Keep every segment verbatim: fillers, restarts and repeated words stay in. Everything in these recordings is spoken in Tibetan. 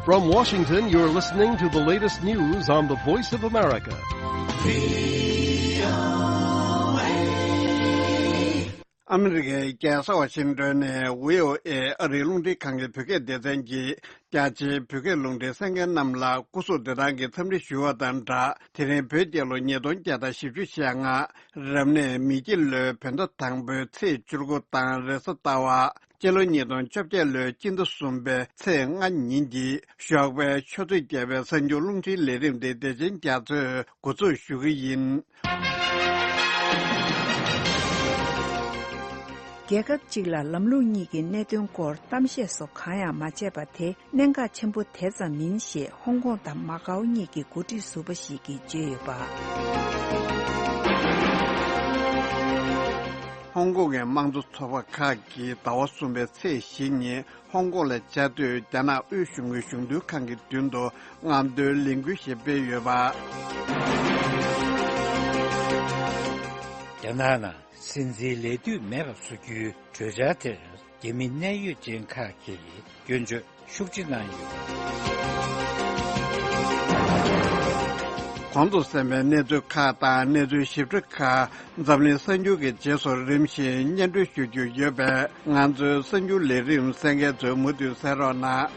From Washington, you're listening to the latest news on the Voice of America. ཨ་མི་རི་ཀའི་རྒྱལ་ས་ཝ་ཤིང་ཏོན་ནས་བྷི་ཨོ་ཨེ་ཨ་རིའི་རླུང་འཕྲིན་ཁང་གི་བོད་སྐད་སྡེ་ཚན་གྱིས། རྒྱ་ཆེའི་བོད་སྐད་རླུང་འཕྲིན་གསན་མཁན་རྣམས་ལ་སྐུ་གཟུགས་བདེ་ཐང་གི་འཚམས་འདྲི་ཞུ་བ་དང་སྦྲགས། དེ་རིང་བོད་རྒྱལ་ལོ་ཉིས་སྟོང་བརྒྱ་དང་བཞི་བཅུ་ཞེ་ལྔ། རབ་གནས་མེ་ཁྱི་ལོའི་བོད་ཟླ་དང་པོའི་ཚེས་བཅུ་དགུ་དང་རེས་གཟའ་ཟླ་བ། སྤྱི་ལོ་ཉིས་སྟོང་བཅོ་བརྒྱད་ལོའི་སྤྱི་ཟླ་གསུམ་པའི་ཚེས་ལྔ་ཉིན་གྱི་ཞོགས་པའི་ཆུ་ཚོད་བརྒྱད་པའི་གསར་འགྱུར་རླུང་འཕྲིན་ལས་རིམ་དེ་བདེ་ཆེན་རྒྱ་མཚོས་འགོ་འཛུགས་ཞུ་གི་ཡིན། རྒྱལ་ཁབ་གཅིག་ལ་ལམ་ལུགས་གཉིས་ཀྱི་གནད་དོན་སྐོར་གཏམ་བཤད་སོགས་གང་ཡང་མ་བྱས་པ་དེ་གནད་འགག་ཆེན་པོ་དེ་ཙམ་མིན་ཞེས་ཧོང་ཀོང་དང་མ་ཀའོ་གཉིས་ཀྱི་འགོ་ཁྲིད་ཟུར་པ་ཞིག་གིས་བརྗོད་ཡོད་པ། ཧོང་ཀོང་གི་དམངས་གཙོ་ཚོགས་པ་ཁག་གིས་ཟླ་བ་གསུམ་པའི་ཚེས་བཞི་ཉིན་ཧོང་ཀོང་ལ་བཅའ་སྡོད་རྒྱ་ནག་དབུས་གཞུང་གི་གཞུང་དོན་ཁང་གི་མདུན་དུ་རྔམ་སྟོན་ལས་འགུལ་ཞིག་སྤེལ་ཡོད་པ། རྒྱ་ནག་ནང་སྲིད་འཛིན་ལས་དུས་མེད་པ་བཟོ་རྒྱུའི་གྲོས་འཆར་དེར་རྒྱ་མི་གནད་ཡོད་ཅན་ཁག་གིས་སྐྱོན་བརྗོད་ཤུགས་ཆེ་གནང་ཡོད། གོང་དུ་གསན་པའི་གནས་ཚུལ་ཁག་དང་གནས་ཚུལ་ཞིབ་ཕྲ་ཁག་འཛམ་གླིང་གསར་འགྱུར་གྱི་རྗེས་སུ་རིམ་བཞིན་སྙན་སྒྲོན་ཞུ་རྒྱུ་ཡོད་པས། ང་ཚོའི་གསར་འགྱུར་ལས་རིམ་གསན་མཁན་ཚོས་མུ་མཐུད་གསན་རོགས་གནང་།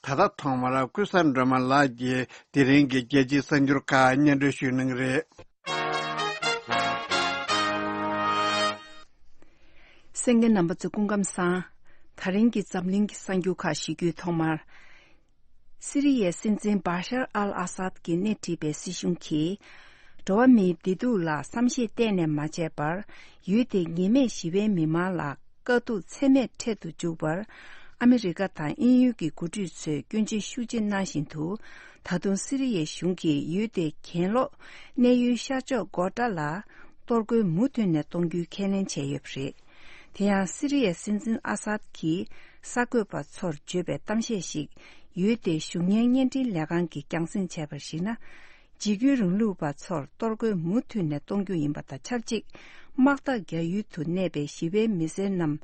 ད་ལྟ་ཐོག་མར་ཀུན་བཟང་སྒྲོལ་མ་ལགས་ཀྱིས་དེ་རིང་གི་རྒྱལ་སྤྱིའི་གསར་འགྱུར་ཁག་སྙན་སྒྲོན་ཞུ་གནང་གི་རེད། གསན་མཁན་རྣམ་པ་ཚོ་སྐུ་ཁམས་བཟང་། ད་རིང་གི་འཛམ་གླིང་གི་གསར་འགྱུར་ཁག་ཞུ་རྒྱུའི་ཐོག་མར། སི་རི་ཡའི་སྲིད་འཛིན་བཱ་ཤར་ཨལ་ཨ་སཱད་ཀྱིས་སྣེ་ཁྲིད་པའི་སྲིད་གཞུང་གིས། འགྲོ་བ་མིའི་བདེ་སྡུག་ལ་བསམ་ཤེས་གཏན་ནས་མ་བྱས་པར། ཡུལ་དེའི་ཉེས་མེད་ཞི་བའི་མི་མང་ལ་དཀའ་སྡུག་ཚད་མེད་འཕྲད་དུ་འཇུག་པར། ཨ་མི་རི་ཀ་དང་དབྱིན་ཡུལ་གྱི་འགོ་ཁྲིད་ཚོས་སྐྱོན་བརྗོད་ཤུགས་ཆེ་གནང་བཞིན་དུ། ད་དུང་སི་རི་ཡའི་གཞུང་གིས་ཡུལ་དེའི་གྱེན་ལོག་གནས་ཡུལ་ཤར་ཕྱོགས་སྒོ་ཏྲ་ལ་གཏོར་རྒོལ་མུ་མཐུད་ནས་གཏོང་རྒྱུའི་ཁས་ལེན་བྱས་ཡོད་པ་རེད། དེ་ཡང་སི་རི་ཡའི་སྲིད་འཛིན་ཨ་སཱད་ཀྱིས་གསར་འགོད་པ་ཚོར་བརྗོད་པའི་གཏམ་བཤད་ཞིག་ཡུལ་དེའི་གཞུང་གཉེར་བརྙན་འཕྲིན་ལས་ཁང་གིས་རྒྱང་སྲིང་བྱས་པར་གཞིགས་ན། འཇིགས་སྐུལ་རིང་ལུགས་པ་ཚོར་གཏོར་རྒོལ་མུ་མཐུད་ནས་གཏོང་རྒྱུ་ཡིན་པ་དང་ཆབས་ཅིག་དམག་འཐབ་རྒྱག་ཡུལ་དུ་གནས་པའི་ཞི་བའི་མི་སེར་རྣམས་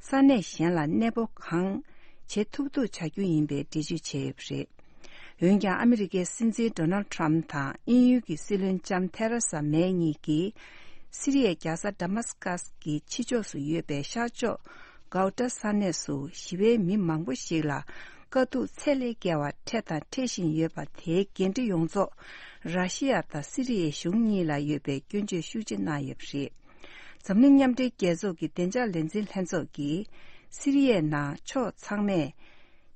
ས་གནས་གཞན་ལ་གནས་སྤོ་གང་བྱེད་ཐུབ་ཐུབ་བྱ་རྒྱུ་ཡིན་པའི་འགྲེལ་བརྗོད་བྱས་ཡོད་པ་རེད། འོན་ཀྱང་ཨ་མི་རི་ཀའི་སྲིད་འཛིན་ཌོ་ནལ་ཊམ་དང་དབྱིན་ཡུལ་གྱི་སྲིད་བློན་ལྕམ་ཐེ་རེ་ས་མེ་གཉིས་ཀྱིས་སི་རི་ཡའི་རྒྱལ་ས་དཱ་མཱ་སི་ཀཱས་ཀྱི་ཕྱི་ཕྱོགས་སུ་ཡོད་པའི་ཤར་ཕྱོགས་གའོ་ཏྲ་ས་གནས་སུ་ཞི་བའི་མི་མང་པོ་ཞིག་ལ་དཀའ་སྡུག་ཚད་ལས་བརྒལ་བ་འཕྲད་དང་འཕྲད་བཞིན་ཡོད་པ་དེའི་འགན་འཁྲི་ཡོངས་རྫོགས་ར་ཤི་ཡ་དང་སི་རི་ཡའི་གཞུང་གཉིས་ལ་ཡོད་པའི་སྐྱོན་བརྗོད་ཤུགས་ཆེ་གནང་ཡོད་པ་རེད། འཛམ་གླིང་མཉམ་འབྲེལ་རྒྱལ་ཚོགས་ཀྱི་བདེ་འཇགས་ལས་འཛིན་ལྷན་ཚོགས་ཀྱིས་སི་རི་ཡའི་ནང་ཕྱོགས་ཚང་མས།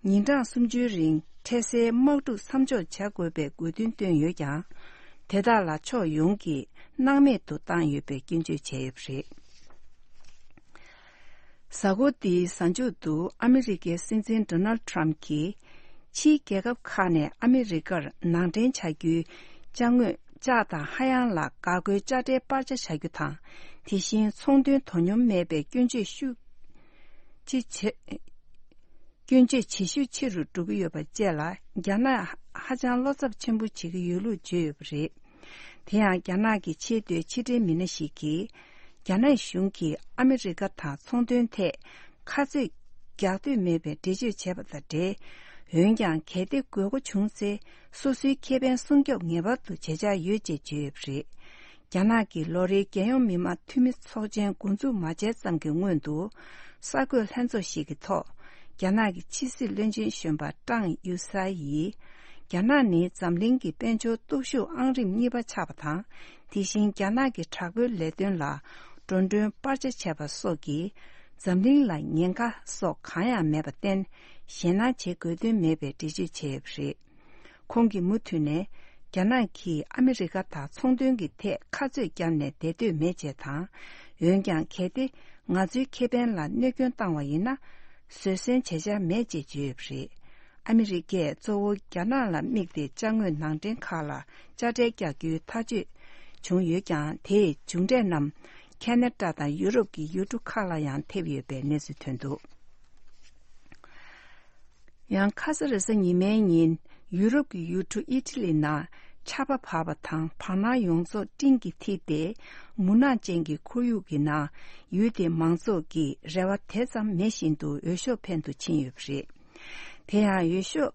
ཉིན་གྲངས་སུམ་ཅུའི་རིང་འཕྲལ་སེལ་དམག་འཁྲུག་མཚམས་འཇོག་བྱ་དགོས་པའི་དགོས་འདུན་བཏོན་ཡོད་ཀྱང་། དེ་དག་ལ་ཕྱོགས་ཡོངས་ཀྱིས་སྣང་མེད་དུ་བཏང་ཡོད་པའི་སྐྱོན་བརྗོད་བྱས་ཡོད་པ་རེད། གཟའ་འཁོར་འདིའི་གཟའ་མཇུག་ཏུ་ཨ་མི་རི་ཀའི་སྲིད་འཛིན་ཌོ་ནལ་ཊམ་གྱིས། ཕྱིའི་རྒྱལ་ཁབ་ཁག་ནས་ཨ་མི་རི་ཀར་ནང་འདྲེན་བྱ་རྒྱུའི་ཅ་དངོས་ལྕགས་དང་ཧ་ཡང་ལ་འགག་སྒོའི་དཔྱ་ཁྲལ་སྤར་ཆ་བྱ་རྒྱུ་དང་། དེ་བཞིན་ཚོང་དོན་དོ་སྙོམས་མེད་པའི་སྐྱོན་བརྗོད་ཤུགས་ཆེ་བྱེད། སྐྱོན་བརྗོད་ཇེ་ཤུགས་ཆེ་རུ་འགྲོ་གི་ཡོད་པ་བཅས་ལ་རྒྱ་ནག་ཧ་ཅང་བློ་འཚབ་ཆེན་པོ་བྱེད་ཀྱི་ཡོད་ལུགས་བརྗོད་ཡོད་པ་རེད། དེ་ཡང་རྒྱ་ནག་གི་ཆེས་མཐོའི་ཕྱི་འབྲེལ་མི་སྣ་ཞིག་གིས། རྒྱ་ནག་གཞུང་གིས་ཨ་མི་རི་ཀ་དང་ཚོང་དོན་ཐད་ཁ་རྩོད་རྒྱག་འདོད་མེད་པའི་འགྲེལ་བརྗོད་བྱས་པ་དང་འབྲེལ། འོན་ཀྱང་གལ་ཏེ་དགོས་མཁོ་བྱུང་ཚེ་སོ་སོའི་ཁེ་ཕན་སྲུང་སྐྱོབ་ངེས་པར་དུ་བྱེད་འཆར་ཡོད་ཅེས་བརྗོད་ཡོད་པ་རེད། རྒྱ་ནག་གིས་ལོ་རེའི་རྒྱལ་ཡོངས་མི་དམངས་འཐུས་མི་ཚོགས་ཆེན་འགོ་འཛུགས་མ་བྱས་ཙམ་གྱི་སྔོན་དུ། གསར་འགོད་ལྷན་ཚོགས་ཤིག་གི་ཐོག་རྒྱ་ནག་གི་ཕྱི་སྲིད་བློན་ཆེན་གཞོན་པ་ཀྲང་ཡུ་ས་ཡིས། རྒྱ་ནག་ནི་འཛམ་གླིང་གི་དཔལ་འབྱོར་སྟོབས་ཤུགས་ཨང་རིམ་གཉིས་པ་ཆགས་པ་དང་། དེ་བཞིན་རྒྱ་ནག་གི་དྲག་པོའི་ལས་དོན་ལ་འགྲོ་གྲོན་སྤར་ཆ་བྱས་པ་སོགས་ཀྱིས། འཛམ་གླིང་ལ་ཉེན་ཁ་སོགས་གང་ཡང་མེད་པར་བརྟེན། ཞེད་སྣང་བྱེད་དགོས་དོན་མེད་པའི་འགྲེལ་བརྗོད་བྱས་ཡོད་པ་རེད། ཁོང་གིས་མུ་མཐུད་ནས། རྒྱ་ནག་གིས་ཨ་མི་རི་ཀ་དང་ཚོང་དོན་གྱི་ཐད་ཁ་རྩོད་བརྒྱབ་ནས་བསྡད་འདོད་མེད་ཅེས་དང་། འོན་ཀྱང་། གལ་ཏེ་ང་ཚོའི་ཁེ་ཕན་ལ་གནོད་སྐྱོན་བཏང་བ་ཡིན་ན། བཟོད་བསྲན་བྱེད་འཆར་མེད་ཅེས་བརྗོད་ཡོད་པ་རེད། ཨ་མི་རི་ཀས་གཙོ་བོ་རྒྱ་ནག་ལ་དམིགས་ཏེ་ཅ་དངོས་ནང་འདྲེན་ཁག་ལ་དཔྱ་ཁྲལ་རྒྱག་རྒྱུའི་ཐག་གཅོད་བྱུང་ཡོད་ཀྱང་། དེའི་མཇུག་འབྲས་རྣམས་ཁ་ན་ཌ་དང་ཡུ་རོབ་ཀྱི་ཡུལ་གྲུ་ཁག་ལ་ཡང་ཐེབས་ཡོད་པའི་གནས་ཚུལ་ཐོན་འདུག་ཡང་ཁ་ས་རེས་གཟའ་ཉི་མའི་ཉིན་ཡུ་རོབ་ཀྱི་ཡུལ་གྲུ་ཨི་ཊ་ལི་ནང་ ཆར་པ་བབས་པ་དང་བར་སྣང་ཡོངས་རྫོགས་སྤྲིན་གྱིས་འཐིབས་ཏེ། མུན་ནག་ཅན་གྱི་ཁོར་ཡུག་གི་ནང་ཡུལ་དེའི་མང་ཚོགས་ཀྱིས་རེ་བ་དེ་ཙམ་མེད་བཞིན་དུ་འོས་ཤོག་འཕེན་དུ་ཕྱིན་ཡོད་པ་རེད། དེ་ཡང་འོས་ཤོག་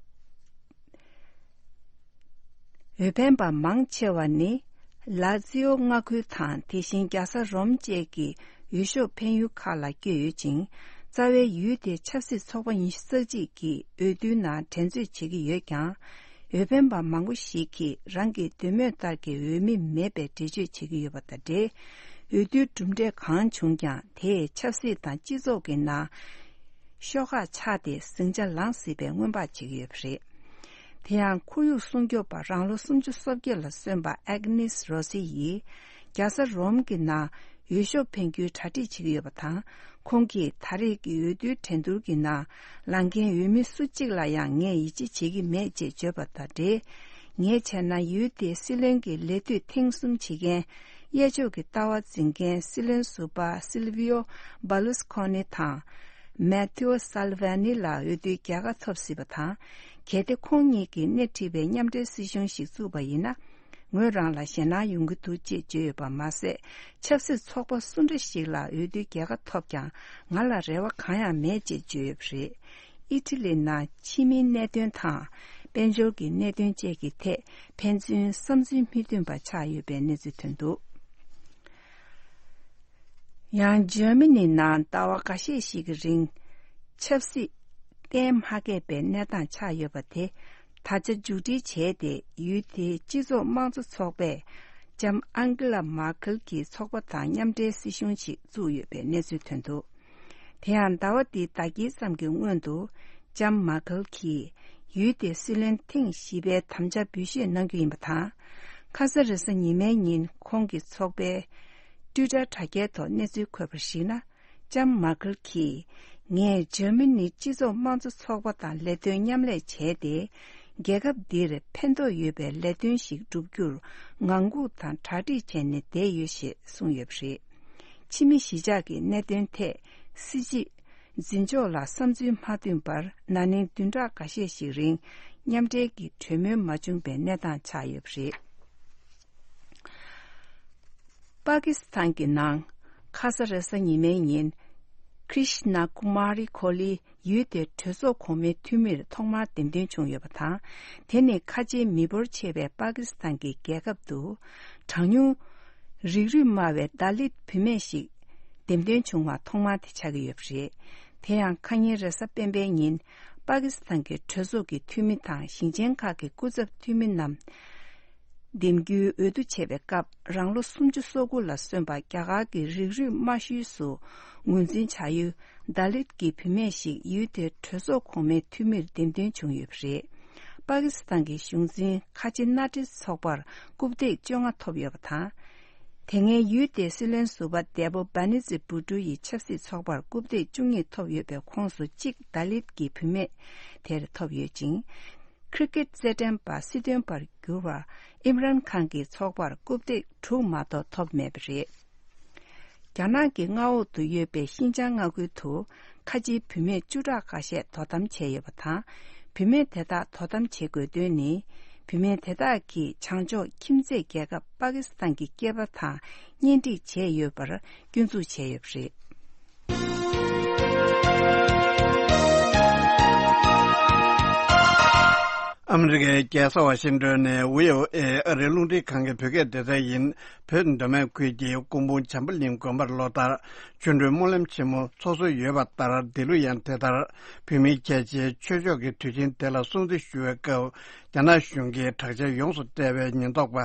འོས་འཕེན་པ་མང་ཆེ་བ་ནི་ལ་ཛི་ཨོ་མངའ་ཁུལ་དང་དེ་བཞིན་རྒྱལ་ས་རོམ་བཅས་ཀྱི་འོས་ཤོག་འཕེན་ཡུལ་ཁག་ལ་བསྐྱོད་ཡོད་ཅིང་། རྩ་བའི་ཡུལ་དེའི་ཆབ་སྲིད་ཚོགས་པ་ཉི་ཤུ་རྩ་གཅིག་གིས་འོས་བསྡུའི་ནང་འགྲན་རྩོད་བྱེད་ཀྱི་ཡོད་ཀྱང་། འོས་འཕེན་པ་མང་པོ་ཞིག་གིས་རང་གི་འདོད་མོས་ལྟར་གྱི་འོས་མི་མེད་པའི་འགྲེལ་བརྗོད་བྱེད་ཀྱི་ཡོད་པ་དང་འབྲེལ། འོས་བསྡུའི་གྲུབ་འབྲས་གང་བྱུང་ཀྱང་དེས་ཆབ་སྲིད་དང་སྤྱི་ཚོགས་ཀྱི་ནང་ཤོག་ཁག་ཆགས་ཏེ་ཟིང་ཆ་ལངས་སྲིད་པའི་སྔོན་དཔག་བྱེད་ཀྱི་ཡོད་པ་རེད། དེ་ཡང་ཁོར་ཡུག་སྲུང་སྐྱོབ་པ་རང་ལོ་སུམ་ཅུ་སོ་བརྒྱད་ལ་སོན་པ་ཨེག་ནིས་རོ་སི་ཡིས་རྒྱལ་ས་རོམ་གྱི་ནང་འོས་ཤོག་འཕེན་རྒྱུའི་གྲ་སྒྲིག་བྱེད་ཀྱི་ཡོད་པ་དང་། ཁོང་གིས་ད་རེས་ཀྱི་འོས་བསྡུའི་འགྲན་བསྡུར་གྱི་ནང་ལངས་མཁན་འོས་མི་སུ་གཅིག་ལ་ཡང་ངས་ཡིད་ཆེས་བྱེད་ཀྱི་མེད་ཅེས་བརྗོད་པ་དང་འབྲེལ། ངས་བྱས་ན་ཡུལ་དེའི་སྲིད་བློན་གྱི་ལས་དུས་ཐེངས་གསུམ་བྱེད་མཁན་གཡས་ཕྱོགས་ཀྱི་ལྟ་བ་འཛིན་མཁན་སྲིད་བློན་ཟུར་པ་སིལ་བྷིའོ་སྦར་ལུ་སི་ཁོ་ནི་དང་། མེ་ཐེའོ་སཱལ་ཝ་ནི་ལ་འོས་བསྡུའི་རྒྱལ་ཁ་ཐོབ་སྲིད་པ་དང་། གལ་ཏེ་ཁོང་གཉིས་ཀྱིས་སྣེ་ཁྲིད་པའི་མཉམ་འབྲེལ་སྲིད་གཞུང་ཞིག་བཙུགས་པ་ཡིན་ན། ངོས་རང་ལ་ཞེད་སྣང་ཡོང་གི་འདུག་ཅེས་བརྗོད་ཡོད་པ་མ་ཟད། ཆབ་སྲིད་ཚོགས་པ་སུ་འདྲ་ཞིག་ལ་འོས་བསྡུའི་རྒྱལ་ཁ་ཐོབ་ཀྱང་ང་ལ་རེ་བ་གང་ཡང་མེད་ཅེས་བརྗོད་ཡོད་པ་རེད། ཨི་ཊ་ལི་ནང་ཕྱི་མིའི་གནད་དོན་དང་། དཔལ་འབྱོར་གྱི་གནད་དོན་བཅས་ཀྱི་ཐད་ཕན་ཚུན་བསམ་ཚུལ་མི་མཐུན་པ་ཆགས་ཡོད་པའི་གནས་ཚུལ་ཐོན་འདུག་ཡང་འཇར་མ་ནི་ནང་ཟླ་བ་འགའ་ཤས་ཤིག་གི་རིང་ཆབ་སྲིད་གཏན་མ་འཁེལ་པའི་གནས་སྟངས་ཆགས་ཡོད་པ་དེ་ད་ཆ་མཇུག་སྒྲིལ་བྱས་ཏེ། ཡུལ་དེའི་སྤྱི་ཚོགས་དམངས་གཙོ་ཚོགས་པས་ལྕམ་ཨང་གི་ལ་མར་ཁེལ་གྱི་ཚོགས་པ་དང་མཉམ་འབྲེལ་སྲིད་གཞུང་ཞིག་བཙུགས་ཡོད་པའི་གནས་ཚུལ་ཐོན་འདུག་དེ་ཡང་ཟླ་བ་འདིའི་ཟླ་དཀྱིལ་ཙམ་གྱི་སྔོན་དུ་ལྕམ་མར་ཁེལ་གྱིས་ཡུལ་དེའི་སྲིད་བློན་ཐེངས་བཞི་པའི་དམ་བཅའ་འབུལ་བཞེས་གནང་རྒྱུ་ཡིན་པ་དང་། ཁ་ས་རེས་གཟའ་ཉི་མའི་ཉིན་ཁོང་གི་ཚོགས་པའི་ཊུའི་ཊར་དྲ་རྒྱའི་ཐོག་གནས་ཚུལ་འཁོད་པར་གཞིགས་ན། ལྕམ་མར་ཁེལ་གྱིས། ངས་འཇར་མ་ནི་སྤྱི་ཚོགས་དམངས་གཙོ་ཚོགས་པ་དང་ལས་དོན་མཉམ་ལས་བྱས་ཏེ། རྒྱལ་ཁབ་འདིར་ཕན་ཐོགས་ཡོད་པའི་ལས་དོན་ཞིག་བསྒྲུབ་རྒྱུར་ངང་སྒུག་དང་གྲ་སྒྲིག་བྱས་ནས་བསྡད་ཡོད་ཞེས་གསུངས་ཡོད་པ་རེད། ཕྱི་མི་གཞིས་ཆགས་ཀྱི་གནད་དོན་ཐད་སྲིད་ཇུས་འཛིན་ཕྱོགས་ལ་བསམ་ཚུལ་མ་མཐུན་པར་ན་ནིང་བདུན་ཕྲག་འགའ་ཤས་ཤིག་རིང་མཉམ་འབྲེལ་གྱི་གྲོས་མོལ་མ་བྱུང་པའི་གནས་སྟངས་ཆགས་ཡོད་པ་རེད། པ་ཀི་སི་ཐན་གྱི་ནང་ཁ་ས་རེས་གཟའ་ཉི་མའི་ཉིན་ཀྲིཤ་ན་ཀུ་མ་རི་ཁོ་ལི་ཡུལ་དེའི་གྲོས་ཚོགས་གོང་མའི་འཐུས་མིར་ཐོག་མར་འདེམས་ཐོན་བྱུང་ཡོད་པ་དང་། དེ་ནི་ཁ་ཆེའི་མི་འབོར་ཆེ་བའི་པ་ཀི་སི་ཐན་གྱི་རྒྱལ་ཁབ་ཏུ་གྲངས་ཉུང་རིགས་རུས་དམའ་བའི་དཱ་ལིད་བུད་མེད་ཞིག་འདེམས་ཐོན་བྱུང་བ་ཐོག་མ་དེ་ཆགས་ཀྱི་ཡོད་པ་རེད། དེ་ཡང་ཁ་ཉིན་རེས་གཟའ་སྤེན་པའི་ཉིན་པ་ཀི་སི་ཐན་གྱི་གྲོས་ཚོགས་ཀྱི་འཐུས་མི་དང་ཞིང་ཆེན་ཁག་གི་སྐུ་ཚབ་འཐུས་མི་རྣམས། འདེམས་རྒྱུའི་འོས་བསྡུ་བྱེད་པའི་སྐབས་རང་ལོ་སུམ་ཅུ་སོ་དགུ་ལ་སོན་པ་རྒྱ་གར་གྱི་རིགས་རུས་དམའ་ཤོས་སུ་ངོས་འཛིན་བྱ་ཡུལ་དཱ་ལིད་ཀྱི་བུད་མེད་ཞིག་ཡུལ་དེའི་གྲོས་ཚོགས་གོང་མའི་འཐུས་མིར་འདེམས་ཐོན་བྱུང་ཡོད་པ་རེད། པ་ཀི་སི་ཐན་གྱི་གཞུང་འཛིན་ཁ་ཆེ་མནའ་འབྲེལ་ཚོགས་པར་རྐུབ་སྟེགས་བཅོ་ལྔ་ཐོབ་ཡོད་པ་དང་། དེ་སྔའི་ཡུལ་དེའི་སྲིད་བློན་ཟུར་པ་དེ་པོ་བྷ་ནི་ཛི་བུ་ཀྲུ་ཡི་ཆབ་སྲིད་ཚོགས་པར་རྐུབ་སྟེགས་བཅུ་གཉིས་ཐོབ་ཡོད་པའི་ཁོངས་སུ་གཅིག་དཱ་ལིད་ཀྱི་བུད་མེད་དེར་ཐོབ་ཡོད་ཅིང་། ཁྲི་ཀེད་རྩེད་འགྲན་པ་སྲིད་དོན་པར་གྱུར་བ་ཨིམ་རན་ཁཱན་གྱི་ཚོགས་པར་རྐུབ་སྟེགས་དྲུག་མ་གཏོགས་ཐོབ་མེད་པ་རེད། རྒྱ་ནག་གི་མངའ་འོག་ཏུ་ཡོད་པའི་ཤིན་ཅང་མངའ་ཁུལ་དུ་ཁ་ཆེའི་བུད་མེད་བཅུ་ཕྲག་ཁ་ཤས་དོ་དམ་བྱས་ཡོད་པ་དང་། བུད་མེད་དེ་དག་དོ་དམ་བྱེད་དགོས་དོན་ནི། བུད་མེད་དེ་དག་གིས་བྱང་ཕྱོགས་ཁྱིམ་མཚེས་རྒྱལ་ཁབ་པ་ཀི་སི་ཐན་གྱི་སྐྱེས་པ་དང་གཉེན་སྒྲིག་བྱས་ཡོད་པར་སྐྱོན་འཛུགས་བྱས་ཡོད་པ་རེད། ཨ་མི་རི་ཀའི་རྒྱལ་ས་ཝ་ཤིང་ཏོན་ནས་བྷི་ཨོ་ཨེ་ཨ་རིའི་རླུང་འཕྲིན་ཁང་གི་བོད་སྐད་སྡེ་ཚན་ཡིན། བོད་མདོ་སྨད་ཁུལ་གྱི་སྐུ་འབུམ་བྱམས་པ་གླིང་དགོན་པར་ལོ་ལྟར་ཆོ་འཕྲུལ་སྨོན་ལམ་ཆེན་མོ་འཚོགས་སྲོལ་ཡོད་པ་ལྟར། འདི་ལོ་ཡང་དེ་ལྟར་བོད་མི་རྒྱ་ཆེའི་ཆོས་ཕྱོགས་ཀྱི་དུས་ཆེན་དེ་ལ་སྲུང་བརྩི་ཞུ་བའི་སྐབས། རྒྱ་ནག་གཞུང་གིས་དྲག་ཆས་ཡོངས་སུ་སྤྲས་པའི་ཉེན་རྟོག་པ་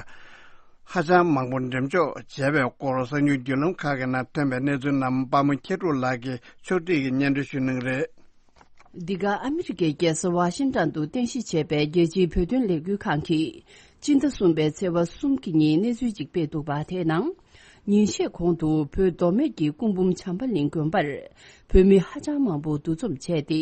ཧ་ཅང་མང་པོ་འགྲེམས་འཇོག་བྱས་པའི་སྐོར་གསར་འགྱུར་བརྒྱུད་ལམ་ཁག་གི་ནང་ཐོན་པའི་གནས་ཚུལ་རྣམས་དཔའ་མོ་མཁས་གྲུབ་ལགས་ཀྱིས་ཕྱོགས་སྒྲིག་གིས་སྙན་སྒྲོན་ཞུ་གནང་གི་རེད། འདི་ག་ཨ་མི་རི་ཀའི་རྒྱལ་ས་ཝ་ཤིང་ཏོན་དུ་རྟེན་གཞི་བྱས་པའི་རྒྱལ་སྤྱིའི་བོད་དོན་ལས་འགུལ་ཁང་གིས་སྤྱི་ཟླ་གསུམ་པའི་ཚེས་པ་གསུམ་གྱི་ཉིན་གནས་ཚུལ་ཅིག་སྤེལ་འདུག་པ། དེའི་ནང་ཉིན་ཤས་གོང་དུ་བོད་མདོ་སྨད་ཀྱི་སྐུ་འབུམ་བྱམས་པ་གླིང་དགོན་པར་བོད་མི་ཧ་ཅང་མང་པོ་འདུ་འཛོམས་བྱས་ཏེ།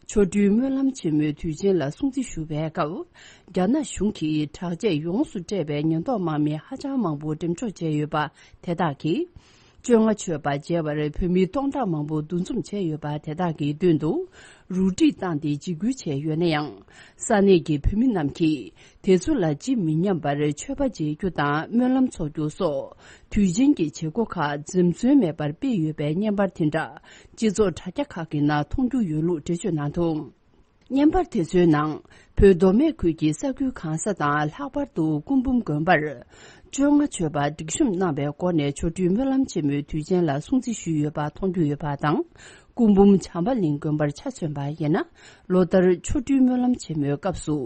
ཆོ་འཕྲུལ་སྨོན་ལམ་ཆེན་མོའི་དུས་ཆེན་ལ་སྲུང་བརྩི་ཞུ་བའི་སྐབས། རྒྱ་ནག་གཞུང་གིས་དྲག་ཆས་ཡོངས་སུ་སྤྲས་པའི་ཉེན་རྟོག་དམག་མི་ཧ་ཅང་མང་པོ་འགྲེམས་འཇོག་བྱས་ཡོད་པ་དེ་དག་གིས། བཅོ་ལྔ་མཆོད་པ་མཇལ་བར་བོད་མི་སྟོང་ཕྲག་མང་པོ་འདུ་འཛོམས་བྱས་ཡོད་པ་དེ་དག་གི་མདུན་དུ་རུ་སྒྲིག་བཏང་སྟེ་འཇིགས་སྐུལ་བྱས་ཡོད་ན་ཡང་། ས་གནས་ཀྱི་བོད་མི་རྣམས་ཀྱིས་དེ་ཚོ་ལ་ཇི་མི་སྙམ་པར་མཆོད་པ་མཇལ་རྒྱུ་དང་སྨོན་ལམ་འཚོགས་རྒྱུ་སོགས་དུས་ཆེན་གྱི་བྱེད་སྒོ་ཁག་འཛེམ་ཟོན་མེད་པར་སྤེལ་ཡོད་པའི་བརྙན་པར་དེ་འདྲ་སྤྱི་ཚོགས་དྲ་རྒྱ་ཁག་གི་ནང་མཐོང་རྒྱུ་ཡོད་ལུགས་འགྲེལ་བརྗོད་གནང་འདུག། བརྙན་པར་དེ་ཚོའི་ནང་བོད་མདོ་སྨད་ཁུལ་གྱི་ས་ཁུལ་གང་ས་དང་ལྷག་པར་དུ་སྐུ་འབུམ་དགོན་པར་བཅོ་ལྔ་མཆོད་པ་སྒྲིག་གཤོམ་གནང་བའི་སྒོ་ནས་ཆོ་འཕྲུལ་སྨོན་ལམ་ཆེན་མོའི་དུས་ཆེན་ལ་སྲུང་བརྩི་ཞུས་ཡོད་པ་མཐོང་རྒྱུ་ཡོད་པ་དང་། སྐུ་འབུམ་བྱམས་པ་གླིང་དགོན་པར་ཆ་མཚོན་པ་ཡིན་ན། ལོ་ལྟར་ཆོ་འཕྲུལ་སྨོན་ལམ་ཆེན་མོའི་སྐབས་སུ་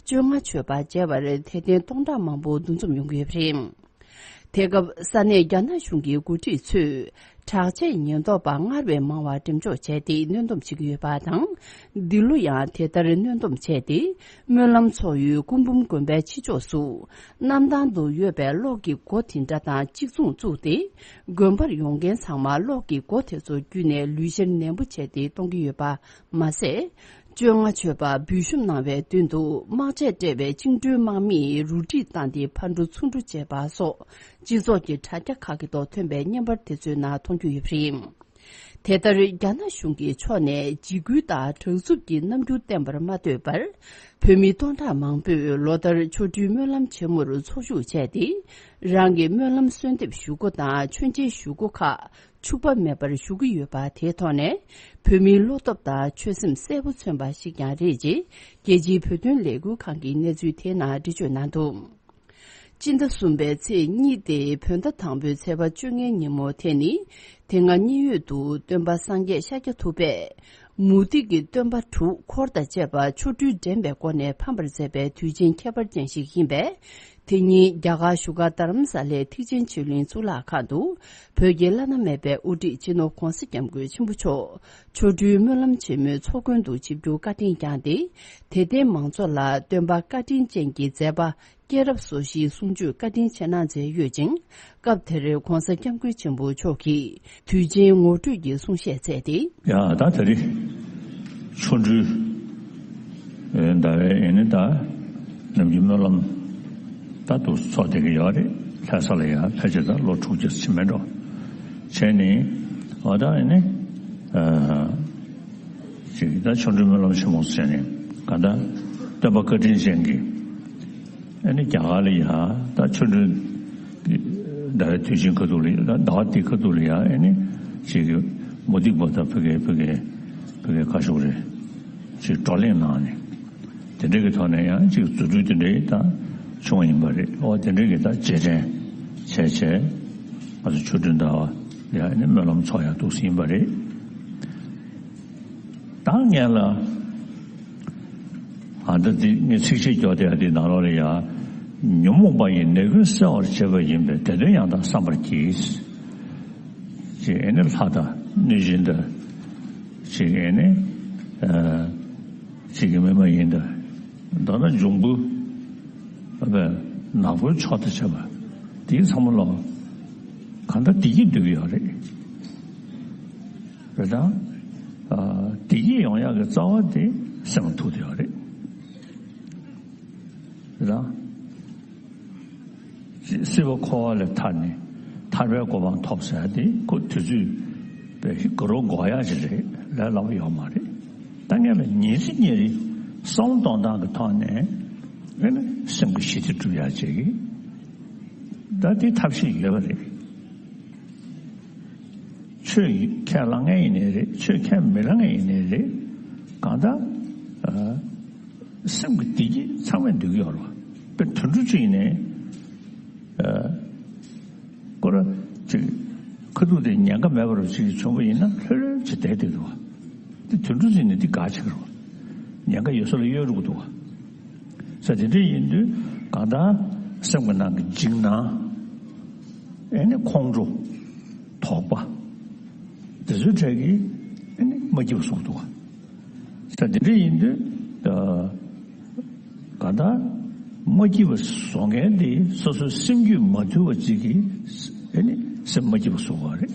བཅོ་ལྔ་མཆོད་པ་མཇལ་བར་དད་ལྡན་སྟོང་ཕྲག་མང་པོ་འདུ་འཛོམས་ཡོང་གི་ཡོད་པ་རེད། དེ་སྐབས་ས་གནས་རྒྱ་ནག་གཞུང་གི་འགོ་ཁྲིད་ཚོས་དྲག་ཆས་ཉེན་རྟོག་པ་སྔར་བས་མང་བ་འགྲེམས་འཇོག་བྱས་ཏེ་གནོན་སྡོམ་བྱེད་ཀྱི་ཡོད་པ་དང་། འདི་ལོ་ཡང་དེ་ལྟར་གནོན་སྡོམ་བྱས་ཏེ་སྨོན་ལམ་འཚོགས་ཡུལ་སྐུ་འབུམ་དགོན་པའི་ཕྱི་ཕྱོགས་སུ་གནམ་ཐང་དུ་ཡོད་པའི་གློག་གི་སྒོ་དེ་འདྲ་དང་གཅིག་མཚུངས་བཙུགས་ཏེ། དགོན་པར་ཡོང་མཁན་ཚང་མ་གློག་གི་སྒོ་དེ་ཚོ་བརྒྱུད་ནས་ལུས་བཤེར་ནན་པོ་བྱས་ཏེ་གཏོང་གི་ཡོད་པ་མ་ཟད། བཅོ་ལྔ་མཆོད་པ་འབུལ་ཞུམ་གནང་བའི་མདུན་དུ་དམག་ཆས་སྤྲས་པའི་བཅིངས་འགྲོལ་དམག་མིས་རུ་སྒྲིག་བཏང་སྟེ་ཕར་འགྲོ་ཚུར་འགྲོ་བྱས་པ་སོགས་སྤྱི་ཚོགས་ཀྱི་དྲ་རྒྱ་ཁག་གི་ཐོག་ཐོན་པའི་བརྙན་པར་དེ་ཚོའི་ནང་མཐོང་རྒྱུ་ཡོད་པ་རེད། དེ་ལྟར་རྒྱ་ནག་གཞུང་གི་ཕྱོགས་ནས་འཇིགས་སྐུལ་དང་དྲག་རྩུབ་ཀྱི་རྣམ་འགྱུར་བསྟན་པར་མ་ལྟོས་པར། བོད་མི་སྟོང་ཕྲག་མང་པོས་ལོ་ལྟར་ཆོ་འཕྲུལ་སྨོན་ལམ་ཆེན་མོར་འཚོགས་ཞུགས་བྱས་ཏེ། རང་གི་སྨོན་ལམ་གསོལ་འདེབས་ཞུ་སྒོ་དང་མཆོད་མཇལ་ཞུ་སྒོ་ཁག་འཕྱུགས་པ་མེད་པར་ཞུ་གི་ཡོད་པ་དེའི་ཐོག་ནས། བོད་མིའི་བློ་སྟོབས་དང་ཆོད་སེམས་གསལ་པོ་མཚོན་པ་ཞིག་ཀྱང་རེད་ཅེས། རྒྱལ་སྤྱིའི་བོད་དོན་ལས་འགུལ་ཁང་གིས་གནས་ཚུལ་དེའི་ནང་འགྲེལ་བརྗོད་གནང་འདུག། སྤྱི་ཟླ་གསུམ་པའི་ཚེས་གཉིས་ཏེ་བོད་ཟླ་དང་པོའི་ཚེས་པ་བཅོ་ལྔའི་ཉིན་མོ་དེ་ནི། དེ་སྔ་མཉན་ཡོད་དུ་སྟོན་པ་སངས་རྒྱས་ཤཱཀྱ་ཐུབ་པས། མུ་སྟེགས་ཀྱི་སྟོན་པ་དྲུག་འཁོར་དང་བཅས་པ་ཆོ་འཕྲུལ་འགྲན་པའི་སྒོ་ནས་ཕམ་པར་མཛད་པའི་དུས་ཆེན་ཁྱད་པར་ཅན་ཞིག་ཡིན་པས། དེ་ཉིན་རྒྱ་གར་བཞུགས་སྒར་རྡ་རམ་ས་ལའི་ཐེག་ཆེན་ཆོས་གླིང་གཙུག་ལག་ཁང་དུ། བོད་ཀྱི་བླ་ན་མེད་པའི་དབུ་ཁྲིད་སྤྱི་ནོར་༧གོང་ས་༧སྐྱབས་མགོན་ཆེན་པོ་མཆོག་ཆོ་འཕྲུལ་སྨོན་ལམ་ཆེན་མོའི་ཚོགས་མགོན་དུ་ཆིབས་བསྒྱུར་བཀའ་དྲིན་བསྐྱངས་ཏེ། དད་ལྡན་མང་ཚོགས་ལ་སྟོན་པ་བཀའ་དྲིན་ཅན་གྱི་མཛད་པ་སྐྱེས་རབས་སོ་བཞིའི་གསུང་ཆོས་བཀའ་དྲིན་ཆེ་གནང་མཛད་ཡོད་ཅིང་། སྐབས་དེར་༧གོང་ས་༧སྐྱབས་མགོན་ཆེན་པོ་མཆོག་གིས་དུས་ཆེན་ངོ་སྤྲོད་ཀྱི་གསུང་བཤད་སྩལ་ཏེ། ཡ་ད་དེ་རིང་ཆོ་འཕྲུལ་ཟླ་བའི་ཨེ་ནི་ད་ནམ་རྒྱུན་སྨོན་ལམ་ད་དུ་ཚོགས་བསྡད་ཀྱི་ཡོད་རེད། ལྷ་ས་ལ་ཡང་ཕལ་ཆེར་ད་ལོ་དྲུག་ཅུ་ཕྱིན་མེད་འགྲོ། བྱས་ནས་འོ་ད་ཨེ་ནི་ཅིག་ད་ཆོ་འཕྲུལ་སྨོན་ལམ་ཆེན་མོ་ཟེར་ནས་ག་ད་སྟོན་པ་བཀའ་དྲིན་ཅན་གྱི་ཨེ་ནི་རྒྱ་གར་ལ་ཡང་ད་ཆོ་འཕྲུལ་ཟླ་བའི་དུས་ཆེན་ཁ་ཐུག་ལ་ཟླ་བ་དེ་ཁ་ཐུག་ལ་ཡང་ཨེ་ནི་ཅིག་གི་མུ་སྟེགས་པ་དང་ཕ་གི་ཕ་གི་ཕ་གི་ཁ་ཤོག་རེད། ཅིག་བགྲོ་གླེང་གནང་ནས། དེ་འདྲའི་གི་ཐོག་ནས་ཡང་ཅིག་རྫུ་འཕྲུལ་དེ་འདྲའི་ད་བྱུང་བ་ཡིན་པ་རེད། ཨོ་དེ་འདྲའི་གི་ད་རྗེས་དྲན་བྱས་བྱས་ང་ཚོ་ཆོ་འཕྲུལ་ཟླ་བ་ལ་ཡང་ནི་སྨོན་ལམ་ཚོགས་ཡག་འདུག་ཟིན་པ་རེད། ད་ངས་ལ་ཨ་ད་འདི་ངས་ཚིག་ཤད་རྒྱོག་དེ་ཡ་འདི་ནང་ལོགས་ལ་ཡང་ཉོན་མོངས་པ་ཡི་ནད་ཀུན་སེལ་བར་བྱེད་པ་ཡིན་པས་དེ་དོན་ཡང་དག་བསམ་པར་གྱིས། ཅེས་ཨེ་ནི་ལྷ་དང་གནོད་སྦྱིན་དང་། ཅེས་ཨེ་ནི་ཅེས་ཀྱི་མི་མ་ཡིན་དང་། མདོར་ན་འབྱུང་པོ་ནག་པོའི་ཕྱོགས་དང་བཅས་པ་དེའི་ཚང་མ་ལ་གང་ལྟར་བདེ་སྐྱིད་འདོད་ཀྱི་ཡོད་རེད། རེད་དང་། བདེ་སྐྱིད་ཡོང་ཡག་གི་རྩ་བ་དེ་སེམས་ཐུག་དེ་ཡོད་རེད། རེད་དང་། སྲིད་པ་འཁོར་བ་ལས་ཐར་ནས་ཐར་པའི་གོ་འཕང་ཐོབ་ཟེར་ཡ་དེ་ཁོ་དུས་ཚོད་པའི་དགའ་རབ་འགོག་ཡག་ཅིག་རེད། ལས་སླ་པོ་ཡོད་མ་རེད། ད་ངས་ལ་ཉིན་རེ་ཉིན་རེ་བསམ་བློ་གཏོང་སྟངས་ཀྱི་ཐོག་ནས་ཨེ་ནི་སེམས་ཀྱི་ཞི་བདེ་སྒྲུབ་ཡག་ཅིག་གི་ད་དེ་ཐབས་ཤེས་ཡོད་པ་རེད། ཆོས་ཁས་བླངས་མཁན་ཡིན་ནའི་རེད། ཆོས་ཁས་མི་བླངས་མཁན་ཡིན་ནའི་རེད། གང་ལྟར་སེམས་ཀྱི་བདེ་སྐྱིད་ཚང་མས་འདོད་ཀྱི་ཡོད་རེད་པ། དཔེ་དུད་འགྲོ་གཅིག་ཡིན་ནའི་ཨ་ཁོ་ར་ཅིག་ཁ་ཐུག་དེ་ཉེན་ཁ་མེད་པ་རུ་ཅིག་བྱུང་བ་ཡིན་ན་ལྷོད་ལྷོད་ཅིག་བསྡད་བསྡད་འདུག་བ། དེ་དུད་འགྲོ་ཅིག་ནི་འདི་དགའ་ཆེ་གི་རེད་བ། ཉེན་ཁ་ཡོད་ས་ལ་གཡོལ་འགྲོ་གི་འདུག་བ། ས་དེ་འདྲ་ཡིན་དུས་གང་ལྟར་སེམས་ཀྱི་ནང་གི་འཇིགས་སྣང་། ཨེ་ནི་ཁོང་ཁྲོ། དོགས་པ། དེ་ཚོའི་གྲས་ཀྱིས་ཨེ་ནི་མ་སྐྱིད་པ་བཟོ་འདུག་བ། ས་དེ་འདྲ་ཡིན་དུས་གང་ལྟར་མ་སྐྱིད་པ་བཟོ་མཁན་དེ་སོ་སོའི་སེམས་རྒྱུད་མ་དུལ་བ་ཅིག་གིས་ཨེ་ནི་སེམས་མ་སྐྱིད་པ་བཟོ་བ་རེད།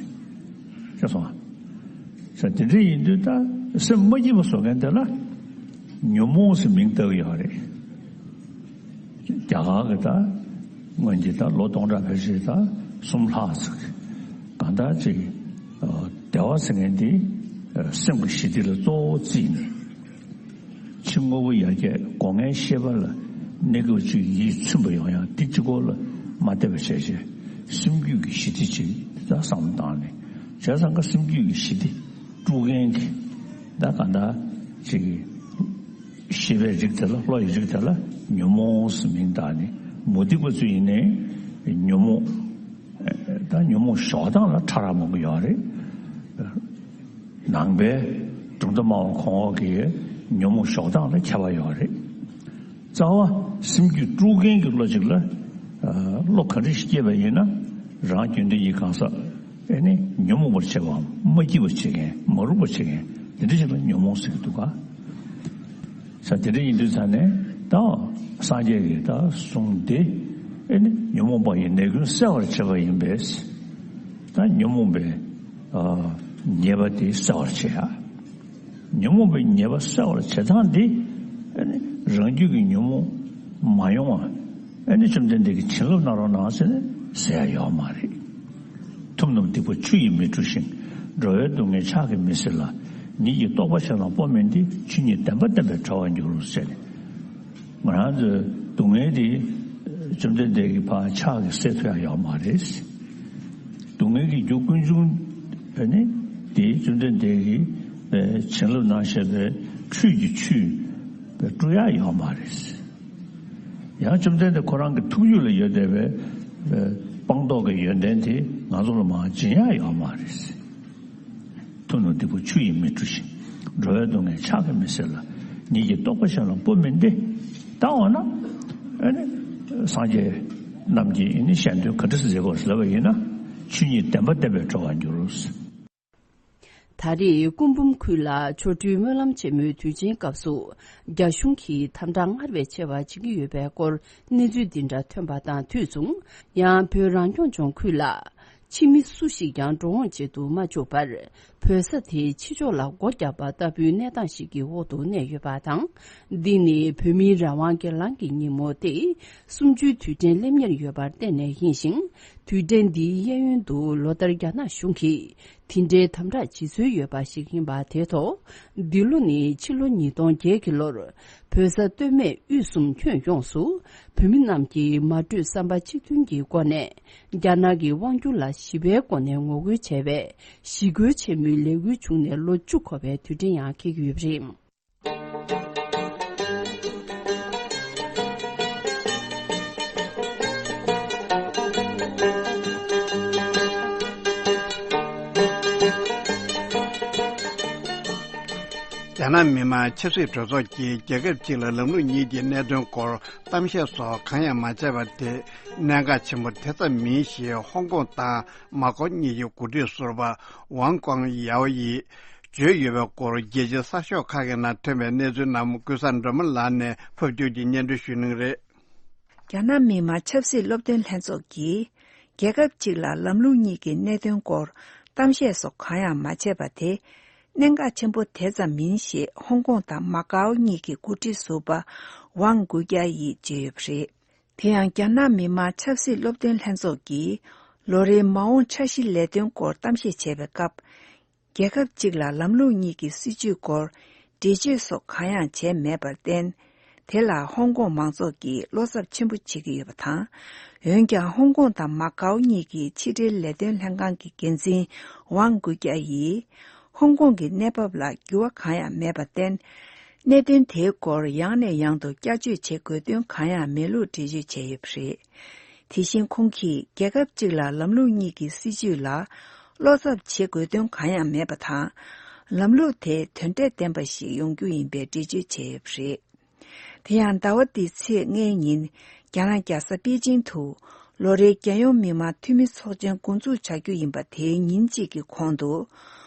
ཤེས་སོང་ཨ། ས་དེ་འདྲ་ཡིན་དུས་ད་སེམས་མ་སྐྱིད་པ་བཟོ་མཁན་དེ་ལ་ཉོན་མོངས་ཟེར་མིང་བཏགས་ཡོད་རེད། རྒྱ་གར་གྱི་ད་སྔོན་གྱི་ད་ལོ་སྟོང་ཕྲག་ཕལ་ཆེར་ད་གསུམ་ལྷག་ཙམ་གྱི་གང་ ད་ཅིག་བདེ་བ་ཟེར་མཁན་དེ་སེམས་ཀྱི་ཞི་བདེ་ལ་གཙོ་བོ་བརྩིས་ནས། ཕྱི་དངོས་པོ་ཡར་རྒྱས་སྒོ་ལྔའི་ཤེས་པ་ལ་གནས་སྐབས་ཅིག་ཡིད་ཚིམ་པ་ཡོང་ཡ་དེ་གཅིག་པོ་ལ་མ་བལྟས་པ་བྱས་བྱས། སེམས་རྒྱུད་ཀྱི་ཞི་བདེ་ཅིག་ད་བསམ་བློ་བཏང་ནས་བྱས་ཙང་ཀ་སེམས་རྒྱུད་ཀྱི་ཞི་བདེ་དཀྲུག་མཁན་གྱི་ད་ག་འདྲ་ཅིག་ཤེས་པའི་རིགས་དེ་ལ་བློ་ཡི་རིགས་དེ་ལ་ཉོན་མོངས་སུ་མིང་བཏགས་ནས། མུ་སྟེགས་པ་ཚོ་ཡིན་ནའི་ཉོན་མོངས། ད་ཉོན་མོངས་ཞོག་སྟངས་ལ་ཕྲ་རགས་མང་པོ་ཡོད་རེད། ནང་པའི་གྲུབ་མཐའ་སྨྲ་བ་གོང་འོག་གི་ཉོན་མོངས་ཞོག་སྟངས་ལ་ཁྱད་པར་ཡོད་རེད། རྩ་བ་སེམས་རྒྱུད་དཀྲུག་མཁན་གྱི་བློ་ཅིག་ལ། བློ་ག་འདྲ་ཞིག་སྐྱེས་པ་ཡིན་ན། རང་རྒྱུད་འདི་ཡི་གང་ཟག་ཨེ་ནི་ཉོན་མོངས་པར་བྱེད་པའམ་མ་སྐྱིད་པར་བྱེད་མཁན་མ་རུངས་པར་བྱེད་མཁན་དེ་འདྲ་ཞིག་ལ་ཉོན་མོངས་ཟེར་གྱི་འདུག་ག་ས་དེ་འདྲ་ཡིན་དུས་ཙང་ནས་ད་སངས་རྒྱས་ཀྱིས་ད་གསུངས་ཏེ། ཨེ་ནི་ཉོན་མོངས་པ་ཡི་ནད་ཀུན་སེལ་བར་བྱེད་པ་ཡིན་པས། ད་ཉོན་མོངས་པའི་ཨ་ཉེས་པ་དེ་སེལ་བར་བྱེད་ཡ། ཉོན་མོངས་པའི་ཉེས་པ་སེལ་བར་བྱེད་སྟངས་དེ། ཨེ་ནི་རང་རྒྱུད་ཀྱི་ཉོན་མོངས་མ་ཡོང་བ་ཨེ་ནི་བཅོམ་ལྡན་འདས་ཀྱིས་བྱིན་རླབས་གནང་རོགས་གནང་ཟེར་ནས་ཟེར་ཡ་ཡོད་མ་རེད། ཐུབ་རྣམས་སྡིག་པ་ཆུ་ཡིས་མི་འཁྲུ་ཞིང་། འགྲོ་བའི་སྡུག་བསྔལ་ཕྱག་གིས་མི་སེལ་ལ། ཉིད་ཀྱི་རྟོགས་པ་གཞན་ལ་སྤོ་མིན་ཏེ། ཆོས་ཉིད་བདེན་པ་བསྟན་པས་གྲོལ་བར་འགྱུར་ཟེར་ནས། ང་རང་ཚོའི་སྡུག་བསྔལ་དེ་བཅོམ་ལྡན་འདས་ཀྱིས་ཕར་ཕྱག་གིས་སེལ་ཐུབ་ཡ་ཡོད་མ་རེད། སྡུག་བསྔལ་གྱི་རྒྱུ་ཀུན་འབྱུང་ནི་དེ་བཅོམ་ལྡན་འདས་ཀྱིས་བྱིན་རླབས་གནང་བཞག་པའི་ཁྲུས་ཀྱི་ཆུས་བཀྲུ་ཡ་ཡོད་མ་རེད། ཡང་བཅོམ་ལྡན་འདས་ཁོ་རང་གི་ཐུགས་རྒྱུད་ལ་ཡོད་བསྡད་པའི་སྤངས་རྟོགས་ཀྱི་ཡོན་ཏན་དེ་ང་ཚོ་ལ་མར་སྦྱིན་ཡ་ཡོད་མ་རེད། ཐུབ་རྣམས་སྡིག་པ་ཆུ་ཡིས་མི་འཁྲུ་ཞིང་། འགྲོ་བའི་སྡུག་བསྔལ་ཕྱག་གིས་མི་སེལ་ལ། ཉིད་ཀྱི་རྟོགས་པ་གཞན་ལ་སྤོ་མིན་ཏེ། ད་འོ་ན། ཨ་ནི། སངས་རྒྱས་རྣམས་ཀྱིས་ཨ་ནི་ཞལ་འདོན་ག་འདྲ་མཛད་དགོས་ལབ་པ་ཡིན་ན། ཆོས་ཉིད་བདེན་པ་བསྟན་པས་གྲོལ་བར་འགྱུར། ད་རེས་སྐུ་འབུམ་ཁུལ་ལ་ཆོ་འཕྲུལ་སྨོན་ལམ་ཆེན་མོའི་དུས་ཆེན་སྐབས་སུ། རྒྱ་གཞུང་གིས་དམ་དྲག་སྔར་བས་ཆེ་བ་བྱེད་ཀྱི་ཡོད་པའི་སྐོར་གནས་ཚུལ་འདི་འདྲ་ཐོན་པ་དང་དུས་མཚུངས། ཡང་བོད་རང་སྐྱོང་ལྗོངས་ཁུལ་ལ། ཕྱི་མི་སུ་ཞིག་ཀྱང་འགྲོ་འོང་བྱེད་དུ་མ་བཅུག་པར། བོད་ས་དེའི་ཕྱི་ཕྱོགས་ལ་སྒོ་བརྒྱབ་པ་ལྟ་བུའི་གནས་སྟངས་ཤིག་གི་འོག་ཏུ་གནས་ཡོད་པ་དང་། འདི་ནི་བོད་མིའི་རང་དབང་སྒེར་ལངས་ཀྱི་ཉིན་མོ་སྟེ། གསུམ་བཅུའི་དུས་དྲན་སླེབས་ཉེར་ཡོད་པར་བརྟེན་ནས་ཡིན་ཞིང་། དུས་དྲན་འདིའི་གཡས་གཡོན་དུ་ལོ་ལྟར་རྒྱ་ནག་གཞུང་གིས་དེ་འདྲའི་དམ་དྲག་བྱེད་སྲོལ་ཡོད་པ་ཞིག་ཡིན་པ་དེ་ཐོག་འདི་ལོ་ནི་ཕྱི་ལོ་ཉིས་སྟོང་བརྒྱད་ཀྱི་ལོར། བོད་ས་སྟོད་སྨད་དབུས་གསུམ་ཁྱོན་ཡོངས་སུ་བོད་མི་རྣམས་ཀྱིས་མ་གྲོས་བསམ་པ་གཅིག་མཐུན་གྱི་སྒོ་ནས། རྒྱ་ནག་གི་དབང་སྒྱུར་ལ་ཞི་བའི་སྒོ་ནས་ངོ་རྒོལ་བྱས་པའི་ཞི་རྒོལ་ཆེན་མོའི་ལས་འགུལ་བྱུང་ནས་ལོ་བཅུ་འཁོར་བའི་དུས་དྲན་ཡང་འཁེལ་གྱི་ཡོད་པ་རེད། རྒྱ་ནག་མི་དམངས་ཆབ་སྲིད་གྲོས་ཚོགས་ཀྱིས་རྒྱལ་ཁབ་གཅིག་ལ་ལམ་ལུགས་གཉིས་ཀྱི་གནད་དོན་སྐོར་གཏམ་བཤད་སོགས་གང་ཡང་མ་བྱས་པ་དེ་གནད་འགག་ཆེན་པོ་དེ་ཙམ་མིན་ཞེས་ཧོང་ཀོང་དང་མ་ཀའོ་གཉིས་ཀྱི་འགོ་ཁྲིད་ཟུར་པ་ཝང་ཀོང་ཡའོ་ཡིས་བརྗོད་ཡོད་པའི་སྐོར་རྒྱལ་སྤྱིའི་གསར་ཤོག་ཁག་གི་ནང་ཐོན་པའི་གནས་ཚུལ་རྣམས་ཀུན་བཟང་སྒྲོལ་མ་ལགས་ནས་ཕབ་སྒྱུར་གྱིས་སྙན་སྒྲོན་ཞུ་གནང་གི་རེད། རྒྱ་ནག་མི་དམངས་ཆབ་སྲིད་སློབ་སྟོན་ལྷན་ཚོགས་ཀྱིས་རྒྱལ་ཁབ་གཅིག་ལ་ལམ་ལུགས་གཉིས་ཀྱི་གནད་དོན་སྐོར་གཏམ་བཤད་སོགས་གང་ཡང་མ་བྱས་པ་དེ་གནད་འགག་ཆེན་པོ་དེ་ཙམ་མིན་ཞེས་ཧོང་ཀོང་དང་མ་ཀའོ་གཉིས་ཀྱི་འགོ་ཁྲིད་ཟུར་པ་ཝང་གུ་ཀྱ་ཡིས་བརྗོད་ཡོད་པ་རེད། དེ་ཡང་རྒྱ་ནག་མི་དམངས་ཆབ་སྲིད་སློབ་སྟོན་ལྷན་ཚོགས་ཀྱིས་ལོ་རེའི་མ་འོངས་འཆར་གཞི་ལས་དོན་སྐོར་གཏམ་བཤད་བྱས་པའི་སྐབས། རྒྱལ་ཁབ་གཅིག་ལ་ལམ་ལུགས་གཉིས་ཀྱི་སྲིད་བྱུས་སྐོར་འགྲེལ་བརྗོད་སོགས་གང་ཡང་བྱས་མེད་པར་བརྟེན། དེ་ལ་ཧོང་ཀོང་མང་ཚོགས་ཀྱིས་བློ་འཚབ་ཆེན་པོ་བྱེད་ཀྱི་ཡོད་པ་དང་། འོན་ཀྱང་ཧོང་ཀོང་དང་མ་ཀའོ་གཉིས་ཀྱི་ཕྱི་འབྲེལ་ལས་དོན་ལྷན་ཁང་གྱི་འགན་འཛིན་ཝང་གུ་ཀྱ་ཡིས། ཧོང་ཀོང་གི་གནས་བབ་ལ་འགྱུར་བ་གང་ཡང་མེད་པར་བརྟེན། གནད་དོན་དེའི་སྐོར་ཡང་ནས་ཡང་དུ་བསྐྱར་བརྗོད་བྱེད་དགོས་དོན་གང་ཡང་མེད་ལུགས་འགྲེལ་བརྗོད་བྱས་ཡོད་པ་རེད། དེ་བཞིན་ཁོང་གིས་རྒྱལ་ཁབ་གཅིག་ལ་ལམ་ལུགས་གཉིས་ཀྱི་སྲིད་བྱུས་ལ་བློ་འཚབ་བྱེད་དགོས་དོན་གང་ཡང་མེད་པ་དང་། ལམ་ལུགས་དེ་དོན་འབྲས་ལྡན་པ་ཞིག་ཡོང་རྒྱུ་ཡིན་པའི་འགྲེལ་བརྗོད་བྱས་ཡོད་པ་རེད། དེ་ཡང་ཟླ་བ་འདིའི་ཚེས་ལྔའི་ཉིན་རྒྱ་ནག་རྒྱལ་ས་པེ་ཅིང་དུ་ལོ་རེའི་རྒྱལ་ཡོངས་མི་དམངས་འཐུས་མི་ཚོགས་ཆེན་འགོ་འཛུགས་བྱ་རྒྱུ་ཡིན་པ་དེའི་ཉིན་གཅིག་གི་གོང་དུ།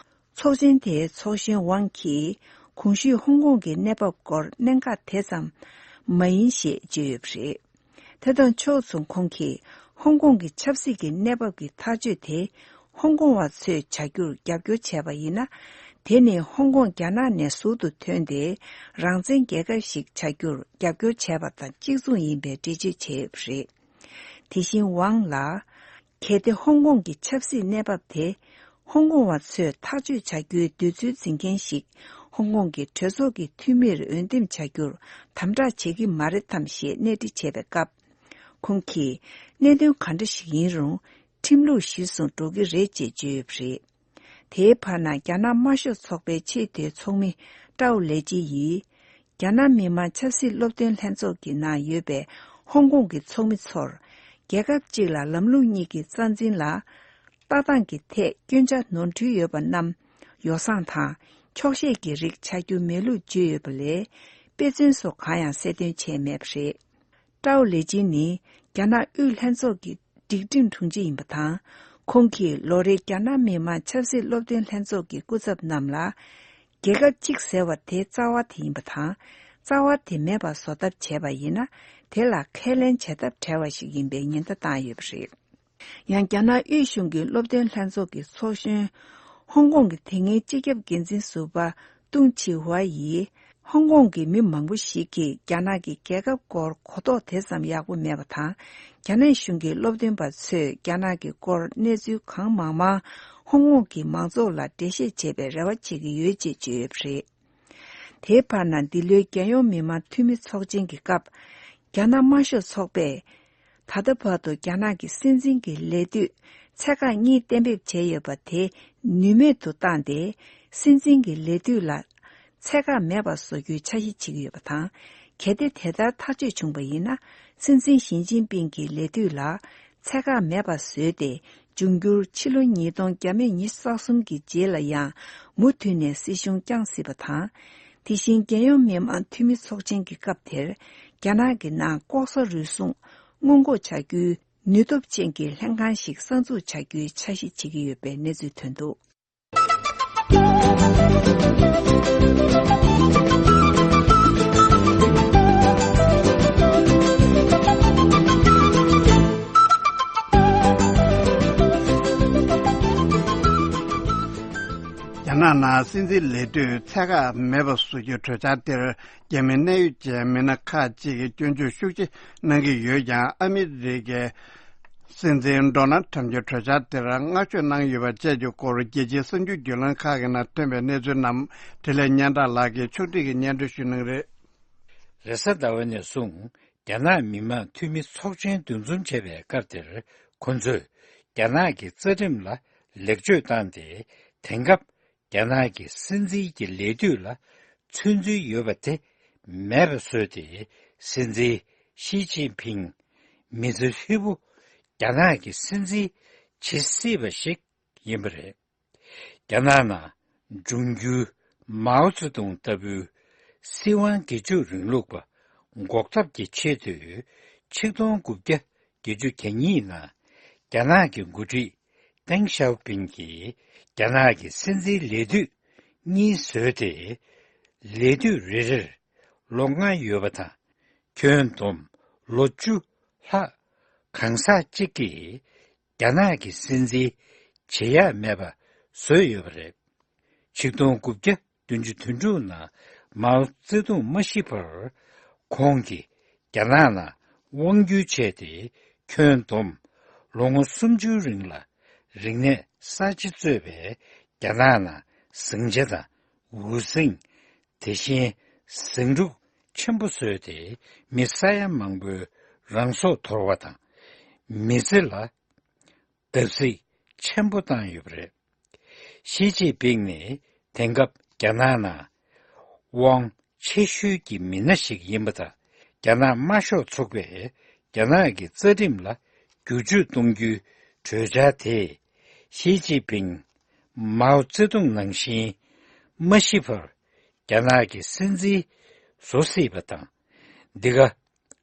ཚོགས་ཆེན་དེའི་ཚོགས་གཞོན་ཝང་གིས་གོང་ཞུས་ཧོང་ཀོང་གི་གནས་བབ་སྐོར་གནད་འགག་དེ་ཙམ་མ་ཡིན་ཞེས་བརྗོད་ཡོད་པ་རེད། དེ་དང་ཕྱོགས་མཚུངས་ཁོང་གིས་ཧོང་ཀོང་གི་ཆབ་སྲིད་ཀྱི་གནས་བབ་ཀྱི་ཐག་གཅོད་དེ་ཧོང་ཀོང་བ་ཚོས་བྱ་རྒྱུར་རྒྱབ་སྐྱོར་བྱས་པ་ཡིན་ན། དེ་ནི་ཧོང་ཀོང་རྒྱ་ནག་ནས་ཟུར་དུ་ཐོན་ཏེ་རང་བཙན་རྒྱལ་ཁབ་ཞིག་བྱ་རྒྱུར་རྒྱབ་སྐྱོར་བྱས་པ་དང་གཅིག་མཚུངས་ཡིན་པའི་འགྲེལ་བརྗོད་བྱས་ཡོད་པ་རེད། དེ་བཞིན་ཝང་ལ། གལ་ཏེ་ཧོང་ཀོང་གི་ཆབ་སྲིད་གནས་བབ་དེ་ཧོང་ཀོང་བ་ཚོས་ཐག་གཅོད་བྱ་རྒྱུའི་འདོད་ཚུལ་འཛིན་མཁན་ཞིག་ཧོང་ཀོང་གི་གྲོས་ཚོགས་ཀྱི་འཐུས་མིར་འོས་འདེམས་བྱ་རྒྱུར་དམ་དྲག་བྱེད་ཀྱི་མ་རེད་དམ་ཞེས་གནས་འདྲི་བྱས་པའི་སྐབས། ཁོང་གིས་གནད་དོན་ག་འདྲ་ཞིག་ཡིན་རུང་ཁྲིམས་ལུགས་གཞིར་བཟུང་འགྲོ་གི་རེད་ཅེས་བརྗོད་ཡོད་པ་རེད། དེའི་བར་ན་རྒྱ་ནག་དམར་ཤོག་ཚོགས་པའི་ཆེས་མཐོའི་ཚོགས་མི་ཀྲའོ་ལེ་ཅི་ཡིས། རྒྱ་ནག་མི་དམངས་ཆབ་སྲིད་སློབ་སྟོན་ལྷན་ཚོགས་ཀྱི་ནང་ཡོད་པའི་ཧོང་ཀོང་གི་ཚོགས་མི་ཚོར། རྒྱལ་ཁབ་གཅིག་ལ་ལམ་ལུགས་གཉིས་ཀྱི་རྩ་འཛིན་ལ། ལྟ་སྟངས་ཀྱི་ཐད་སྐྱོན་ཆ་ནོར་འཁྲུལ་ཡོད་པ་རྣམས་ཡོ་བསྲང་དང་འཁྱོག་བཤད་ཀྱི་རིགས་ཆགས་རྒྱུ་མེད་ལུགས་བརྗོད་ཡོད་པ་ལས། དཔེ་མཚོན་སོགས་གང་ཡང་གསལ་སྟོན་བྱས་མེད་པ་རེད། ཀྲའོ་ལེ་ཅི་ནི་རྒྱ་ནག་དབུས་ལྷན་ཚོགས་ཀྱི་སྒྲིག་ཁྲིམས་དྲུང་ཆེ་ཡིན་པ་དང་། ཁོང་གིས་ལོ་རེའི་རྒྱ་ནག་མི་དམངས་ཆབ་སྲིད་སློབ་སྟོན་ལྷན་ཚོགས་ཀྱི་སྐུ་ཚབ་རྣམས་ལ། རྒྱལ་ཁབ་གཅིག་ཟེར་བ་དེ་རྩ་བ་དེ་ཡིན་པ་དང་། རྩ་བ་དེ་མེད་པ་བཟོ་ཐབས་བྱས་པ་ཡིན་ན། དེ་ལ་ཁས་ལེན་བྱེད་ཐབས་བྲལ་བ་ཞིག་ཡིན་པའི་ཉེན་བརྡ་བཏང་ཡོད་པ་རེད། ཡང་རྒྱ་ནག་དབུས་གཞུང་གི་སློབ་སྟོན་ལྷན་ཚོགས་ཀྱི་ཚོགས་གཞོན། ཧོང་ཀོང་གི་དེ་སྔའི་སྤྱི་ཁྱབ་འགན་འཛིན་ཟུར་པ་ཏུང་ཆི་ཧྭ་ཡིས། ཧོང་ཀོང་གི་མི་མང་པོ་ཞིག་གིས་རྒྱ་ནག་གི་རྒྱལ་ཁབ་སྐོར་གོ་རྟོགས་དེ་ཙམ་ཡག་པོ་མེད་པ་དང་། རྒྱ་ནག་གཞུང་གི་སློབ་སྟོན་པ་ཚོས་རྒྱ་ནག་གི་སྐོར་གནས་ཚུལ་གང་མང་མང་ཧོང་ཀོང་གི་མང་ཚོགས་ལ་འགྲེལ་བཤད་བྱེད་པའི་རེ་བ་བྱེད་ཀྱི་ཡོད་ཅེས་བརྗོད་ཡོད་པ་རེད། དེའི་བར་ན་འདི་ལོའི་རྒྱལ་ཡོངས་མི་དམངས་འཐུས་མི་ཚོགས་ཆེན་གྱི་སྐབས། རྒྱ་ནག་དམར་ཤོག་ཚོགས་པས། ད་ལྟ་བར་དུ་རྒྱ་ནག་གི་སྲིད་འཛིན་གྱི་ལས་དུས་ཚད་བཀག་གཉིས་གཏན་འབེབས་བྱས་ཡོད་པ་དེ་ནུས་མེད་དུ་བཏང་སྟེ། སྲིད་འཛིན་གྱི་ལས་དུས་ལ་ཚད་བཀག་མེད་པ་བཟོ་རྒྱུའི་འཆར་གཞི་བྱེད་ཀྱི་ཡོད་པ་དང་། གལ་ཏེ་དེ་ལྟར་ཐག་གཅོད་བྱུང་བ་ཡིན་ན། སྲིད་འཛིན་ཞི་ཅིན་ཕིང་གི་ལས་དུས་ལ་ཚད་བཀག་མེད་པ་བཟོས་ཏེ། འབྱུང་འགྱུར་ཕྱི་ལོ་ཉིས་སྟོང་བརྒྱ་མེད་ཉི་ཤུ་རྩ་གསུམ་གྱི་རྗེས་ལ་ཡང་མུ་མཐུད་ནས་སྲིད་གཞུང་བསྐྱངས་སྲིད་པ་དང་། དེ་བཞིན་རྒྱལ་ཡོངས་མི་དམངས་འཐུས་མི་ཚོགས་ཆེན་གྱི་སྐབས་དེར། རྒྱ་ནག་གི་ནང་ལྐོག་ཟ་རུལ་སུངས་སྔོན་འགོག་བྱ་རྒྱུའི་ནུས་སྟོབས་ཅན་གྱི་ལྷན་ཁང་ཞིག་གསར་འཛུགས་བྱ་རྒྱུའི་འཆར་གཞི་བྱེད་ཀྱི་ཡོད་པའི་གནས་ཚུལ་ཐོན་འདུག། རྒྱ་ནག་ནང་སྲིད་འཛིན་ལས་དུས་ཚད་བཀག་མེད་པ་བཟོ་རྒྱུའི་གྲོས་འཆར་དེར། རྒྱ་མི་གནད་ཡོད་ཅན་མི་སྣ་ཁག་ཅིག་གིས་སྐྱོན་བརྗོད་ཤུགས་ཆེ་གནང་གི་ཡོད་ཀྱང་། ཨ་མི་རི་ཀའི་སྲིད་འཛིན་ཌོ་ནལ་ཊམ་གྱིས་གྲོས་འཆར་དེར་བསྔགས་བརྗོད་གནང་ཡོད་པ་བཅས་ཀྱི་སྐོར། རྒྱལ་སྤྱིའི་གསར་འགྱུར་བརྒྱུད་ལམ་ཁག་གི་ནང་ཐོན་པའི་གནས་ཚུལ་རྣམས་འཕྲིན་ལས་སྙན་གྲགས་ལགས་ཀྱིས་ཕྱོགས་སྒྲིག་གིས་སྙན་སྒྲོན་ཞུ་གནང་གི་རེད། རེས་གཟའ་ཟླ་བ་ནས་བཟུང་རྒྱ་ནག་མི་དམངས་འཐུས་མི་ཚོགས་ཆེན་འདུ་འཛོམས་བྱས་པའི་སྐབས་དེར། ཁོ་ཚོས་རྒྱ་ནག་གི་རྩ་ཁྲིམས་ལ་ལེགས་བཅོས་བཏང་སྟེ། དེང་སྐབས་རྒྱ་ནག་གི་སྲིད་འཛིན་གྱི་ལས་དུས་ལ་ཚོད་འཛིན་ཡོད་པ་དེ་མེད་པ་བཟོས་ཏེ། སྲིད་འཛིན་ཞི་ཅིན་ཕིང་མི་ཚེ་ཧྲིལ་པོ་རྒྱ་ནག་གི་སྲིད་འཛིན་བྱེད་སྲིད་པ་ཞིག་ཡིན་པ་རེད། རྒྱ་ནག་ནང་འབྱུང་འགྱུར་མའོ་ཙེ་ཏུང་ལྟ་བུའི་སྲིད་དབང་སྒེར་གཅོད་རིང་ལུགས་པ་འགོག་ཐབས་ཀྱི་ཆེད་དུ། ཆིག་སྟོང་དགུ་བརྒྱ་བརྒྱད་ཅུ་གྱ་གཉིས་ནང་རྒྱ་ནག་གི་འགོ་ཁྲིད་ཏེང་ཞའོ་ཕིང་གིས་རྒྱ་ནག་གི་སྲིད་འཛིན་ལས་དུས་གཉིས་བཟོས་ཏེ། ལས་དུས་རེ་རེར་ལོ་ལྔ་ཡོད་པ་དང་། ཁྱོན་བསྡོམས་ལོ་བཅུ་ལྷག་གང་ཟག་གཅིག་གིས་རྒྱ་ནག་གི་སྲིད་འཛིན་བྱེད་ཡག་མེད་པ་བཟོས་ཡོད་པ་རེད། ཆིག་སྟོང་དགུ་བརྒྱ་བདུན་ཅུ་དོན་དྲུག་ནང་མའོ་ཙེ་ཏུང་མ་ཤི་བར། ཁོང་གིས་རྒྱ་ནག་ནང་དབང་བསྒྱུར་བྱས་ཏེ། ཁྱོན་བསྡོམས་ལོ་ངོ་སུམ་ཅུའི་རིང་ལ་རིག་གནས་གསར་བརྗེ་གཙོས་པའི་རྒྱ་ནག་ནང་ཟིང་ཆ་དང་འུར་ཟིང་། དེ་བཞིན་ཟིང་འཁྲུག་ཆེན་པོ་བཟོས་ཏེ། མི་ས་ཡ་མང་པོའི་རང་སྲོག་དོར་བ་དང་། མི་ཚེ་ལ་བརྡབ་གསིག་ཆེན་པོ་བཏང་ཡོད་པ་རེད། ཞི་ཅིན་ཕིང་ནི་དེང་སྐབས་རྒྱ་ནག་ནང་དབང་ཆེ་ཤོས་ཀྱི་མི་སྣ་ཞིག་ཡིན་པ་དང་། རྒྱ་ནག་དམར་ཤོག་ཚོགས་པས་རྒྱ་ནག་གི་རྩ་ཁྲིམས་ལ་བསྒྱུར་བཅོས་གཏོང་རྒྱུའི་གྲོས་འཆར་དེས། ཞི་ཅིན་ཕིང་མའོ་ཙེ་ཏུང་ནང་བཞིན་མ་ཤི་བར་རྒྱ་ནག་གི་སྲིད་འཛིན་བཟོ་སྲིད་པ་དང་། འདི་ག་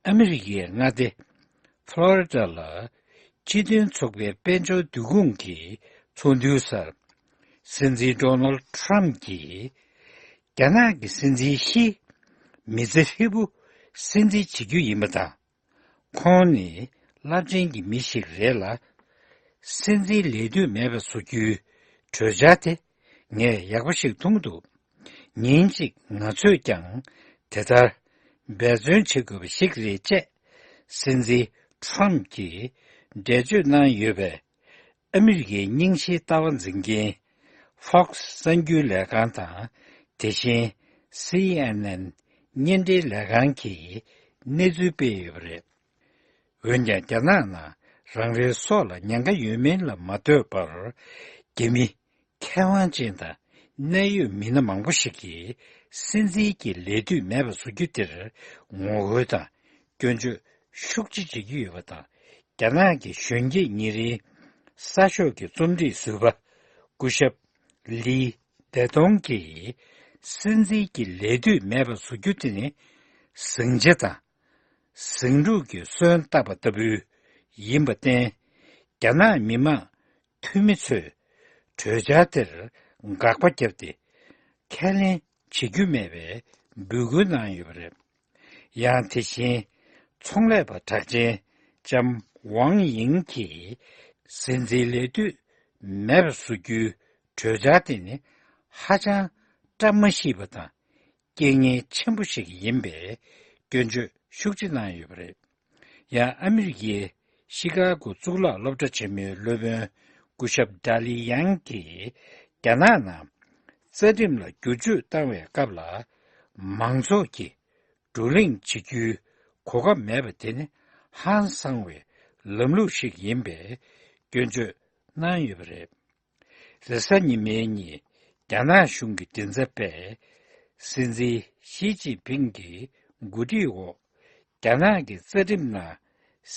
ཨ་མི་རི་ཀའི་མངའ་སྡེ་ཕློ་རི་ཌ་ལ་སྤྱི་མཐུན་ཚོགས་པའི་དཔལ་འབྱོར་འདུས་ཁོངས་ཀྱི་ཚོགས་འདུའི་སར། སྲིད་འཛིན་ཌོ་ནལ་ཌི་ཊརམ་ཕ་གྱིས་རྒྱ་ནག་གི་སྲིད་འཛིན་ཞི་མི་ཚེ་ཧྲིལ་པོ་སྲིད་འཛིན་བྱེད་རྒྱུ་ཡིན་པ་དང་། ཁོང་ནི་རླབས་ཆེན་གྱི་མི་ཞིག་རེད་ལ། སྲིད་འཛིན་ལས་དུས་མེད་པ་བཟོ་རྒྱུའི་གྲོས་འཆར་དེ་ངས་ཡག་པོ་ཞིག་མཐོང་འདུག། ཉིན་གཅིག་ང་ཚོས་ཀྱང་དེ་ལྟར་འབད་བརྩོན་བྱེད་དགོས་པ་ཞིག་རེད་ཅེས། སྲིད་འཛིན་ཊརམ་ཕ་གྱིས་འགྲེལ་བརྗོད་གནང་ཡོད་པའི་ ཨ་མི་རི་ཀའི་རྙིང་ཞེན་ལྟ་བ་འཛིན་མཁན་Fox གསར་འགྱུར་ལས་ཁང་དང་། དེ་བཞིན་C N N གཉེན་འབྲེལ་ལས་ཁང་གིས་གནས་ཚུལ་སྤེལ་ཡོད་པ་རེད། འོན་ཀྱང་། རྒྱ་ནག་ནང་རང་རེའི་སྲོག་ལ་ཉེན་ཁ་ཡོད་མིན་ལ་མ་ལྟོས་པར། རྒྱ་མི་མཁས་དབང་ཅན་དང་གནད་ཡོད་མི་སྣ་མང་པོ་ཞིག་གིས་སྲིད་འཛིན་གྱི་ལས་དུས་མེད་པ་བཟོ་རྒྱུ་དེར་ངོ་རྒོལ་དང་སྐྱོན་བརྗོད་ཤུགས་ཆེ་བྱེད་ཀྱི་ཡོད་པ་དང་། རྒྱ་ནག་གི་གཞོན་སྐྱེས་ཉིན་རེའི་གསར་ཤོག་གི་རྩོམ་སྒྲིག་ཟུར་པ་སྐུ་ཞབས་ལི་ཏེ་ཏོང་གིས། སྲིད་འཛིན་གྱི་ལས་དུས་མེད་པ་བཟོ་རྒྱུ་དེ་ནི་ཟིང་ཆ་དང་ཟིང་འཁྲུག་གི་སོན་བཏབ་པ་ལྟ་བུ་ཡིན་པར་བརྟེན། རྒྱ་ནག་མི་དམངས་འཐུས་མི་ཚོས་གྲོས་འཆར་དེར་དགག་པ་བརྒྱབ་སྟེ། ཁས་ལེན་བྱེད་རྒྱུ་མེད་པའི་འབོད་སྐུལ་གནང་ཡོད་པ་རེད། ཡང་དེ་བཞིན་ཚོང་ལས་པ་གྲགས་ཅན་ལྕམ་ཝང་ཡིང་གིས། སྲིད་འཛིན་ལས་དུས་མེད་པ་བཟོ་རྒྱུའི་གྲོས་འཆར་དེ་ནི་ཧ་ཅང་བཀྲ་མ་ཤིས་པ་དང་རྐྱེན་ངན་ཆེན་པོ་ཞིག་ཡིན་པའི་སྐྱོན་བརྗོད་ཤུགས་ཆེ་གནང་ཡོད་པ་རེད། ཡང་ཨ་མི་རི་ཀའི་ཤི་ཀ་གོ་གཙུག་ལག་སློབ་གྲྭ་ཆེན་མོའི་སློབ་དཔོན་སྐུ་ཞབས་ཌ་ལི་ཡང་གིས། རྒྱ་ནག་ནང་རྩ་ཁྲིམས་ལ་བསྒྱུར་བཅོས་བཏང་བའི་སྐབས་ལ། མང་ཚོགས་ཀྱིས་བགྲོ་གླེང་བྱེད་རྒྱུའི་གོ་སྐབས་མེད་པ་དེ་ནི་ཧང་སང་བའི་ལམ་ལུགས་ཤིག་ཡིན་པའི་སྐྱོན་བརྗོད་གནང་ཡོད་པ་རེད། རེས་གཟའ་ཉི་མའི་ཉིན། རྒྱ་ནག་གཞུང་གི་མགྲིན་ཚབ་པས། སྲིད་འཛིན་ཞི་ཅིན་ཕིང་གི་འགོ་ཁྲིད་འོག་རྒྱ་ནག་གི་རྩ་ཁྲིམས་ནང་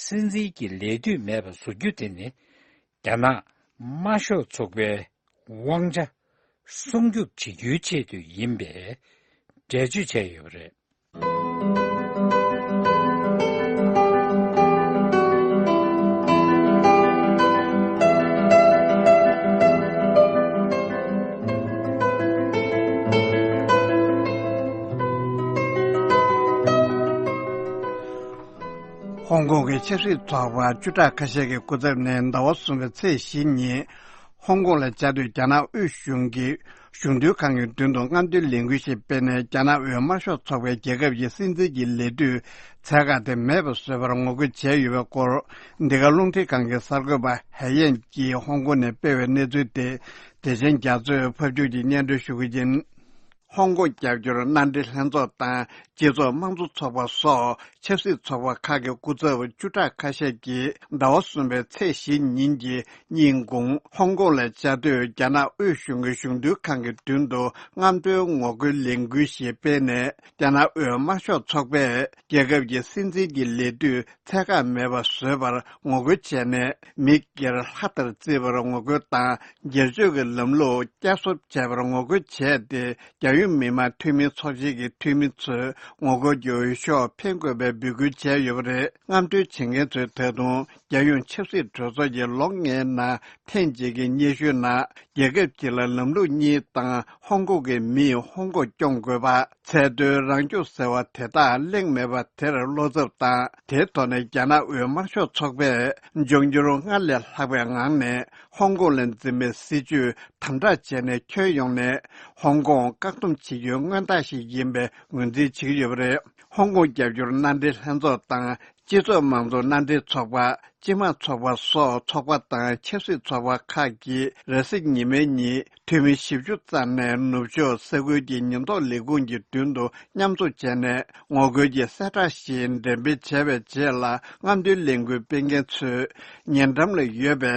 སྲིད་འཛིན་གྱི་ལས་དུས་མེད་པ་བཟོ་རྒྱུ་དེ་ནི། རྒྱ་ནག་དམར་ཤོག་ཚོགས་པའི་དབང་ཆ་སྲུང་སྐྱོབ་བྱེད་རྒྱུའི་ཆེད་དུ་ཡིན་པའི་འགྲེལ་བརྗོད་བྱས་ཡོད་པ་རེད། ཧོང་ཀོང་གི་ཆབ་སྲིད་ཚོགས་པ་བཅུ་ཕྲག་ཁ་ཤས་ཀྱི་སྐུ་ཚབ་ནས་ཟླ་བ་གསུམ་པའི་ཚེས་བཞི་ཉིན། ཧོང་ཀོང་ལ་བཅའ་སྡོད་རྒྱ་ནག་དབུས་གཞུང་གི་གཞུང་དོན་ཁང་གི་མདུན་དུ་རྔམ་སྟོན་ལས་འགུལ་ཞིག་སྤེལ་ནས། རྒྱ་ནག་དབུས་དམར་ཤོག་ཚོགས་པའི་རྒྱལ་ཁབ་ཀྱི་སྲིད་འཛིན་གྱི་ལས་དུས་ཚད་བཀག་དེ་མེད་པར་བཟོས་པར་ངོ་རྒོལ་བྱས་ཡོད་པའི་སྐོར། འདི་ག་རླུང་འཕྲིན་ཁང་གི་གསར་འགོད་པ་ཧའེ་ཡན་གྱིས་ཧོང་ཀོང་ནས་སྤེལ་བའི་གནས་ཚུལ་དེ། དེ་བཞིན་རྒྱ་མཚོས་ཕབ་སྒྱུར་གྱིས་སྙན་སྒྲོན་ཞུ་གི་ཡིན། ཧོང་ཀོང་རྒྱབ་སྐྱོར་མནའ་འབྲེལ་ལྷན་ཚོགས་དང་། སྤྱི་ཚོགས་དམངས་གཙོ་ཚོགས་པ་སོགས་ཆབ་སྲིད་ཚོགས་པ་ཁག་གི་སྐུ་ཚབ་བཅུ་ཕྲག་ཁ་ཤས་ཀྱིས་ཟླ་བ་གསུམ་པའི་ཚེས་བཞི་ཉིན་གྱི་སྙིང་དགོང་། ཧོང་ཀོང་ལ་བཅའ་སྡོད་རྒྱ་ནག་དབུས་གཞུང་གི་གཞུང་དོན་ཁང་གི་མདུན་དུ་རྔམ་སྟོན་ངོ་རྒོལ་ལས་འགུལ་ཞིག་སྤེལ་ནས། རྒྱ་ནག་དབུས་དམར་ཤོག་ཚོགས་པས་རྒྱལ་ཁབ་ཀྱི་སྲིད་འཛིན་གྱི་ལས་དུས་ཚད་བཀག་མེད་པར་བཟོས་པར་ངོ་རྒོལ་བྱས་ནས། མི་སྒེར་ལྷ་ལྟར་བརྩི་བར་ངོ་རྒོལ་དང་། སྒེར་གཅོད་ཀྱི་ལམ་ལུགས་བསྐྱར་གསོ་བྱས་པར་ངོ་རྒོལ་བྱས་ཏེ། རྒྱལ་ཡོངས་མི་དམངས་འཐུས་མི་ཚོགས་ཆེན་གྱི་འཐུས་མི་ཚོས་ངོ་རྒོལ་གྱི་འོས་ཤོག་འཕེན་དགོས་པའི་འབོད་སྐུལ་བྱས་ཡོད་པ་རེད། རྔམ་སྟོན་བྱེད་མཁན་ཚོས་ད་དུང་། རྒྱལ་ཡོངས་ཆབ་སྲིད་གྲོས་ཚོགས་ཀྱི་ལོ་ལྔའི་ནང་ཐེངས་གཅིག་གི་སྙན་ཞུའི་ནང་། རྒྱལ་ཁབ་གཅིག་ལ་ལམ་ལུགས་གཉིས་དང་། ཧོང་ཀོང་གི་མིས་ཧོང་ཀོང་སྐྱོང་དགོས་པ། ཚད་མཐོའི་རང་སྐྱོང་ཟེར་བ་དེ་དག་གླེང་མེད་པ་དེར་བློ་འཚབ་དང་། དེའི་ཐོག་ནས་རྒྱ་ནག་དབུས་དམར་ཤོག་ཚོགས་པས་འབྱུང་འགྱུར་སྔར་ལས་ལྷག་པའི་ངང་ནས་ཧོང་ཀོང་ལ་འཛིན་པའི་སྲིད་བྱུས་དམ་དྲག་བྱས་ནས། ཁྱོན་ཡོངས་ནས་ཧོང་ཀོང་བཀག་སྡོམ་བྱེད་རྒྱུའི་མངོན་རྟགས་ཤིག་ཡིན་པའི་ངོས་འཛིན་བྱེད་ཀྱི་ཡོད་པ་རེད། ཧོང་ཀོང་རྒྱབ་སྐྱོར་མནའ་འབྲེལ་ལྷན་ཚོགས་དང་། སྤྱི་ཚོགས་མང་གཙོ་མནའ་འབྲེལ་ཚོགས་པ། སྤྱི་དམངས་ཚོགས་པ་སོགས་ཚོགས་པ་དང་ཆབ་སྲིད་ཚོགས་པ་ཁག་གིས་རེས་གཟའ་ཉི་མའི་ཉིན་འཐུས་མི་བཞི་བཅུ་ཙམ་ནས་ནུབ་ཕྱོགས་ས་ཁུལ་གྱི་ཉེན་རྟོག་ལས་ཁུངས་ཀྱི་མདུན་དུ་མཉམ་འཛོམས་བྱས་ནས། ངོ་རྒོལ་གྱི་གསལ་བསྒྲགས་ཤིག་འགྲེམས་སྤེལ་བྱས་པའི་རྗེས་ལ། རྔམ་སྟོན་ལས་འགུལ་སྤེལ་མཁན་ཚོས་ཉེ་འགྲམ་ལ་ཡོད་པའི་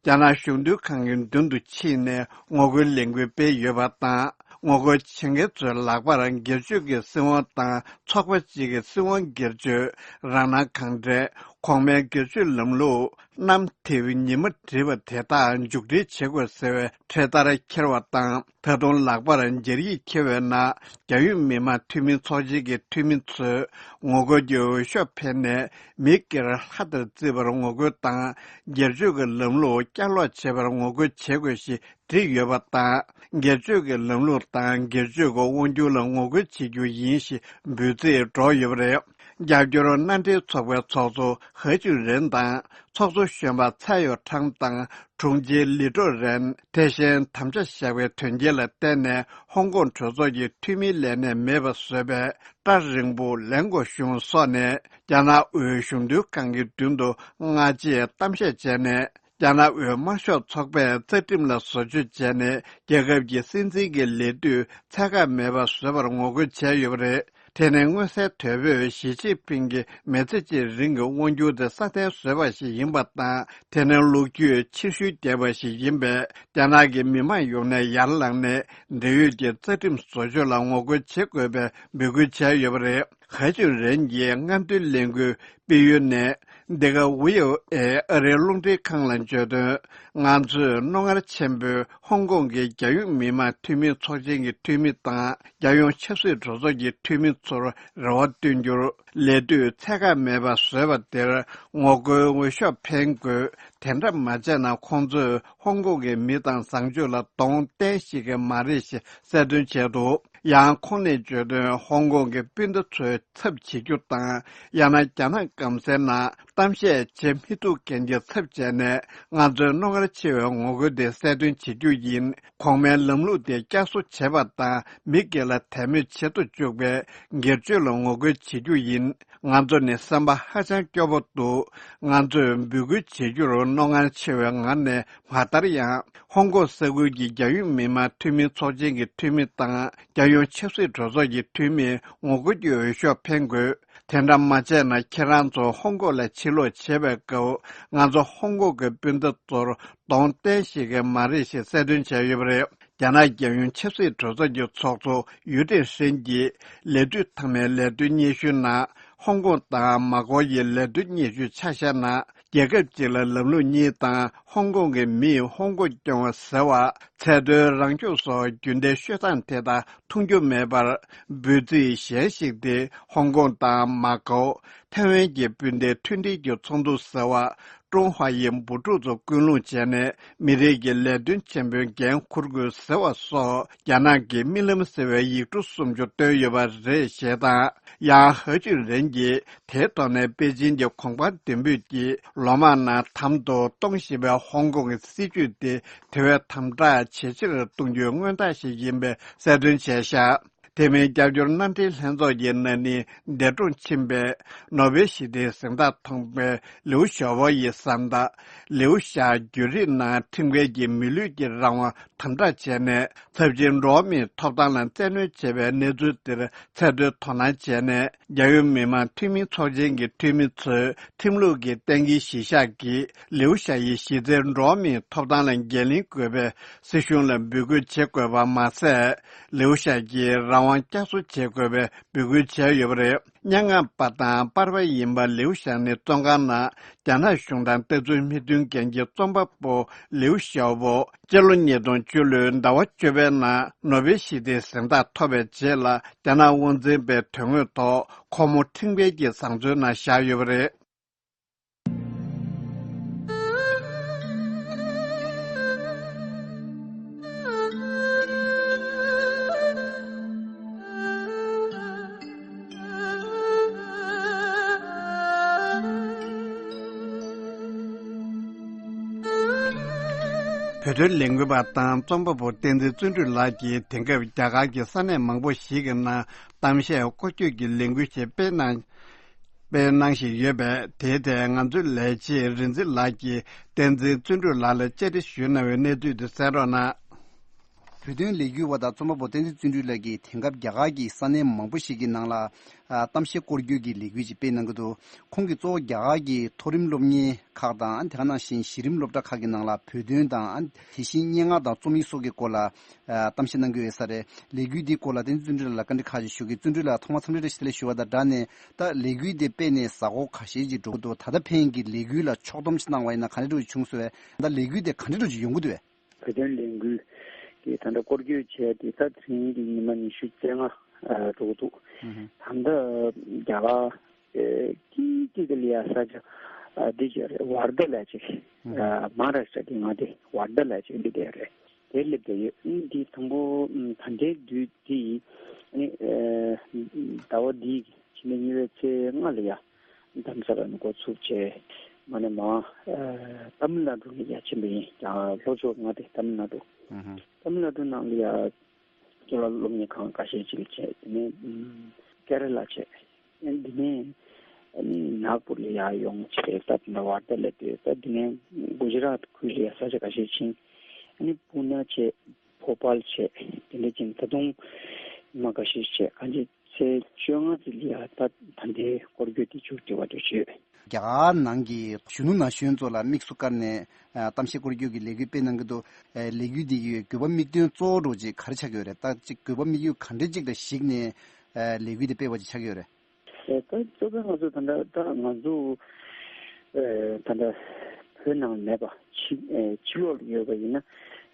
རྒྱ་ནག་གཞུང་དོན་ཁང་གི་མདུན་དུ་ཕྱིན་ནས་ངོ་རྒོལ་ལས་འགུལ་སྤེལ་ཡོད་པ་དང་། ངོ་རྒོལ་བྱེད་མཁན་ཚོའི་ལག་པར་སྒེར་གཅོད་ཀྱི་སྲིད་དབང་དང་། ཚོགས་པ་གཅིག་གི་སྲིད་དབང་སྒེར་གཅོད། རང་སྣང་གང་དྲན། གོང་མའི་སྒེར་གཅོད་ལམ་ལུགས། གནམ་བདེ་བའི་ཉི་མ་བསྒྲིལ་བ་དེ་དག་མཇུག་སྒྲིལ་བྱེད་དགོས་ཟེར་བའི་འཕྲེད་དར་འཁྱེར་བ་དང་། ད་དུང་ལག་པར་སྦྱར་ཡིག་འཁྱེར་བའི་ནང་། རྒྱལ་ཡོངས་མི་དམངས་འཐུས་མི་ཚོགས་ཆེན་གྱི་འཐུས་མི་ཚོས་ངོ་རྒོལ་གྱི་འོས་ཤོག་འཕེན་ནས། མི་སྒེར་ལྷ་ལྟར་བརྩི་བར་ངོ་རྒོལ་དང་། སྒེར་གཅོད་ཀྱི་ལམ་ལུགས་བསྐྱར་ལོག་བྱེད་པར་ངོ་རྒོལ་བྱེད་དགོས་ཞེས་བྲིས་ཡོད་པ་དང་། སྒེར་གཅོད་ཀྱི་ལམ་ལུགས་དང་སྒེར་གཅོད་ཀྱི་དབང་སྒྱུར་ལ་ངོ་རྒོལ་བྱེད་རྒྱུ་ཡིན་ཞེས་འབོད་ཚིག་སྒྲོག་ཡོད་པ་རེད། རྒྱབ་སྐྱོར་མནའ་འབྲེལ་ཚོགས་པའི་ཚོགས་གཙོ་ཧེ་ཅུན་རེན་དང་། ཚོགས་གཙོ་གཞོན་པ་ཚའེ་ཡོ་ཁྲང་དང་། དྲུང་ཆེ་ལི་ཀྲོ་རེན། དེ་བཞིན་དམ་བཅའ་བཞག་པའི་དོན་རྐྱེན་ལ་བརྟེན་ནས། ཧོང་ཀོང་གྲོས་ཚོགས་ཀྱི་འཐུས་མིའི་ལས་གནས་མེད་པ་བཟོས་པའི་ཀྲ་རིང་པོ་ལེང་གོ་ཞུང་སོགས་ནས། རྒྱ་ནག་དབུས་གཞུང་དོན་ཁང་གི་མདུན་དུ་སྔ་རྗེས་གཏམ་བཤད་བྱས་ནས། རྒྱ་ནག་དབུས་དམར་ཤོག་ཚོགས་པས་རྩ་ཁྲིམས་ལ་བཟོ་བཅོས་བྱས་ནས། རྒྱལ་ཁབ་ཀྱི་སྲིད་འཛིན་གྱི་ལས་དུས་ཚད་བཀག་མེད་པར་བཟོས་པར་ངོ་རྒོལ་བྱས་ཡོད་པ་རེད། དེ་ནི་མངོན་གསལ་དོད་པོས་ཞི་ཅིན་ཕིང་གིས་མི་ཚེ་གཅིག་རིང་གི་དབང་སྒྱུར་དེ་སྲ་བརྟན་བཟོས་པ་ཞིག་ཡིན་པ་དང་། དེ་ནི་ལོ་རྒྱུས་ཕྱིར་བཤུལ་བརྒྱབ་པ་ཞིག་ཡིན་པས། རྒྱ་ནག་གི་མི་མང་ཡོངས་ནས་ཡར་ལངས་ནས། འབྲེལ་ཡོད་ཀྱི་རྩ་ཁྲིམས་བཟོ་བཅོས་ལ་ངོ་རྒོལ་བྱེད་དགོས་པའི་འབོད་སྐུལ་བྱས་ཡོད་པ་རེད། ཧེ་ཅུན་རེན་གྱིས་སྔ་འདོན་ལས་འགུལ་སྤེལ་ཡུལ་ནས། འདི་ག་ཝི་ཨོ་ཨེ་ཨ་རིའི་རླུང་འཕྲིན་ཁང་ལ་བརྗོད་དོན། ང་ཚོས་རྣོ་ངར་ཆེན་པོས་ཧོང་ཀོང་གི་རྒྱལ་ཡོངས་མི་དམངས་འཐུས་མི་ཚོགས་ཆེན་གྱི་འཐུས་མི་དང་། རྒྱལ་ཡོངས་ཆབ་སྲིད་གྲོས་ཚོགས་ཀྱི་འཐུས་མི་ཚོར་རེ་བ་བཏོན་རྒྱུར། ལས་དུས་ཚད་བཀག་མེད་པ་བཟོས་པ་དེར་ངོ་རྒོལ་འོས་ཤོག་འཕེན་དགོས། དེ་འདྲ་མ་བྱས་ན། ཁོང་ཚོས་ཧོང་ཀོང་གི་མི་དང་བཟང་སྤྱོད་ལ་གདོང་བསྟན་ཤེས་ཀྱི་མ་རེད་ཞེས་གསལ་སྟོན་བྱས་འདུག་ཡང་ཁོང་ནས་བརྗོད་དོན། ཧོང་ཀོང་གི་སྤུན་ཟླ་ཚོའི་ཚབ་བྱེད་རྒྱུ་དང་། ཡང་ན་རྒྱ་ནག་སྐམ་སའི་ནང་གཏམ་བཤད་བྱེད་མི་ཐུབ་མཁན་གྱི་ཚབ་བྱས་ནས། ང་ཚོའི་རྣོ་ངར་ཆེ་བའི་ངོ་རྒོལ་དེ་གསལ་སྟོན་བྱེད་རྒྱུ་ཡིན། གོང་མའི་ལམ་ལུགས་དེ་བསྐྱར་གསོ་བྱེད་པ་དང་། མི་སྒེར་ལ་དད་མོས་བྱེད་དུ་བཅུག་པའི་སྒེར་གཅོད་ལ་ངོ་རྒོལ་བྱེད་རྒྱུ་ཡིན། ང་ཚོ་ནི་སེམས་པ་ཧ་ཅང་སྐྱོ་པོ་འདུག་ང་ཚོས་འབོད་སྐུལ་བྱེད་རྒྱུར་རྣོ་ངར་ཆེ་བའི་ངང་ནས། མ་མཐར་ཡང་། ཧོང་ཀོང་ས་ཁུལ་གྱི་རྒྱལ་ཡོངས་མི་དམངས་འཐུས་མི་ཚོགས་ཆེན་གྱི་འཐུས་མི་དང་། རྒྱལ་ཡོངས་ཆབ་སྲིད་གྲོས་ཚོགས་ཀྱི་འཐུས་མིས་ངོ་རྒོལ་གྱི་འོས་ཤོག་འཕེན་དགོས། དེ་འདྲ་མ་བྱས་ན། ཁྱེད་རང་ཚོ་ཧོང་ཀོང་ལ་ཕྱིར་ལོག་བྱེད་པའི་སྐབས། ང་ཚོ་ཧོང་ཀོང་གི་སྤུན་ཟླ་ཚོར་གདོང་བསྟན་ཤེས་ཀྱི་མ་རེད་ཞེས་གསལ་སྟོན་བྱས་ཡོད་པ་རེད། རྒྱ་ནག་རྒྱལ་ཡོངས་ཆབ་སྲིད་གྲོས་ཚོགས་ཀྱི་ཚོགས་གཙོ་ཡུས་ཀྲེང་ཧྲེང་གིས། ལས་དུས་མཐའ་མའི་ལས་དོན་སྙན་ཞུའི་ནང་། ཧོང་ཀོང་དང་མ་ཀའོ་ཡི་ལས་དོན་སྙན་ཞུ་ཆ་བཞག་ན། རྒྱལ་ཁབ་གཅིག་ལ་ལམ་ལུགས་གཉིས་དང་། ཧོང་ཀོང་གི་མིས་ཧོང་ཀོང་སྐྱོང་བ་ཟེར་བ། ཚད་མཐོའི་རང་སྐྱོང་སོགས་རྒྱུན་ལྡན་ཤོད་སྟངས་དེ་དག་མཐོང་རྒྱུ་མེད་པར། འབོད་ཚིག་གཞན་ཞིག་སྟེ། ཧོང་ཀོང་དང་མ་ཀའོ། ཐའེ་ཝན་གྱི་སྤུན་ཟླའི་མཐུན་སྒྲིལ་གྱི་ཚོགས་འདུ་ཟེར་བ། ཀྲུང་ཧྭ་ཡི་འབུ་ཕྲུག་ཚོ་སྐུལ་སློང་བྱས་ནས། མི་རིགས་ཀྱི་ལས་དོན་ཆེན་པོའི་འགན་འཁུར་དགོས་ཟེར་བ་སོགས། རྒྱ་ནག་གི་རྨི་ལམ་ཟེར་བའི་ཡིག་འབྲུ་སུམ་ཅུ་བཏོན་ཡོད་པ་རེད་ཞེས་དང་། ཡང་ཧེ་ཅུན་རེན་གྱིས། དེའི་ཐོག་ནས་པེ་ཅིན་གྱི་གོང་འཕེལ་མདུན་སྤོས་ཀྱིས། ལོ་མང་ནང་དམ་དུ་གཏོང་བཞིན་པའི་ཧོང་ཀོང་གི་སྲིད་བྱུས་དེ། དེ་བས་དམ་དྲག་ཇེ་ཆེར་གཏོང་རྒྱུའི་མངོན་རྟགས་ཤིག་ཡིན་པའི་གསལ་སྟོན་བྱས་བཞག་དེ་མིན། སྐྱབས་བཅོལ་མནའ་འབྲེལ་ལྷན་ཚོགས་ཀྱི་ན་ནིང་འདས་གྲོངས་ཕྱིན་པའི་ནོ་བེལ་ཞི་བདེའི་གཟེངས་རྟགས་ཐོབ་པའི་ལིའུ་ཞའོ་པོ་ཡི་བཟའ་ཟླ། ལིའུ་ཞའོ་བརྒྱུད་རིམ་ནང་ཁྲིམས་འགལ་གྱིས་མི་ལུས་ཀྱི་རང་དབང་དམ་དྲག་བྱས་ནས། ཚབས་ཆེན་འགྲོ་བ་མིའི་ཐོབ་ཐང་ལ་བཙན་གནོན་བྱས་པའི་གནས་ཚུལ་དེར་ཚད་མཐོའི་དོ་སྣང་བྱས་ནས། རྒྱལ་ཡོངས་མི་དམངས་འཐུས་མི་ཚོགས་ཆེན་གྱི་འཐུས་མི་ཚོས། ཁྲིམས་ལུགས་ཀྱི་གཏན་འཁེལ་གཞི་བཞག་གིས་ལིའུ་ཞའོ་ཡི་གཞི་རྩའི་འགྲོ་བ་མིའི་ཐོབ་ཐང་ལ་འགན་ལེན་དགོས་པའི་སྲིད་གཞུང་ལ་འབོད་སྐུལ་བྱེད་དགོས་པ་མ་ཟད། ལིའུ་ཞའོ་གྱི་རང་དབང་བསྐྱར་གསོ་བྱེད་དགོས་པའི་འབོད་སྐུལ་བྱས་ཡོད་པ་རེད། སྙན་ངག་པ་དང་པར་པ་ཡིན་པ་ལིའུ་ཞའོ་ནི། བཙོན་ཁང་ནང་རྒྱ་ནག་གཞུང་དང་ལྟ་ཚུལ་མི་མཐུན་མཁན་གྱི་རྩོམ་པ་པོ་ལིའུ་ཞའོ་པོ། སྤྱི་ལོ་ཉིས་སྟོང་བཅུ་ལོའི་ཟླ་བ་བཅུ་པའི་ནང་ནོ་བེལ་ཞི་བདེའི་གཟེངས་རྟགས་ཐོབ་པའི་རྗེས་ལ། རྒྱ་ནག་དབང་འཛིན་པའི་དོན་དངོས་ཐོག་ཁོ་མོ་ཁྲིམས་འགལ་གྱི་བཟང་བཙོན་ནང་བཞག་ཡོད་པ་རེད། བོད་དོན་ལས་འགུལ་བ་དང་རྩོམ་པ་པོ་བསྟན་འཛིན་བརྩོན་འགྲུས་ལགས་ཀྱིས། དེང་སྐབས་རྒྱ་གར་གྱི་ས་གནས་མང་པོ་ཞིག་གི་ནང་གཏམ་བཤད་སྐོར་སྐྱོད་ཀྱི་ལས་འགུལ་ཞིག་སྤེལ་གནང་སྤེལ་གནང་བཞིན་ཡོད་པས། དེའི་ཐད་ང་ཚོའི་ལས་བྱེད་རིག་འཛིན་ལགས་ཀྱིས་བསྟན་འཛིན་བརྩོན་འགྲུས་ལགས་ལ་བཅར་འདྲི་ཞུས་གནང་བའི་གནས་ཚུལ་དེ་གསན་རོགས་གནང་། བོད་དོན་ལས་འགུལ་བ་དང་རྩོམ་པ་པོ་བསྟན་འཛིན་བརྩོན་འགྲུས་ལགས་ཀྱིས་དེང་སྐབས་རྒྱ་གར་གྱི་ས་གནས་མང་པོ་ཞིག་གི་ནང་ལ། ཨ། གཏམ་བཤད་སྐོར་སྐྱོད་ཀྱི་ལས་འགུལ་ཅིག་སྤེལ་གནང་གི་འདུག་ཁོང་གིས་གཙོ་བོ་རྒྱ་གར་གྱི་མཐོ་རིམ་སློབ་གཉེར་ཁག་དང་། དེ་ག་ནང་བཞིན་གཞི་རིམ་སློབ་གྲྭ་ཁག་གི་ནང་ལ་བོད་དོན་དང་། དེ་བཞིན་སྙན་ངག་དང་རྩོམ་ཡིག་སོགས་ཀྱི་སྐོར་ལ། ཨ། གཏམ་བཤད་གནང་གི་ཡོད་ས་རེད། ལས་འགུལ་འདིའི་སྐོར་ལ་བསྟན་འཛིན་བརྩོན་འགྲུས་ལགས་ལ་བཀའ་འདྲི་ཁག་ཅིག་ཞུ་གི། བརྩོན་འགྲུས་ལགས། ཐོག་མར་འཚམས་འདྲི་བཀྲ་ཤིས་བདེ་ལེགས་ཞུ་བ་དང་སྦྲགས་ནས། ད་ལས་འགུལ་འདི་སྤེལ་ནས་གཟའ་འཁོར་ཁ་ཤས་ཅིག་འགྲོ་གི་འདུག་ད་ལྟ་ཕན་གྱི་ལས་འགུལ་ལ་ཕྱོགས་བསྡོམས་ཅིག་གནང་བ་ཡིན་ན་ག་འདྲ་འདྲ་བྱུང་སོང་བས། ད་ལས་འགུལ་དེ་ག་འདྲ་འདྲ་ཅིག་ཡོང་གི་འདུག་བས། བོད་དོན་ལས་འགུལ་གྱི་ད་ལྟ་སྐོར་སྐྱོད་བྱས་ཏེ་ད་དེ་རིང་གི་ཉི་མ་ཉི་ཤུ་རྩ་ལྔ་འགྲོ་གི་འདུག་ད་ལྟ་རྒྱ་གར་ཀི་ཀི་གི་ལི་ཡ་ས་ཆ་འདི་ཅིག་རེད། ཝར་དྷ་ལ་ཅིག་མ་ཧཱ་རཱ་ཤི་ཏྲ་གི་མངའ་སྡེ་ཝར་དྷ་ལ་ཅིག་འདི་དེ་རེད། དེར་སླེབས་བསྡད་ཡོད། འདི་དང་པོ་ད་ལྟའི་དུས་འདི་ཟླ་བ་འདིའི་ཕྱི་ཟླ་གཉིས་པའི་ཚེས་ལྔ་ལ་ཡ་རྡ་རམ་ས་ལ་ནས་འགོ་ཚུགས་བྱས། མ་ནས་མ་ཨ་ཏཱ་མིལ་ནཱ་ཌུ་ལ་ཡ་ཕྱིན་པ་ཡིན། ཀྱང་ལྷོ་ཕྱོགས་མངའ་སྡེ་ཏཱ་མིལ་ནཱ་ཌུ། ཨ་ཧ། ཏཱ་མིལ་ནཱ་ཌུ་ནང་ལ་ཡ་སྐྱེས་པ་སློབ་གཉེར་ཁང་ཁ་ཤས་ཅིག་ལ་བྱས། དེ་ནས་ཨམ་ཀེ་ར་ལ་བྱས། ཨ་དེ་ནས་ ཨ་ནི་ནཱག་པུར་ལ་ཡར་ཡོང་བྱས། ད་དེ་འདྲ་ཝར་དྷ་ལ་བསྡད། ད་དེ་ནས་གུ་ཇི་རཱཏ་ཁུལ་ལ་ཡར་ས་ཆ་ཁ་ཤས་ཕྱིན། ཨ་ནི་པུ་ན་བྱས། ཕོ་པཱལ་བྱས། དེ་འདྲ་ཕྱིན། ད་དུང་ཉི་མ་ཁ་ཤས་བྱས། གང་ཅི་ཚེས་བཅོ་ལྔ་ཙམ་ལ་ཡར་ད་ད་ལྟའི་སྐོར་སྐྱོད་དེ་མཇུག་སྒྲིལ་བ་འདྲ་བྱས། རྒྱ་གར་ནང་གི་གཞོན་ནུ་ན་གཞོན་ཚོ་ལ་དམིགས་སུ་བཀར་ནས་ཨ་གཏམ་བཤད་སྐོར་སྐྱོད་ཀྱི་ལས་འགུལ་སྤེལ་གནང་གི་འདུག་ཨ་ལས་འགུལ་འདི་གི་དགོས་པ་དམིགས་དོན་གཙོ་བོ་འདྲ་ཅིག་ག་རེ་ཆགས་ཀྱི་ཡོད་རེད། ད་ཅིག་དགོས་པ་དམིགས་ཡུལ་ག་འདྲ་ཅིག་ལ་གཞིགས་ནས་ཨ་ལས་འགུལ་འདི་སྤེལ་བ་ཅིག་ཆགས་ཀྱི་ཡོད་རེད། ད་གཙོ་བོ་ང་ཚོ་ད་ལྟ་ད་ང་ཚོ་ཨ་ད་ལྟ་བོད་ནང་མེད་པ་ཕྱི་ཨ་ཕྱི་ལོགས་ལ་ཡོད་པ་ཡིན་ན།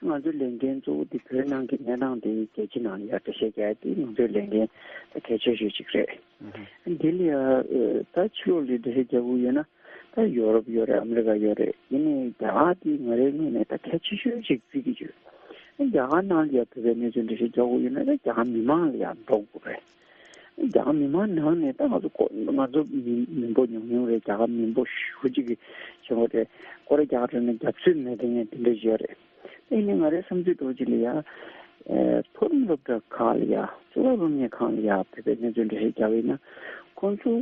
ང་ཚོའི་ལས་འགན་གཙོ་བོ་དེ་བོད་ནང་གི་གནས་སྟངས་དེ་རྒྱལ་སྤྱི་ནང་ལ་ཡར་འགྲེལ་བཤད་རྒྱག་ཡ་དེ་ང་ཚོའི་ལས་འགན་ད་གལ་ཆེ་ཤོས་ཅིག་རེད། ཨུ་ཧུ། འདི་ལ་ཡ་ཨ་ད་ཕྱི་ལོགས་ལ་འགྲེལ་བཤད་རྒྱག་དགོས་ཡོད་ན། ད་ཡོ་རོབ་ཡོད་རེད། ཨ་མི་རི་ཀ་ཡོད་རེད། ཡིན་ནའི་རྒྱ་གར་དེ་ང་རའི་ངོས་ནས་ད་གལ་ཆེ་ཤོས་ཅིག་བརྩི་གི་ཡོད། རྒྱ་གར་ནང་ལ་ཡ་བོད་པའི་གནས་ཚུལ་འགྲེལ་བཤད་རྒྱག་དགོས་ཡོད་ན། ད་རྒྱ་གར་མི་མང་ལ་ཡ་འགྲོ་དགོས་རེད། རྒྱ་གར་མི་མང་ནང་ནས་ད་ང་ཚོ་ཁོ་ང་ཚོ་མི་མི་འབོར་ཉུང་ཉུང་རེད། རྒྱ་གར་མི་འབོར་ཞེ་པོ་ཅིག་གི་ཆེན་པོ་རེད། ཁོ་རང་རྒྱ་གར་ནང་རྒྱབ་ཚོད་མེད་དེ་ངས་དེ་འདྲ་བརྗོད་རེད། ཨ་ནི་ང་རའི་བསམ་ཚུལ་འདྲ་ཅིག་ལ་ཡ། ཨ་མཐོ་རིམ་སློབ་གྲྭ་ཁག་ལ་ཡ། གཙུག་ལག་སློབ་གཉེར་ཁང་ལ་ཡ་བོད་པའི་གནས་ཚུལ་འགྲེལ་བཤད་རྒྱག་པ་ཡིན་ན། ཁོང་ཚོ་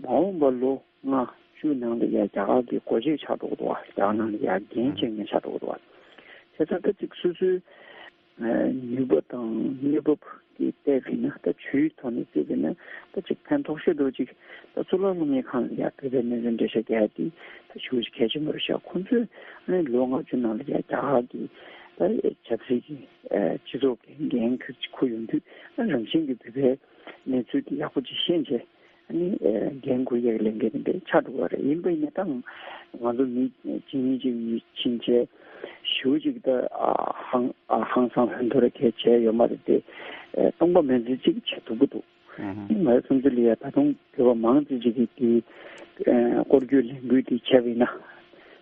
མ་འོངས་པ་ལོ་ལྔ་བཅུ་ནང་ལ་ཡ་རྒྱ་གར་གྱི་སྒོ་འབྱེད་ཆགས་འགྲོ་གི་འདུག་བ། རྒྱ་གར་ནང་ལ་ཡ་འགན་འཁྱེར་མཁན་ཆགས་འགྲོ་གི་འདུག་བ། བྱས་ཙང་ད་ཅིག་སོ་སོའི་ནུས་པ་དང་གནས་བབ་ཀྱི་ཐད་ཡིན་ན། ད་ཇུས་ཐོག་ནས་བརྩིས་པ་ཡིན་ན། ད་ཅིག་ཕན་ཐོགས་ཤོས་འདྲ་ཅིག་ད་གཙུག་ལག་སློབ་གཉེར་ཁང་ལ་ཡ་བོད་པའི་གནས་ཚུལ་འགྲེལ་བཤད་རྒྱག་ཡ་དེ་ད་ཞེ་པོ་ཅིག་གལ་ཆེན་པོ་རེད་ཤག་ཁོང་ཚོས་ཨ་ནི་ལོ་ལྔ་བཅུ་ནང་ལ་ཡ་རྒྱ་གར་གྱི་ད་ཆབ་སྲིད་ཀྱི་ཨ་སྤྱི་ཚོགས་ཀྱི་འགན་འཁུར་འཁུར་ཡོང་དུས། ཨ་རང་བཞིན་གྱིས་བོད་པའི་གནས་ཚུལ་དེ་ཡག་པོ་ཅིག་ཤེས་བྱས། ཨ་ནི་ཨ་འགན་འཁུར་ཡག་ལས་འགན་དེ་འདྲ་ཆགས་འགྲོ་བ་རེད། ཡིན་པ་ཡིན་ན་ད་ང་ཚོ་མི་གཅིག་གཉིས་ཅིག་ཡིན་ཕྱིན་ཆད་ཞེ་པོ་ཅིག་ད་ཨ་ཧང་ཨ་ཧང་སང་ཧོན་ཐོར་གྱི་བྱས་ཡོད་མ་རེད་དེ། ཨ་སྟོང་པ་མིན་ཚད་ཅིག་བྱེད་ཐུབ་ཀྱི་འདུག་ཨ་ཧུ། ངའི་བསམ་ཚུལ་ལ་ཡ་ད་དུང་བོད་པ་མང་ཆེ་ཅིག་གིས་དེ་ཨ་སྐོར་སྐྱོད་ལས་འགུལ་དེ་བྱས་པ་ཡིན་ན།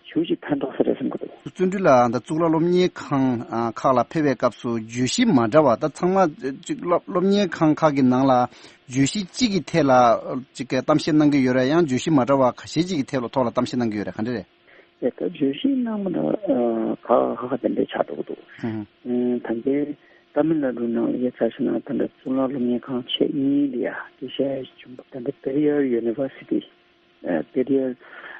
ཞེ་པོ་ཅིག་ཕན་ཐོགས་ས་རེད་བསམ་གྱི་འདུག་བརྩོན་འགྲུས་ལགས། ད་གཙུག་ལག་སློབ་གཉེར་ཁང་ཨ་ཁག་ལ་ཕེབས་པའི་སྐབས་སུ་བརྗོད་གཞི་མ་འདྲ་བ། ད་ཚང་མ་ཅིག་སློབ་སློབ་གཉེར་ཁང་ཁག་གི་ནང་ལ་བརྗོད་གཞི་གཅིག་གི་ཐད་ལ་ཅིག་གཏམ་བཤད་གནང་གི་ཡོད་རེད། ཡང་བརྗོད་གཞི་མ་འདྲ་བ་ཁ་ཤས་ཅིག་གི་ཐད་ལ་ཐོག་ལ་གཏམ་བཤད་གནང་གི་ཡོད་རེད། ག་འདྲ་རེད། དེ་ལྟར་བརྗོད་གཞི་གནང་བ་ན་ཨ་ཁག་ཁག་དེ་འདྲ་ཆགས་འགྲོ་གི་འདུག་ཧུམ། ཨ་ད་ལྟའི་ཏཱ་མིལ་ནཱ་ཌུ་ནང་ལ་ཡ་ཆ་བཞག་ན། ད་ལྟ་གཙུག་ལག་སློབ་གཉེར་ཁང་ཆེ་གཉིས་ལ་ཡ་སྐད་ཆ་བྱུང་བ། ད་ལྟ་པེ་རི་ཡར་ཡུ་ནི་ཝར་སི་ཊི། ཨ་པེ་རི་ཡར་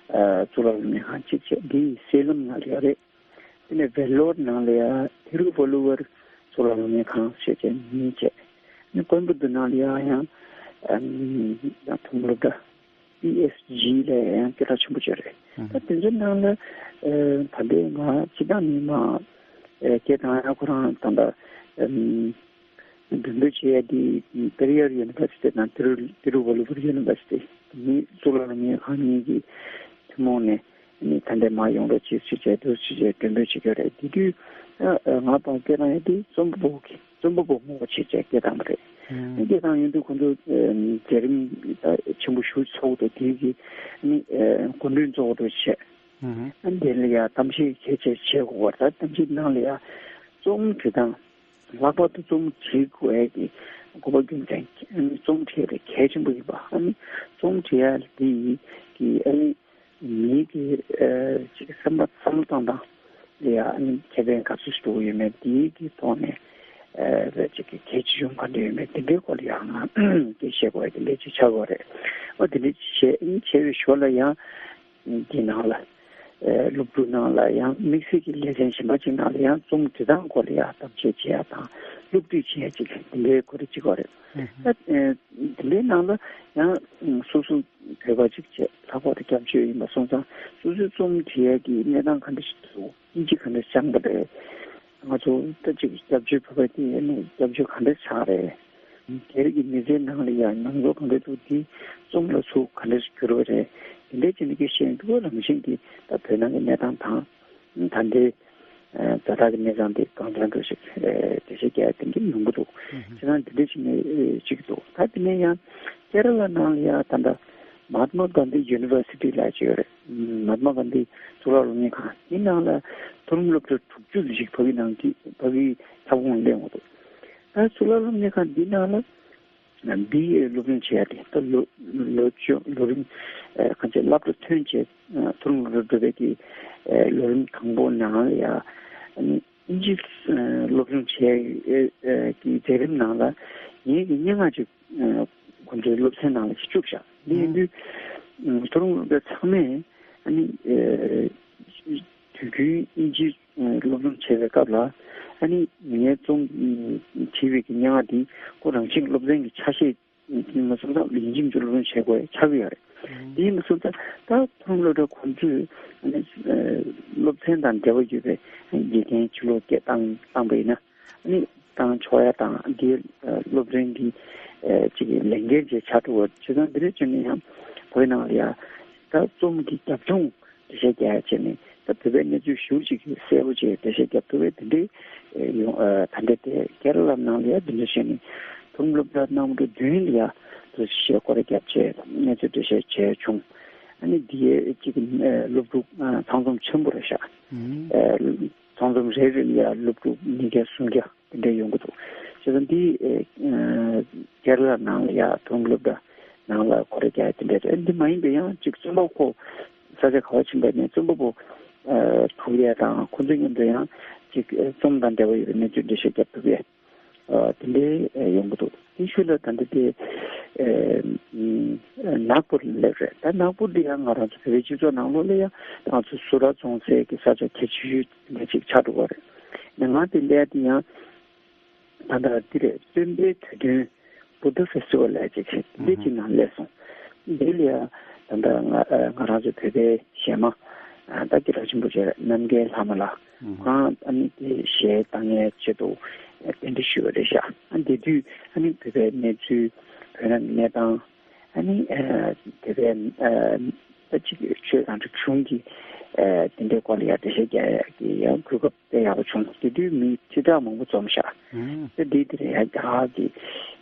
ཨ་གཙུག་ལག་སློབ་གཉེར་ཁང་གཅིག་བྱས། འདི་སེ་ལམ་ནང་ལ་ཡོད་རེད། དེ་ནས་ཝེ་ལོར་ནང་ལ་ཡ་ཐི་རུ་ཝ་ལུ་ཝར་གཙུག་ལག་སློབ་གཉེར་ཁང་ཞེས་བྱས་གཉིས་བྱས། ཨ་ནི་ཀོན་པུ་ཏུར་ནང་ལ་ཡ་ཡང་ཨ་ཡང་ཐུམ་སློབ་གྲྭ་པི་ཨེས་ཇི་ལ་ཡང་སྐད་གྲགས་ཆེན་པོ་བྱས་རེད། ཨ་ད་དེ་ཚོའི་ནང་ལ་ཨ་ད་ལྟའི་ང་སྤྱིར་བཏང་ནས་མ་ཨ་སྐད་བཏང་ཡ་ཁོ་རང་ད་ལྟ་ཨ་མགྲོན་འབོད་བྱེད་ཡ་དེ་པེ་རི་ཡར་ཡུ་ནི་ཝར་སི་ཊི་དང་ཏི་རུ་ཏི་རུ་ཝ་ལུ་ཝར་ཡུ་ནི་ཝར་སི་ཊི་གཉིས། གཙུག་ལག་སློབ་གཉེར་ཁང་གཉིས་ཀྱི་ཐུན་མོང་ནས་ནི་ད་ལྟའི་མ་ཡོང་རོགས་བྱེད་ཟེར་བྱས་འདུག་ཟེར་བྱས་མགྲོན་འབོད་བྱེད་ཀྱི་རེད། དེ་དུས་ཨ་ང་དང་སྐད་བཏང་ཡ་དེ་རྩོམ་པ་པོ་གི་རྩོམ་པ་པོ་ངོ་བོ་བྱེད་བྱས་སྐད་བཏང་བ་རེད། ཨ་སྐད་བཏང་ཡོང་དུས་ཁོང་ཚོ་ཨ་མཛད་རིམ་ད་ཆེན་པོ་ཞེ་པོ་ཚོགས་འདུག་དེའི་གི་ནི་ཨ་སྐུ་མགྲོན་གཙོ་བོ་འདྲ་བྱས། ཨ་འདི་ལ་ཡ་གཏམ་བཤད་གལ་ཆེ་བྱེད་དགོས་པ། ད་གཏམ་བཤད་ནང་ལ་ཡ་རྩོམ་འབྲི་སྟངས། ལྷག་པར་དུ་རྩོམ་བྲིས་དགོས་ཡ་གི་དགོས་པ་རྒྱུ་མཚན། ཨ་ནི་རྩོམ་བྲིས་ཡ་དེ་གལ་ཆེན་པོ་ཡིན་པ། ཨ་ནི་རྩོམ་བྲིས་ཡ་དེ་གི་ཨ་ནི་མིའི་གི་ཨ་ཅིག་སེམས་པ་བསམ་བློ་བཏང་སྟངས་ལ་ཡ་ཨ་ནི་ཁེ་ཕན་ག་ཚོད་ཞིག་འགྲོ་གི་ཡོད་མེད། དེའི་གི་ཐོག་ནས་ཨ་ཅིག་གི་གལ་ཆེ་ཆུང་ག་འདྲ་ཡོད་མེད་དེ་འདྲའི་སྐོར་ལ་ཡང་ང་སྐད་ཆ་བཤད་དགོས་ཡ་དེ་འདྲ་ཅིག་ཆགས་ཡོད་རེད། ཨ་དེ་འདྲ་ཅིག་བྱས། ཨ་ནི་བྱས་པའི་ཞོར་ལ་ཡང་། འདི་ནང་ལ་ཨ་སློབ་ཕྲུག་ནང་ལ་ཡང་དམིགས་བསལ་གྱི་ལེ་ཚན་གཞན་པ་ཅིག་ནང་ལ་ཡང་རྩོམ་འབྲི་སྟངས་སྐོར་ལ་ཡང་གཏམ་བཤད་བྱེད་ཡ་དང་སློབ་ཁྲིད་བྱེད་ཡ་ཅིག་འདི་འདྲའི་སྐོར་ཅིག་ཡོད་རེད། ཨ་ཨ་འདི་འདྲའི་ནང་ལ་ཡང་སོ་སོ་བོད་པ་ཅིག་བྱས། ལྷག་པར་དུ་སྐྱབས་བཅོལ་ཡིན་པ་སོང་ཙང་སོ་སོའི་རྩོམ་འབྲི་ཡ་གི་གནས་སྟངས་ག་འདྲ་ཞིག་འདུག་སྙིང་རྗེ་ག་འདྲ་བཅངས་པ་རེད། ང་ཚོ་ད་ཅིག་སྐྱབས་བཅོལ་བོད་པ་དེ་ནི་སྐྱབས་བཅོལ་ག་འདྲ་ཆགས་རེད། སྒེར་གྱི་མི་ཚེའི་ནང་ལ་ཡང་མྱོང་ཚོར་ག་འདྲ་འདུག་དེ་རྩོམ་ལ་ཚུར་ག་འདྲ་འགྱུར་བ་རེད། དེ་འདྲའི་ཅིག་ནི་སྐད་ཆ་བཤད་འདུག་རང་བཞིན་གྱིས་ད་བོད་ནང་གི་གནས་སྟངས་དང་། ད་ལྟའི་ཨ་ཛ་དྲག་གི་གནས་སྟངས་དེ་གང་འཚམ་འདྲ་ཞིག་ཨ་འགྲེལ་བཤད་རྒྱག་ཡ་དེ་འདྲ་ཡོང་གི་འདུག་ཨུ་ཧུ། བྱས་ཙང་དེ་འདྲ་ཞིག་ནས་ཨ་ཅིག་འདུག་ད་དེ་ནས་ཡང་ཀེ་ར་ལ་ནང་ལ་ཡང་ད་ལྟ་མ་ཧཱ་ཏ་མ་གྷན་དྷི་ཡུ་ནི་ཝར་སི་ཊི་ལབ་ཅིག་ཡོད་རེད། མ་ཧཱ་ཏ་མ་གྷན་དྷི་གཙུག་ལག་སློབ་གཉེར་ཁང་དེ་ནང་ལ་མཐོ་རིམ་སློབ་གྲྭ་དྲུག་ཅུ་ཙམ་ཞིག་ཕ་གི་ནང་གི་ཕ་གི་ཁྱབ་ཁོངས་སླེབས་ཡོང་གི་འདུག་ད་གཙུག་ལག་སློབ་གཉེར་ཁང་འདི་ནང་ལ་བི་ཨེ་སློབ་སྦྱོང་བྱེད་ཡ་དེ་ད་ལོ་ལོ་བཅུ་ལོ་རིམ་ཨ་གང་ཅི་སློབ་གྲྭ་ཐོན་བྱས་ཨ་མཐོ་རིམ་སློབ་གྲྭ་འགྲོ་བའི་གི་ཨ་ལོ་རིམ་དང་པོ་ནང་ལ་ཡ་ཨ་ནི་དབྱིན་ཇི་ཨ་སློབ་སྦྱོང་བྱེད་ཡ་གི་ཨ་གི་མཛད་རིམ་ནང་ལ་ངེད་ཀྱི་སྙན་ངག་ཅིག་ཨ་ཁོང་ཚོའི་སློབ་ཚན་ནང་ལ་ཅིག་བཅུག་བཞག་འདི་ཡིན་དུས། མཐོ་རིམ་སློབ་གྲྭ་ཚང་མས་ཨ་ནི་ཨེ་དུས་རྒྱུན་དབྱིན་ཇིའི་ཨེ་སློབ་སྦྱོང་བྱེད་པའི་སྐབས་ལ་ཨ་ནི་ངའི་རྩོམ་ཨེ་བྲིས་པའི་གི་སྙན་ངག་འདི་ཁོ་རང་བཞིན་སློབ་ཚན་གྱི་ཆ་ཤས་ཡིན་པ་སོང་ཙང་ཡིན་གཅིག་མིན་གཅིག་སློབ་སྦྱོང་བྱེད་དགོས་ཆགས་ཀྱི་ཡོད་རེད། དེ་ཡིན་པ་སོང་ཙང་ད་མཐོ་རིམ་སློབ་གྲྭ་ཁོང་ཚོས་ཨ་ནི་ཨེ་སློབ་ཚན་དང་འབྲེལ་བ་ཡོད་པའི་དགེ་རྒན་ཕྱི་ལོགས་སྐད་བཏང་བཏང་པ་ཡིན་ན། ནི་བཏང་ཆོག་ཡ་དང་འདིའི་སློབ་ཚན་གྱི་ཅིག་ལས་འགན་ཅིག་ཆགས་འགྲོ་བ་བྱས་ཙང་འདི་རེད་བྱས་ནས་ཡང་བོད་ནང་ལ་ཡ་ད་རྩོམ་གྱི་རྒྱབ་ལྗོངས་འགྲེལ་བཤད་རྒྱག་ཡ་བྱས་ནས་ད་བོད་པའི་གནས་ཚུལ་ཞེ་པོ་ཅིག་གསལ་པོ་ཅིག་འགྲེལ་བཤད་རྒྱབ་ཐུབ་པའི་དེ་འདྲའི་ཡོང་ད་འདྲ་དེ་ཀེ་ར་ལ་ནང་ལ་ཡ་འདི་འདྲ་བྱས་ནས་མཐོ་རིམ་སློབ་གྲྭ་རྣམ་པ་བདུན་ལ་ཡ་དུ་ཞེས་སྐོར་ར་རྒྱབ་བྱས་གནས་ཚུལ་འགྲེལ་བཤད་བྱས་བྱུང་། ཨ་ནི་འདི་ཡའི་ཅིག་སློབ་ཕྲུག་ཚང་འཛོམས་ཆེན་པོ་རེད་ཤག་ཚང་འཛོམས་རེ་རེ་ལ་ཡ་སློབ་ཕྲུག་ཉིས་བརྒྱ་སུམ་བརྒྱ་དེ་འདྲ་ཡོང་གི་འདུག་བྱས་ཙང་འདི་ཨེ་ཀེ་ར་ལ་ནང་ལ་ཡ་མཐོ་རིམ་སློབ་གྲྭ་ནང་ལ་སྐོར་ར་རྒྱག་ཡ་དེ་འདྲ་རེད། ཨ་འདི་མ་ཡིན་པའི་ཡང་ཅིག་རྩོམ་པ་པོ་ས་ཆ་ག་བ་ཕྱིན་པ་ནས་རྩོམ་པ་པོ་ཨེ་ཐུག་ཡ་དང་ཁོང་ཚོ་མཉམ་དུ་ཡང་ཅིག་ཨེ་རྩོམ་དང་འབྲེལ་བ་ཡོད་པའི་གནས་ཚུལ་འགྲེལ་བཤད་རྒྱབ་ཐུབ་ཡས་ཨ་དེ་འདྲའི་ཨེ་ཡོང་གི་འདུག་དེ་ཤུལ་ལ་ད་འདི་དེ་ཨེ་ཨམ་ནག་པོར་སླེབས་རེད། ད་ནག་པོ་འདི་ཡང་ང་རང་ཚོ་བོད་པའི་སྤྱི་ཚོགས་ནང་ལོགས་ལ་ཡང་ང་ཚོ་སུ་ར་རྫོང་སའི་གི་ས་ཆ་གལ་ཆེ་ཤོས་འདི་ཅིག་ཆགས་འགྲོ་གི་རེད། ང་དེ་འདྲ་དེ་ཡང་ད་ལྟ་འདི་རེད། བཙུན་པའི་དུས་སྟོན་Buddha Festival ལ་ཅིག་འདི་ཅིག་ནང་སླེབས་སོང་། འདི་ལ་ཡང་ད་ལྟ་ང་ང་རང་ཚོ་བོད་པའི་གཞས་མ་ད་སྐད་གྲགས་ཆེན་པོ་བྱས་རྣམ་རྒྱལ་ལྷ་མོ་ལགས་ཁོང་ཨ་ནི་དེ་གཞས་བཏང་ཡས་ཆེད་དུ་གདན་འདྲེན་ཞུས་པ་རེད་ཤག་ཨ་དེ་དུས་ཨ་ནི་བོད་པའི་གནས་ཚུལ་བོད་རང་གི་གནས་སྟངས་ཨ་ནི་ཨ་དེ་བས་ཨ་ཨ་ཅིག་ཆོས་དང་རིག་གཞུང་གི་ཨ་དེ་འདྲའི་སྐོར་ལ་ཡ་འགྲེལ་བཤད་རྒྱག་ཡ་གི་ཡང་གོ་སྐབས་དཔེ་ཡག་པོ་བྱུང་། དེ་དུས་མི་ཁྲི་ཕྲག་མང་པོ་འཛོམས་ཤག་ཨ་དེ་དེ་རེད་ཡ། རྒྱ་གར་གྱི་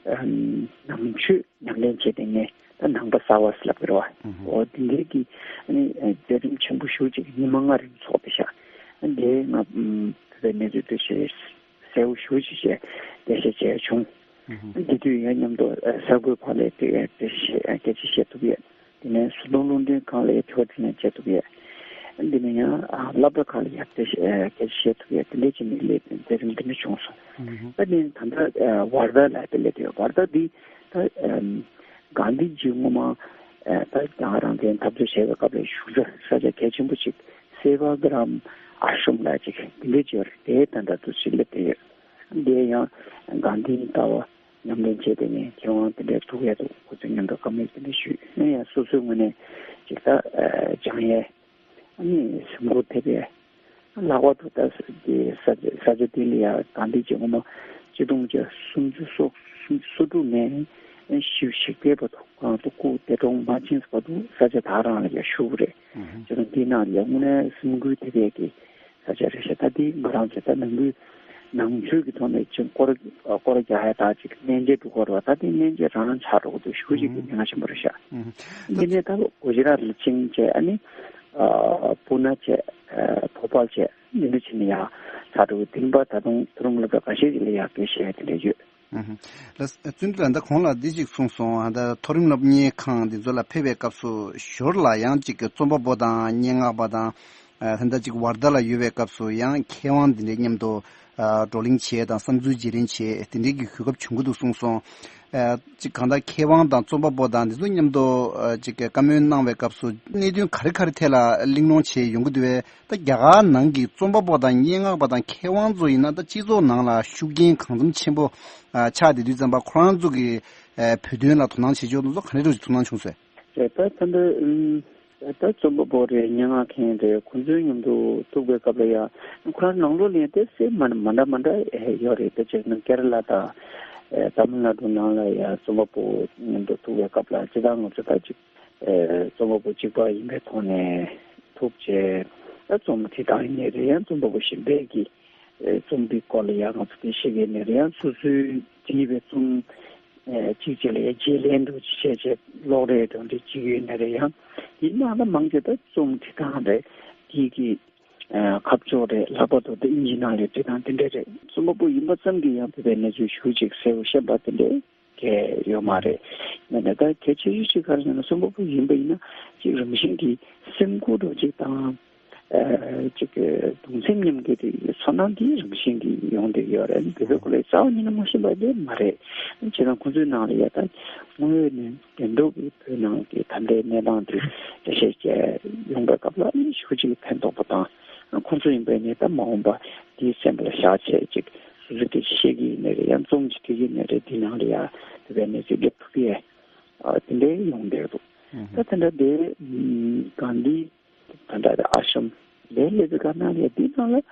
ཨ་ནང་ཆོས་ཉམས་ལེན་བྱས་ཏེ་ངས་ད་ནང་པ་གསར་བ་ཟེར་ལབ་ཀྱི་རེད་བ། འོ་དེ་འདྲའི་གི་ཨ་ནི་མཛད་རིམ་ཆེན་པོ་ཞེ་པོ་ཅིག་ཉི་མ་ལྔ་རིང་ཚོགས་པ་ཤག་ཨ་དེ་ང་བོད་པའི་གནས་ཚུལ་དེ་བཤད། གསལ་པོ་ཞེ་པོ་ཅིག་བཤད་འགྲེལ་བཤད་བྱས་བྱུང་། ཨ་དེ་དུས་ཡང་མཉམ་དུ་ཨ་གསར་འགོད་ཁང་ལ་དེ་ཡང་དེ་བཤད་སྐད་ཆ་བཤད་ཐུབ་ཡས། དེ་ནས་བཟོ་ཚོང་རླུང་འཕྲིན་ཁང་ལ་ཡང་དྲི་བ་དྲིས་ལན་བྱེད་ཐུབ་ཡས། དེ་ནས་ཡང་ཨ་སློབ་གྲྭ་ཁག་ལ་ཡང་དེ་བཤད་སྐད་ཆ་བཤད་ཐུབ་ཡས་དེ་འདྲ་བྱས་ནས་སླེབས་མཛད་རིམ་དེ་འདྲ་བྱུང་སོང་། ཨ་ནི་ད་ལྟ་ཨ་ཝར་དྷ་ལ་དེ་སླེབས་ཡོད། ཝར་དྷ་འདི་ད་ཨམ་གྷན་དྷི་ཇི་སྔོན་མ་ཨ་ད་རྒྱ་གར་རང་བཙན་འཐབ་རྩོད་བྱས་པའི་སྐབས་ལ་བཞུགས་ས་ས་ཆ་གལ་ཆེན་པོ་ཅིག་སེ་ཝ་གྷ་རམ་ཨ་ཤྲམ་ལ་ཅིག་དེ་འདྲ་ཅིག་ཡོད་རེད། དེ་ད་ལྟ་དུ་ཅིག་སླེབས་བསྡད་ཡོད། འདིར་ཡང་གྷན་དྷིའི་ལྟ་བ་ཉམས་ལེན་བྱས་ཏེ་ནས་མཁས་དབང་དེ་འདྲའི་ཐུག་ཡས་འདུག་ཁོ་ཚོ་མཉམ་དུ་བཀའ་མོལ་དེ་འདྲ་ཞུས། ཡིན་ཡང་སོ་སོའི་ངོས་ནས་ཅིག་ད་ཨ་སྦྱང་ཡས་ཨ་ནི་སེམས་ཁུར་ཐེབས་ཡས་ལྷག་པར་དུ་ད་དེ་ས་ཆ་ས་ཆ་དེ་ལ་ཡ་གྷན་དྷི་ཇི་སྔོན་མ་གཅིག་སྟོང་དགུ་བརྒྱ་སུམ་ཅུ་སོ་སུམ་ཅུ་སོ་དྲུག་ནས་བཞི་བཅུ་ཞེ་བརྒྱད་བར་དུ་གང་དུ་སྐུ་འདས་གྲོངས་མ་ཕྱིན་བར་དུ་ས་ཆ་ད་རང་ལ་ཡ་བཞུགས་རེད། ཨུ་ཧུ། བྱས་ཙང་འདི་ནང་ལ་ཡ་དངོས་གནས་སེམས་ཁུར་ཐེབས་ཡས་ཀྱི་ས་ཆ་རེད་ཤག་ད་འདི་ང་རང་ཚོས་ད་ནང་ཁུལ་ནང་ཆོས་ཀྱི་ཐོག་ནས་ཅིག་སྐོར་སྐོར་རྒྱག་ཡ་ད་ཅིག་གླེང་བྱེད་འགྲོ་གི་རེད་བ། ད་འདི་གླེང་བྱེད་རང་ཆགས་འགྲོ་གི་འདུག་ཞེ་པོ་ཅིག་གི་ཉེན་ཁ་ཆེན་པོ་རེད་ཤག་འདི་ནས་ད་གུ་ཇི་རཱཏ་ལ་ཅིག་བྱས། ཨ་ནི་ཨ་པུ་ན་བྱས། ཨ་བྷོ་པཱལ་བྱས། འདི་འདྲ་བྱས་ནས་ཡ་ཆགས་འགྲོ་གི། དེ་རིང་པ་ད་དུང་མཐོ་རིམ་སློབ་གྲྭ་ཁ་ཤས་ཅིག་ལ་ཡ་སྐད་བཤད་ཡ་དེ་འདྲ་ཡོད། ཨུ་ཧུ། ལགས་སོ། བཙུན་དུ་ལགས་ད་གོང་ལ་འདི་ཅིག་གསུངས་སོང་། ཨ་ད་མཐོ་རིམ་སློབ་གཉེར་ཁང་འདི་ཚོ་ལ་ཕེབས་པའི་སྐབས་སུ་ཞོར་ལ་ཡང་ཅིག་རྩོམ་པ་པོ་དང་སྙན་ངག་པ་དང་། ཨ་ད་ལྟ་ཅིག་ཝར་དྷ་ལ་ཡོད་པའི་སྐབས་སུ་ཡང་མཁས་དབང་འདི་འདྲའི་མཉམ་དུ་ཨ་བགྲོ་གླེང་བྱས་དང་བསམ་ཚུལ་བརྗེ་ལེན་བྱས་དེ་འདྲའི་གི་གོ་སྐབས་བྱུང་གི་འདུག་གསུངས་སོང་། ཨ་ཅིག་གང་ལྟར་མཁས་དབང་དང་རྩོམ་པ་པོ་དང་འདི་ཚོ་མཉམ་དུ་ཨ་ཅིག་བཀའ་མོལ་གནང་བའི་སྐབས་སུ་གནད་དོན་ག་རེ་ག་རེ་ཐད་ལ་གླེང་སློང་བྱས་ཡོང་གི་འདུག་པས། ད་རྒྱ་གར་ནང་གི་རྩོམ་པ་པོ་དང་སྙན་ངག་པ་དང་མཁས་དབང་ཚོ་ཡིན་ན་ད་སྤྱི་ཚོགས་ནང་ལ་ཤུགས་རྐྱེན་གང་འཚམ་ཆེན་པོ་ཨ་ཆགས་བསྡད་དུས་ཙམ་པ་ཁོ་རང་ཚོ་གི་ཨ་བོད་དོན་ལ་དོ་སྣང་བྱེད་ཕྱོགས་དེ་ཚོ་ག་འདྲ་ཅིག་ཐུགས་སྣང་བྱུང་སོང་། ད་ད་ལྟ་ཨུམ་ད་རྩོམ་པ་པོ་རེད། སྙན་ངག་མཁན་རེད། ཁོང་ཚོའི་མཉམ་དུ་ཐུག་པའི་སྐབས་ལ་ཡང་ཁོ་རང་ནང་ལོགས་ལ་ཡང་ཏོག་ཙམ་མ་མ་འདྲ་མ་འདྲ་ཡོད་རེད། ད་བྱས་ན་ཀེ་ར་ལ་དང་ཨེ་ཏཱ་མིལ་ནཱ་ཌུ་ནང་ལ་ཡང་རྩོམ་པ་པོ་མཉམ་དུ་ཐུག་པའི་སྐབས་ལ་སྤྱིར་བཏང་ང་ཚོ་ད་ཅིག་ཨེ་རྩོམ་པ་པོ་གཅིག་པ་ཡིན་པའི་ཐོག་ནས་ཐུག་བྱས། ད་རྩོམ་བྲིས་སྟངས་ཡིན་ནའི་རེད། ཡང་རྩོམ་པ་པོ་གཞན་པས་ཀྱི་ཨེ་རྩོམ་འདིའི་སྐོར་ལ་ཡང་ང་ཚོ་དེ་ཤེས་ཀྱི་ཡོད་ནའི་རེད། ཡང་སོ་སོའི་བྲིས་པའི་རྩོམ་ཨེ་གཅིག་བྱས་ལ་ཡང་བརྗེ་ལེན་འདྲ་བྱས་བྱས་ཀློག་རེས་འདྲ་འདྲ་བྱེད་ཀྱི་ཡོད་ནའི་རེད། ཡང་དེའི་ནང་ལ་མང་ཆེ་ད་རྩོམ་བྲིས་སྟངས་རེད། དེའི་གི་ཨ་ཁ་ཕྱོགས་རེད། ལྷག་པར་དུ་དེ་དབྱིན་ཇི་ནང་ལ་བྲིས་སྟངས་དེ་འདྲ་རེད། རྩོམ་པ་པོ་ཡིན་པ་ཙམ་གྱིས་ཡང་བོད་པའི་གནས་ཚུལ་ཞེ་པོ་ཅིག་གསལ་པོ་ཤེས་པ་དེ་འདྲ་གང་ཡང་ཡོད་མ་རེད། ཡིན་ནའི་ད་གལ་ཆེ་ཤོས་ཅིག་ག་རེ་ཟེར་ན་རྩོམ་པ་པོ་ཡིན་པ་ཡིན་ན་ཅིག་རང་བཞིན་གྱིས་སེམས་ཁུར་འདྲ་ཅིག་དང་ ཅིག་གདུང་སེམས་མཉམ་སྐྱེད་དེ་ཚོར་སྣང་དེའི་རང་བཞིན་གྱིས་ཡོང་བསྡད་ཡོད་རེད། བོད་པའི་སྐོར་ལ་རྩ་བ་ཉིད་ནས་མ་ཤེས་པ་དེ་མ་རེད། བྱས་ཙང་ཁོང་ཚོའི་ནང་ལ་ཡ་ད་དངོས་ཡོད་ནས་འགྲན་བསྡུར་གྱི་བོད་ནང་གི་ད་ལྟའི་གནས་སྟངས་དེ་འགྲེལ་བཤད་བྱས་ཡོང་པའི་སྐབས་ལ་ཨ་ནི་ཞེ་པོ་ཅིག་ཕན་ཐོགས་པ་དང་། ཁོང་ཚོ་ཡིན་པས་ནི་ད་མ་འོངས་པ་དེའི་སེམས་ལ་བཞག་བྱས་ཅིག་སོ་སོ་དེ་བཤད་ཀྱི་ཡིན་ནའི་རེད། ཡང་རྩོམ་ཅིག་སྤེལ་གྱི་ཡིན་ནའི་རེད། དེའི་ནང་ལ་ཡ་དེ་བས་ནས་ཅིག་སླེབས་ཐུབ་ཀྱི་ཡ་དེ་འདྲའི་ཡོང་བསྡད་འདུག་ད་དེ་འདྲ་དེ་གང་འདི། ད་ལྟ་དེ་ཨ་ཤམ་ལས་སླེབས་པའི་སྐབས་ནང་ལ་འདི་ནང་ལ་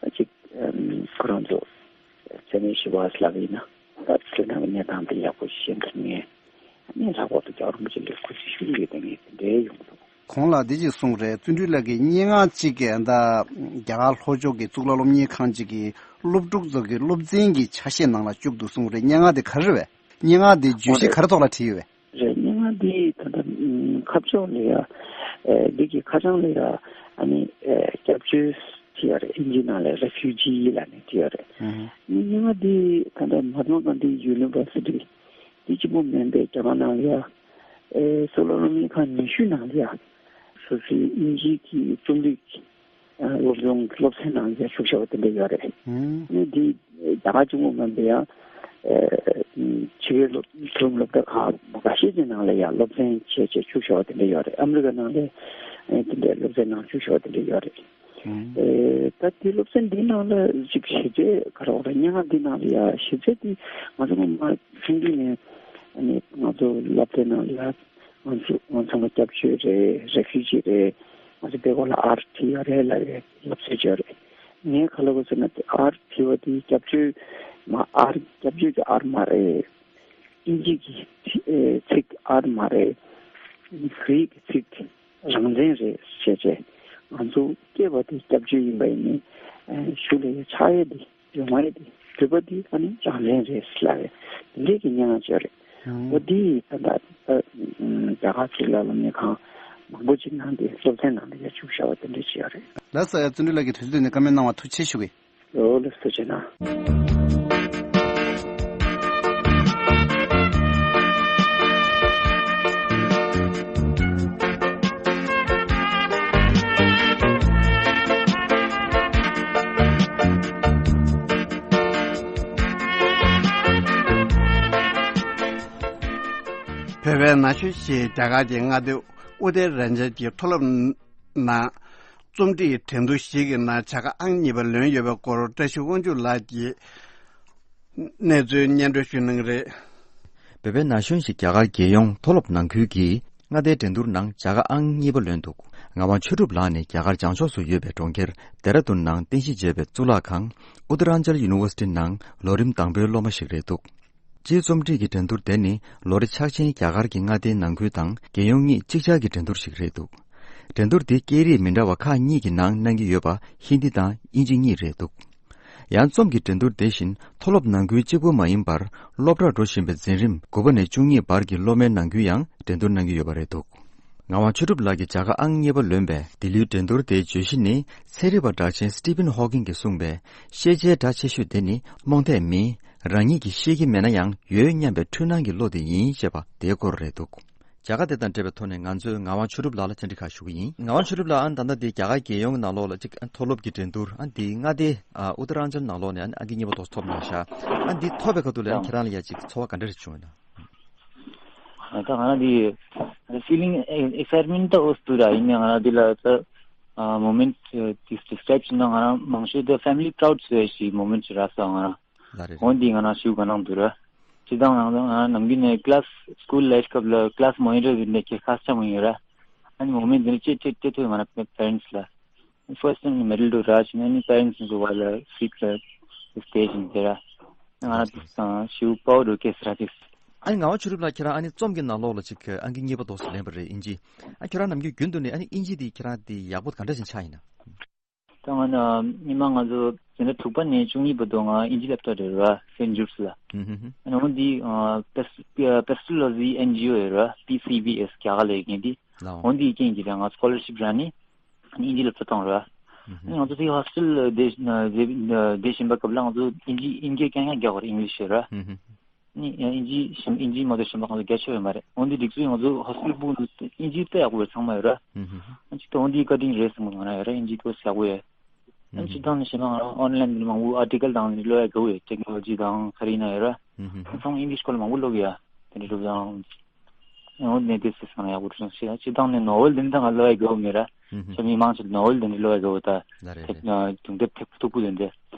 ད་ཅིག་ཁོ་རང་ཚོ་ཚད་མའི་ཞི་བ་ལབ་ཡིན་ན་ད་བོད་ནང་གི་གནས་སྟངས་དེ་ཡག་པོ་ཤེས་ཐུབ་ངེས། ཨ་ནི་ལྷག་པར་དུ་རྒྱལ་བ་རིན་པོ་ཆེ་ལ་གུས་བརྩི་ཞུ་གི་ཡོད་དེ་ངས་དེ་འདྲའི་ཡོང་འདུག་གོང་ལ་འདི་ཅིག་གསུངས་རེད། བརྩོན་འགྲུས་ལགས་ཀྱིས་སྙན་ངག་ཅིག་གི་ད་རྒྱ་གར་ལྷོ་ཕྱོགས་ཀྱི་གཙུག་ལག་སློབ་གཉེར་ཁང་ཅིག་གི་སློབ་ཕྲུག་ཚོ་གི་སློབ་ཚན་གྱི་ཆ་ཤས་ནང་ལ་བཅུག་འདུག་གསུངས་རེད། སྙན་ངག་དེ་ག་རེ་རེད་བས། སྙན་ངག་དེ་བརྗོད་གཞི་ག་རེ་ཐོག་ལ་བྲིས་ཡོད་བས། རེད། སྙན་ངག་འདི་ད་ལྟ་ཁ་ཕྱོགས་ལ་ཡ། འདི་གི་ཁ་བྱང་ལ་ཡ། ཨ་ནི་སྐྱབས་བཅོལ་བྲིས་ཡོད་རེད། ཨིན་ཇི་ནང་ལ་རེ་ཕུ་ཇི་ལབ་ནས་བྲིས་ཡོད་རེད། སྙན་ངག་འདི་ད་ལྟ་མ་ཧཱ་ཏྨ་གྷན་དྷི་ཡུ་ནི་བར་སི་ཊི་འདི་གཅིག་པོ་མིན་པའི་རྒྱ་གར་ནང་ལ་ཡ། གཙུག་ལག་སློབ་གཉེར་ཁང་ཉི་ཤུ་ནང་ལ་ཡ། སོ་སོའི་ཨིན་ཇི་གི་རྩོམ་རིག་སློབ་སྦྱོང་སློབ་ཚན་ནང་ལ་ཡ་ཞུགས་བྱ་བ་དེ་འདྲ་ཡོད་རེད། ཨ་ནི་འདི་རྒྱ་གར་གཅིག་པོ་མིན་པའི་ཡང་ཕྱི་རྒྱལ་སློབ་སློབ་གྲྭ་ཁག་ཁ་ཤས་ཀྱི་ནང་ལ་ཡང་སློབ་ཚན་བྱས་བྱས་ཞུགས་བྱ་བ་དེ་འདྲ་ཡོད་རེད། ཨ་མི་རི་ཀ་ནང་ལ་དེ་འདྲའི་སློབ་ཚན་ནང་ཞུགས་བྱ་བ་དེ་འདྲ་ཡོད་རེད། ད་དེ་སློབ་ཚན་འདིའི་ནང་ལ་ཅིག་གཞི་རྩའི་ག་རེ་རེད། སྙན་ངག་འདིའི་ནང་ལ་ཡང་གཞི་རྩའི་དེ་ང་ཚོ་སྔོན་མ་ཆུང་དུས་ནས་ཨ་ནི་ང་ཚོ་སློབ་གྲྭའི་ནང་ལ་ཡང་ང་ཚོ་ང་ཚང་མ་སྐྱབས་བཅོལ་རེད། རེ་ཕུ་ཇི་རེད། ང་ཚོ་བོད་སྐད་ལ་ཨར་བྲིས་ཡོད་རེད་ལབ་ཡས་ལབ་ཚོད་ཅིག་ཡོད་རེད། ངས་ག་ལབ་དགོས་ཟེར་ན་དེ་ཨར་བྲིས་པ་དེ་སྐྱབས་བཅོལ་མ་ཨར་སྐྱབས་བཅོལ་གྱི་ཨར་མ་རེད། ཨིན་ཇི་གི་ཚིག་ཨར་མ་རེད། གྷི་རིག་གི་ཚིག་རང་བཙན་རེད་ཟེར་བྱས་ང་ཚོ་སྐྱེས་པ་དེ་སྐྱབས་བཅོལ་ཡིན་པ་ཡིན་ནའི་གཞུག་ལ་ཡ་ཆགས་ཡས་དེ། ཡོང་བ་རེད། དེ་བོད་པ་འདི་ཨ་ནི་རང་བཙན་རེད་ལབ་རེད། དེ་འདྲས་ཀྱི་སྙན་ངག་ཅིག་རེད། ཨོ་འདི་ད་ལྟ་རྒྱ་གར་གཙུག་ལག་སློབ་གཉེར་ཁང་མང་པོ་ཅིག་ནང་དེ་སློབ་ཚན་ནང་དུ་ཡར་བཅུག་བཞག་པ་དེ་འདྲས་ཅིག་ཡོད་རེད། ལགས་སོ། བརྩོན་འགྲུས་ལགས་ཀྱིས་དུས་ཚོད་བཏོན་ནས་བཀའ་མོལ་གནང་བར་ཐུགས་རྗེ་ཆེ་ཞུ་གི། ཨོ་ལགས་སོ། བྱས་ན། བོད་པའི་ན་གཞོན་ཞིག་རྒྱ་གར་གྱི་མངའ་སྡེ་ཨུ་ཏེ་རན་ཇལ་གྱི་མཐོ་སློབ་ནང་རྩོམ་སྒྲིག་འགྲན་བསྡུར་ཞིག་གི་ནང་བྱ་དགའ་ཨང་གཉིས་པ་ལོན་ཡོད་པའི་སྐོར་བཀྲ་ཤིས་དབང་ཕྱུག་ལགས་ཀྱིས་གནས་ཚུལ་སྙན་སྒྲོན་ཞུ་གནང་གི་རེད། བོད་པའི་ན་གཞོན་ཞིག་རྒྱ་གར་རྒྱལ་ཡོངས་མཐོ་སློབ་ནང་ཁུལ་གྱི་མངའ་སྡེའི་འགྲན་བསྡུར་ནང་བྱ་དགའ་ཨང་གཉིས་པ་ལོན་འདུག་ངག་དབང་ཆོས་གྲུབ་ལགས་ནི་རྒྱ་གར་བྱང་ཕྱོགས་སུ་ཡོད་པའི་གྲོང་ཁྱེར་ལྡེ་ར་ལྡུན་ནང་རྟེན་གཞི་བྱས་པའི་གཙུག་ལག་ཁང་ཨུ་ཏ་རན་ཇལ་ཡུ་ནི་ཝར་སི་ཊི་ནང་ལོ་རིམ་དང་པོའི་སློབ་མ་ཞིག་རེད་འདུག་སྤྱིའི་རྩོམ་སྒྲིག་གི་འགྲན་བསྡུར་དེ་ནི་ལོ་རེ་འཆར་ཅན་རྒྱ་གར་གྱི་མངའ་སྡེའི་ནང་ཁུལ་དང་རྒྱལ་ཡོངས་གཉིས་གཅིག་ཆར་གྱི་འགྲན་བསྡུར་ཞིག་རེད་འདུག་འགྲན་བསྡུར་འདི་སྐད་རིགས་མི་འདྲ་བ་ཁག་གཉིས་ཀྱི་ནང་གནང་གི་ཡོད་པ་ཧིན་དི་དང་དབྱིན་ཇི་གཉིས་རེད་འདུག་ཡང་རྩོམ་གྱི་འགྲན་བསྡུར་དེ་བཞིན་མཐོ་སློབ་ནང་ཁུལ་གཅིག་པུ་མ་ཡིན་པར་སློབ་གྲྭར་འགྲོ་བཞིན་པའི་འཛིན་རིམ་དགུ་པ་ནས་བཅུ་གཉིས་བར་གྱི་སློབ་མའི་ནང་ཁུལ་ཡང་འགྲན་བསྡུར་གནང་གི་ཡོད་པ་རེད་འདུག་ངག་དབང་ཆོས་གྲུབ་ལགས་ཀྱིས་བྱ་དགའ་ཨང་གཉིས་པ་ལོན་པའི་ལྡི་ལིའི་འགྲན་བསྡུར་དེའི་བརྗོད་གཞི་ནི་ཚན་རིག་པ་གྲགས་ཅན་སི་ཏི་ཕིན་ཧོ་ཀིང་གིས་གསུངས་པའི་ཤེས་བྱའི་སྒྲ་ཆེ་ཤོས་དེ་ནི་རྨོངས་དད་མིན། རང་ཉིད་ཀྱིས་ཤེས་ཀྱི་མེད་ན་ཡང་ཡོད་སྙམ་པའི་འཁྲུལ་སྣང་གི་བློ་དེ་ཡིན་ཞེས་པ་དེའི་སྐོར་རེད་འདུག་བྱ་དགའ་དེ་དང་འབྲེལ་བའི་ཐོག་ནས་ང་ཚོས་ངག་དབང་ཆོས་གྲུབ་ལགས་ལ་བཅར་འདྲི་ཁག་ཞུ་གི་ཡིན། ངག་དབང་ཆོས་གྲུབ་ལགས། ཨ་ནི་ད་ལྟ་འདི་རྒྱ་གར་རྒྱལ་ཡོངས་ནང་ལོགས་ལ་གཅིག་མཐོ་སློབ་ཀྱི་འགྲན་བསྡུར་ཨ་ནི་འདི་མངའ་སྡེ་ཨ་ཨུ་ཏ་རན་ཇལ་ནང་ལོགས་ནས་ཨ་ནི་ཨང་ཀི་གཉིས་པ་དེ་ཚོ་ཐོབ་གནང་ཤག་ཨ་ནི་འདི་ཐོབ་པའི་ཁ་ཐུག་ལ་ཨ་ནི་ཁྱེད་རང་ལ་ཡ་གཅིག་ཚོར་བ་ག་འདྲ་རེ་བྱུང་ཡོད་ན། ད་ང་རང་འདི་ཕི་ལིང་ཨེག་སའི་ཊི་མེན་ཊི་ད་འོ་སྟུ་ར་ཡིན་ནའང་ང་རང་འདི་ལ་ད་མོ་མེན་ཊི་དེ་ཌི་སི་ཀ་རའིབ་བྱས་ན་ང་རང་མང་ཤོས་དེ་ཕེ་མི་ལི་པ་རའུ་ཌི་བཟོ་ཡ་ཞིག་མོ་མེན་ཊི་རག་སོང་ང་རང་། ལགས་རེད། འོ་འདི་ང་རང་ཞེ་པོ་དགའ་སྣང་འདུག་ར། སྤྱིར་བཏང་ང་རང་ནམ་རྒྱུན་ནས་ཀི་ལ་སི་སི་ཀུལ་ལ་སྐབས་ལ་ཀི་ལ་སི་མོ་ནི་ཊར་ཟེར་ནས་ཁྱེད་ཁ་ཆ་མོ་ཡིན་ར། ཨ་ནི་མོ་མེན་ཊི་འདི་ནི་ཅེ་ཅེ་ཅེ་ཐོས་ང་རང་པེ་རེན་ཊི་སི་ལ། ཕར་སི་ཊི་ནི་མེ་ཌལ་འདུག་ར་བྱས་ནས་ཨ་ནི་པེ་རེན་ཊི་སི་ཚོ་བ་ལ་སི་ཊི་ལ་སི་ཊེ་ཇི་ཡིན་དེ་ར། ང་རང་དེ་ཞེ་པོ་དཔའ་བོ་འདུག་སྐད་ཟེར་ར་དེ། ཨ་ནི་ངག་དབང་ཆོས་གྲུབ་ལགས། ཁྱེད་རང་ཨ་ནི་རྩོམ་གྱི་ནང་ལོགས་ལ་ཅིག་ཨང་ཀི་གཉིས་པ་དེ་ཚོ་ལེན་པ་རེད་དབྱིན་ཇི། ཨ་ཁྱེད་རང་ནམ་རྒྱུན་རྒྱུན་དུ་ནས་ཨ་ནི་དབྱིན་ཇི་འདི་ཁྱེད་རང་འདི་ཡག་པོ་ག་འདྲ་ཞིག་ཆགས་ཡིན་ན། ད་ང་ནི་ཉི་མ་ང་ཚོ་འཛིན་གྲྭ་དྲུག་པ་ནས་བཅུ་གཉིས་བར་དུ་ང་དབྱིན་ཇི་སློབ་གྲྭ་རེད་ར། སེན་ཇུབ་སི་ལ། ཨ་ནི་འོ་འདི་པེ་སི་པེ་སི་ཊི་ལོ་ཇི་ཨེན་ཇི་ཨོ་ཡོད་ར། པི་སི་བི་ཨེ་སི་རྒྱ་གར་ལ་ཡོད་མཁན་འདི། འོ་འདི་རྐྱེན་གྱིས་ར་ང་སྐོ་ལར་ཤིབ་རག་ནས་ཨ་ནི་དབྱིན་ཇི་སློབ་གྲྭ་བཏང་ར། ཨ་ནི་ང་ཚོ་དེ་ཧོ་སི་ཊེལ་བསྡད་བསྡད་བཞིན་པའི་སྐབས་ལ་ང་ཚོ་དབྱིན་ཇི་དབྱིན་སྐད་རྐྱང་རྐྱང་རྒྱག་དགོས་རེད། ཨིང་ལིཤ་ཡོད་ར། ནི་ཡང་ཨིན་ཇི་ཞིམ་ཨིན་ཇི་མ་གཏོགས་གཞན་པ་གང་ལ་རྒྱ་ཆེ་བ་ཡོད་མ་རེད། འོན་ཏེ་སྒྲིག་འཛུགས་ང་ཚོ་ཧོ་སི་ཊལ་སྤུ་གུ་ཚོ་ཨིན་ཇི་དཔེ་ཡག་པོ་ཡོད། ཚང་མ་ཡོད་ར། ཨ་ཅིག་ཏུ་འོན་ཏེ་བཀའ་དྲིན་རེད་བསམ་གི། ང་རང་ཡོད་ར་ཨིན་ཇི་དཔེ་ཡག་པོ་ཡོད། ཨ་ཅིག་དང་ནི་གཞན་པ་ང་རང་ཨོན་ལན་དེ་མང་པོ་ཨར་ཊི་ཀལ་དང་ནི་ཀློག་ཡ་དགའ་བོ་ཡོད། ཊེག་ནོ་ལོ་ཇི་དང་ས་རིན་ན་ཡོད་ར། ཚང་མ་ཨིན་ཇི་སྐོར་ལ་མང་པོ་ཀློག་གི་ཡ། དེ་འདྲ་རུ་དང་། འོན་ཏེ་དེ་སི་སང་ཡག་པོ་བྱུང་ཞེས། ཨ་ཅིག་དང་ནི་ནོ་ཝེལ་དེ་འདྲ་ང་ཀློག་ཡ་དགའ་བོ་མེད་ར། ཤ་མི་མང་ཆེ་ནོ་ཝེལ་དེ་འདྲ་ཀློག་ཡ་དགའ་བོ་ད། ལ་རེད་རེད། དེབ་ཨ་སྒྲུང་དེབ་ཐེབས་མཐུག་པོ་དེ་འདྲ།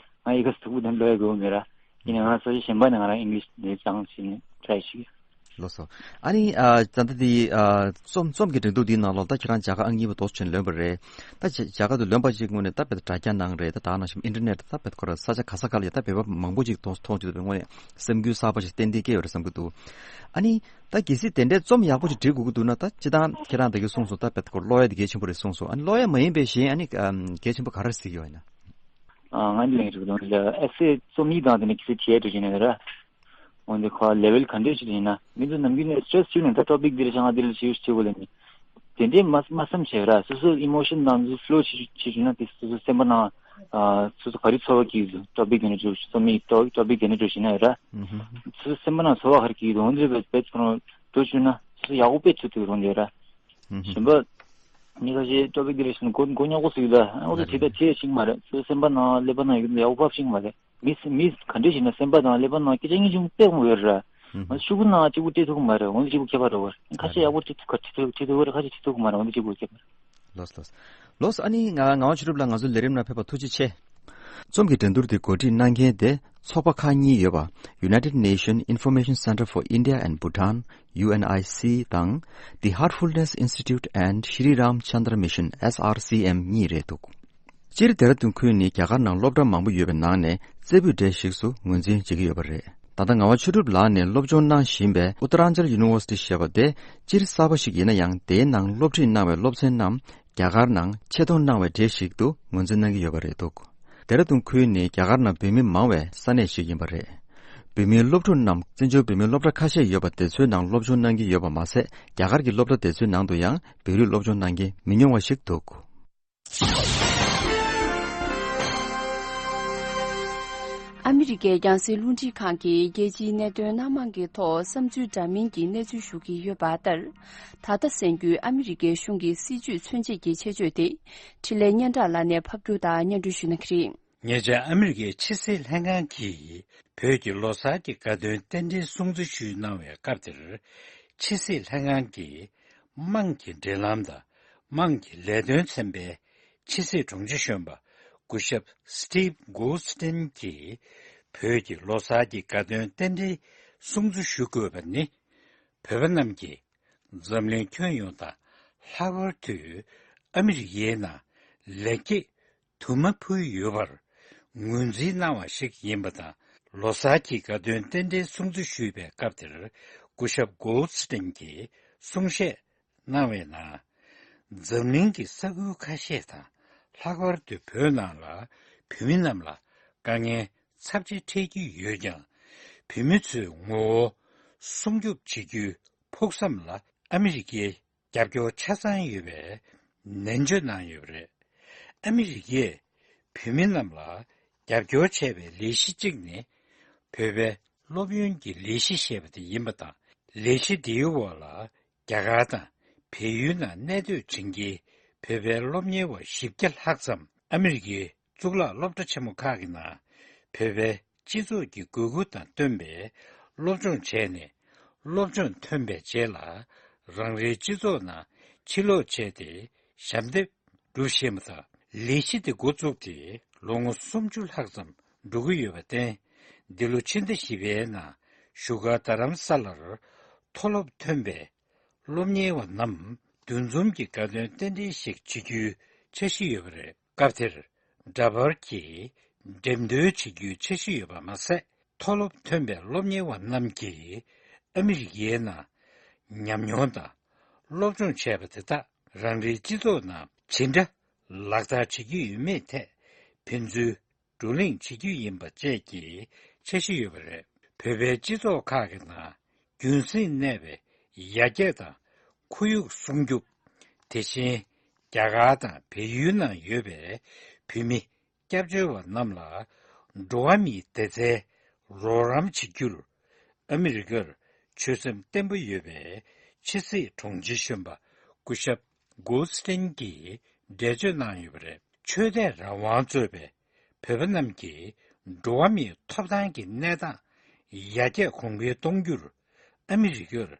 ང་ཡི་ག་སི་མཐུག་པོ་དེ་འདྲ་ཀློག་ཡ་དགའ་བོ་མེད་ར། ཡིན་ནའང་ང་ས་ཆ་གཞན་པ་ནས་ང་རང་ཨིང་ལིཤ་དེ་སྦྱངས་བྱས་ནས་ཊ་རའི་བྱེད་ཀྱི། ལགས་སོ། ཨ་ནི་ཨ་ད་ལྟ་དེ་ཨ་རྩོམ་རྩོམ་གྱི་འགྲན་བསྡུར་འདིའི་ནང་ལོགས་ད་ཁྱེད་རང་བྱ་དགའ་ཨང་གཉིས་པ་དོ་ཆེན་ལོན་པ་རེད། ད་བྱ་བྱ་དགའ་དེ་ལོན་པ་ཅིག་དངོས་གནས་ད་དཔེ་དྲ་རྒྱ་ནང་རེད། ད་ད་ནང་བཞིན་ཨིན་ཊར་ནེཊ་ད་དཔེ་ཁོ་ར་ས་ཆ་ག་ས་ག་ལ་ཡ་ད་བོད་པ་མང་པོ་ཅིག་མཐོང་མཐོང་བྱེད་དུས་དངོས་གནས་སེམས་འགུལ་གསར་པ་ཞིག་ཏན་ཏན་སྐྱེ་ཡོད་རེད་བསམ་གྱི་འདུག་ཨ་ནི་ད་གལ་སྲིད་དེ་འདྲའི་རྩོམ་ཡག་པོ་ཞིག་འབྲི་དགོས་ཀྱི་འདུག་ན། ད་སྤྱིར་བཏང་ཁྱེད་རང་ད་གིན་གསུངས་སོང་། ད་དཔེ་ཁོ་ཀློག་ཡ་དེ་གལ་ཆེན་པོ་རེད་གསུངས་སོང་། ཨ་ནི་ཀློག་ཡ་མ་ཡིན་པའི་གཞན་ཨ་ནི་གལ་ཆེན་པོ་ག་རེ་གཟིགས་ཡོད་ན། ང་ལ་ཡིན་རིག་དང་ལ་ཨེ་སེ་རྩོམ་ཡིག་དང་དེ་ནས་གལ་སྲིད་བྲིས་ཡ་འགྲོ་བཞིན་ཡོད་ན་ར། འོན་ཏེ་ཁོ་ལེ་ཝལ་ག་འདྲས་ཞིག་ཡིན་ན། མི་ཚོ་ནམ་རྒྱུན་ནས་སི་ཊེ་རེ་སི་བྱུང་ནས་ད་ཊོ་པིག་འདི་རེ་བྱ་ང་འདི་ལ་ཞིབ་ཞིབ་བྱེད་དགོས་ལ་ནི། དེ་འདྲས་མ་མ་བསམ་བྱས་ར། སོ་སོ་ཨི་མོ་ཤན་ནང་དུ་ཕ་ལོ་བྱེད་བྱེད་བྱུང་ན་དེ་སོ་སོ་སེམས་པ་ནང་ཨ་སོ་སོ་ག་རེ་ཚོར་བ་སྐྱེ་གི་འདུག་ཊོ་པིག་དེ་འདྲ་འགྲོ་རྩོམ་ཡིག་ཊོ་ཊོ་པིག་དེ་འདྲ་འགྲོ་བཞིན་ན་ཡོད་ར། སོ་སོ་སེམས་པ་ནང་ཚོར་བ་ག་རེ་སྐྱེ་གི་འདུག་འོན་ཏེ་བེད་བེད་ཁོ་རང་འགྲོ་བྱུང་ན་སོ་སོ་ཡག་པོ་དཔེ་ཐུབ་ཐུབ་རུང་དེ་ར། གཞན་པ་ནི་ཁ་ཤས་ཊོ་པིག་དེ་རེ་བྱུང་ན་མགོ་མགོ་རྙོག་པོ་ཟིག་ཡོད་ད། ཨ་ཁོ་ཚོ་བྲིས་ད་བྲིས་ཤིང་མ་རེད། སོ་སོ་སེམས་པ་ནང་ཀླད་པ་ནང་ཡོད་ཡག་པོ་ཕབ་ཤིང་མ་རེད། མི་མི་ག་འདྲས་ཞིག་ན་སེམས་པ་དང་ཀླད་པ་ནང་སྐད་ཆ་སྙིང་རྗེ་པད་མོ་ཡོད་ར། ང་ཤུ་གུ་ནང་གཅིག་པུ་བྲིས་ཐུབ་ཀྱི་མ་རེད། འོན་ཏེ་གཅིག་པུ་ཁྱད་པར་རེད་བར། ཁ་ཤས་ཡག་པོ་བྲིས་ཐུབ་ཁ་བྲིས་ཐུབ་བྲིས་ཐུབ་བར་ཁ་ཤས་བྲིས་ཐུབ་ཀྱི་མ་རེད། འོན་ཏེ་གཅིག་པུ་ཁྱད་པར། ལོས་ལོས། ལོས་ཨ་ནི་ང་ངག་དབང་ཆོས་གྲུབ་ལགས་ང་ཚོའི་ལས་རིམ་ནང་ཕེབས་པ་ཐུགས་རྗེ་ཆེ། རྩོམ་གྱི་འགྲན་བསྡུར་དེ་གོ་སྒྲིག་གནང་མཁན་དེ་ཚོགས་པ་ཁག་གཉིས་ཡོད་པ། United Nation Information Center for India and Bhutan, ཡུ་ཨེན་ཨའི་སི་དང་། The Heartfulness Institute and Shri Ram Chandra Mission, S R C M གཉིས་རེད་འདུག་སྤྱིར་ལྡེ་ར་ལྡུན་ཁུལ་ནི་རྒྱ་གར་ནང་སློབ་གྲྭ་མང་པོ་ཡོད་པའི་ནང་ནས་རྩེ་ཕུད་གྲས་ཤིག་ཏུ་ངོས་འཛིན་བྱེད་ཀྱི་ཡོད་པ་རེད། ད་ལྟ་ངག་དབང་ཆོས་གྲུབ་ལགས་ནས་སློབ་སྦྱོང་གནང་བཞིན་པའི་ཨུ་ཏ་རན་ཅལ་ཡུ་ནི་ཝར་སི་ཊི་ཞེས་པ་དེ་སྤྱིར་གསར་པ་ཞིག་ཡིན་ན་ཡང་། དེའི་ནང་སློབ་ཁྲིད་གནང་བའི་སློབ་ཚན་རྣམས་རྒྱ་གར་ནང་ཆེད་གཏོང་གནང་བའི་གྲས་ཤིག་ཏུ་ངོས་འཛིན་གནང་གི་ཡོད་པ་རེད་འདུག་ལྡེ་ར་ལྡུན་ཁུལ་ནི་རྒྱ་གར་ནང་བོད་མི་མང་བའི་ས་གནས་ཤིག་ཡིན་པ་རེད། བོད་མིའི་སློབ་ཕྲུག་རྣམས་བཙན་བྱོལ་བོད་མིའི་སློབ་གྲྭ་ཁ་ཤས་ཡོད་པ་དེ་ཚོའི་ནང་སློབ་སྦྱོང་གནང་གི་ཡོད་པ་མ་ཟད། རྒྱ་གར་གྱི་སློབ་གྲྭ་དེ་ཚོའི་ནང་དུ་ཡང་བོད་རིགས་སློབ་སྦྱོང་གནང་མཁན་མི་ཉུང་བ་ཞིག་འདུག་ཨ་མི་རི་ཀའི་རྒྱང་སྲིང་རླུང་འཕྲིན་ཁང་གིས་རྒྱལ་སྤྱིའི་གནད་དོན་སྣ་མང་གི་ཐོག་བསམ་ཚུལ་འདྲ་མིན་གྱི་གནས་ཚུལ་ཞུ་གི་ཡོད་པ་ལྟར། ད་ལྟ་གསན་རྒྱུའི་ཨ་མི་རི་ཀའི་གཞུང་གི་སྲིད་བྱུས་མཚོན་བྱེད་ཀྱི་ཆེད་བརྗོད་དེ། འཕྲིན་ལས་སྙན་གྲགས་ལགས་ནས་ཕབ་སྒྱུར་དང་སྙན་སྒྲོན་ཞུ་གནང་གི་རེད། ཉེ་ཆར་ཨ་མི་རི་ཀའི་ཕྱི་སྲིད་ལྷན་ཁང་གིས་བོད་ཀྱི་ལོ་གསར་གྱི་དགའ་སྟོན་རྟེན་འབྲེལ་སྲུང་བརྩི་ཞུས་གནང་བའི་སྐབས་དེར། ཕྱི་སྲིད་ལྷན་ཁང་གིས་དམངས་ཀྱི་འབྲེལ་ལམ་དང་དམངས་ཀྱི་ལས་དོན་ཚན་པའི་ཕྱི་སྲིད་དྲུང་ཆེ་གཞོན་པ་སྐུ་ཞབས་Steve Goldstein་གྱིས་བོད་ཀྱི་ལོ་གསར་གྱི་དགའ་སྟོན་རྟེན་འབྲེལ་སྲུང་བརྩི་ཞུ་དགོས་པ་ནི། བོད་པ་རྣམས་ཀྱིས་འཛམ་གླིང་ཁྱོན་ཡོངས་དང་ལྷག་པར་དུ་ཨ་མི་རི་ཀའི་ནང་ལེགས་སྐྱེས་དུ་མ་ཕུལ་ཡོད་པར་ངོས་འཛིན་གནང་བ་ཞིག་ཡིན་པ་དང་། ལོ་གསར་གྱི་དགའ་སྟོན་རྟེན་འབྲེལ་སྲུང་བརྩི་ཞུས་པའི་སྐབས་དེར་སྐུ་ཞབས་Goldstein་གྱིས་གསུང་བཤད་གནང་བའི་ནང་། འཛམ་གླིང་གི་ས་ཁུལ་ཁ་ཤས་དང་ལྷག་པར་དུ་བོད་ནང་ལ་བོད་མི་རྣམས་ལ་དཀའ་ངལ་ཚབས་ཆེ་འཕྲད་ཀྱི་ཡོད་ཀྱང་། བོད་མི་ཚོའི་ངོ་བོ་སྲུང་སྐྱོབ་བྱེད་རྒྱུའི་ཕུགས་བསམ་ལ་ཨ་མི་རི་ཀའི་རྒྱབ་སྐྱོར་ཆ་ཚང་ཡོད་པའི་ནན་བརྗོད་གནང་ཡོད་པ་རེད། ཨ་མི་རི་ཀས་བོད་མི་རྣམས་ལ་རྒྱབ་སྐྱོར་བྱས་པའི་ལས་གཞི་གཅིག་ནི་བོད་པའི་སློབ་ཡོན་གྱི་ལས་གཞི་ཞེས་པ་དེ་ཡིན་པ་དང་། ལས་གཞི་འདིའི་འོག་ལ་རྒྱ་གར་དང་བལ་ཡུལ་ནང་གནས་སྡོད་བྱེད་མཁན་བོད་པའི་སློབ་གཉེར་བ་བཞི་བརྒྱ་ལྷག་ཙམ་ཨ་མི་རི་ཀའི་གཙུག་ལག་སློབ་གྲྭ་ཆེན་མོ་ཁག་གི་ནང་བོད་པའི་སྤྱི་ཚོགས་ཀྱི་དགོས་མཁོ་དང་བསྟུན་པའི་སློབ་སྦྱོང་བྱས་ནས། སློབ་སྦྱོང་ཐོན་པའི་རྗེས་ལ་རང་རེའི་སྤྱི་ཚོགས་ནང་ཕྱིར་ལོག་བྱས་ཏེ་ཞབས་འདེགས་སྒྲུབ་བཞིན་པ་དང་། ལས་གཞི་དེ་འགོ་བཙུགས་ཏེ་ལོ་ངོ་སུམ་ཅུ་ལྷག་ཙམ་འགྲོ་གི་ཡོད་པར་བརྟེན། འདི་ལོ་ཕྱི་ཟླ་བཞི་པའི་ནང་བཞུགས་སྒར་རྡ་རམ་ས་ལར་མཐོ་སློབ་ཐོན་པའི་སློབ་གཉེར་བ་རྣམས་འདུ་འཛོམས་ཀྱི་དགའ་སྟོན་རྟེན་འབྲེལ་ཞིག་བྱེད་རྒྱུའི་འཆར་གཞི་ཡོད་པ་རེད། སྐབས་དེར་འདྲ་པར་གྱིས་འགྲེམས་སྟོན་བྱེད་རྒྱུའི་འཆར་གཞི་ཡོད་པ་མ་ཟད། མཐོ་སློབ་ཐོན་པའི་སློབ་གཉེར་བ་རྣམས་ཀྱིས་ཨ་མི་རི་ཀའི་ནང་ཉམས་མྱོང་དང་སློབ་སྦྱོང་བྱས་པ་དེ་དག་རང་རེའི་སྤྱི་ཚོགས་ནང་ཇི་འདྲ་ལག་བསྟར་བྱེད་ཀྱི་ཡོད་མེད་ཐད་ཕན་ཚུན་བགྲོ་གླེང་བྱེད་རྒྱུ་ཡིན་པ་བཅས་ཀྱི་འཆར་གཞི་ཡོད་པ་རེད། བོད་པའི་སྤྱི་ཚོགས་ཁག་གི་ནང་རྒྱུན་སྲིང་གནས་པའི་ཡར་རྒྱས་དང་ཁོར་ཡུག་སྲུང་སྐྱོབ། དེ་བཞིན་རྒྱ་གར་དང་བལ་ཡུལ་ནང་ཡོད་པའི་བོད་མི་སྐྱབས་བཅོལ་བ་རྣམས་ལ་འགྲོ་བ་མིའི་བདེ་རྩའི་རོགས་རམ་བྱེད་རྒྱུར་ ཨ་མི་རི་ཀར་ཆོད་སེམས་བརྟན་པོ་ཡོད་པའི་ཕྱི་སྲིད་དྲུང་ཆེ་གཞོན་པ་སྐུ་ཞབས་གོལ་སྟིན་གྱིས་འགྲེལ་བརྗོད་གནང་ཡོད་པ་རེད། ཆོས་དད་རང་དབང་གཙོས་པའི་བོད་པ་རྣམས་ཀྱི་འགྲོ་བ་མིའི་ཐོབ་ཐང་གི་གནས་སྟངས་ཡར་རྒྱས་གོང་འཕེལ་གཏོང་རྒྱུར་ཨ་མི་རི་ཀར་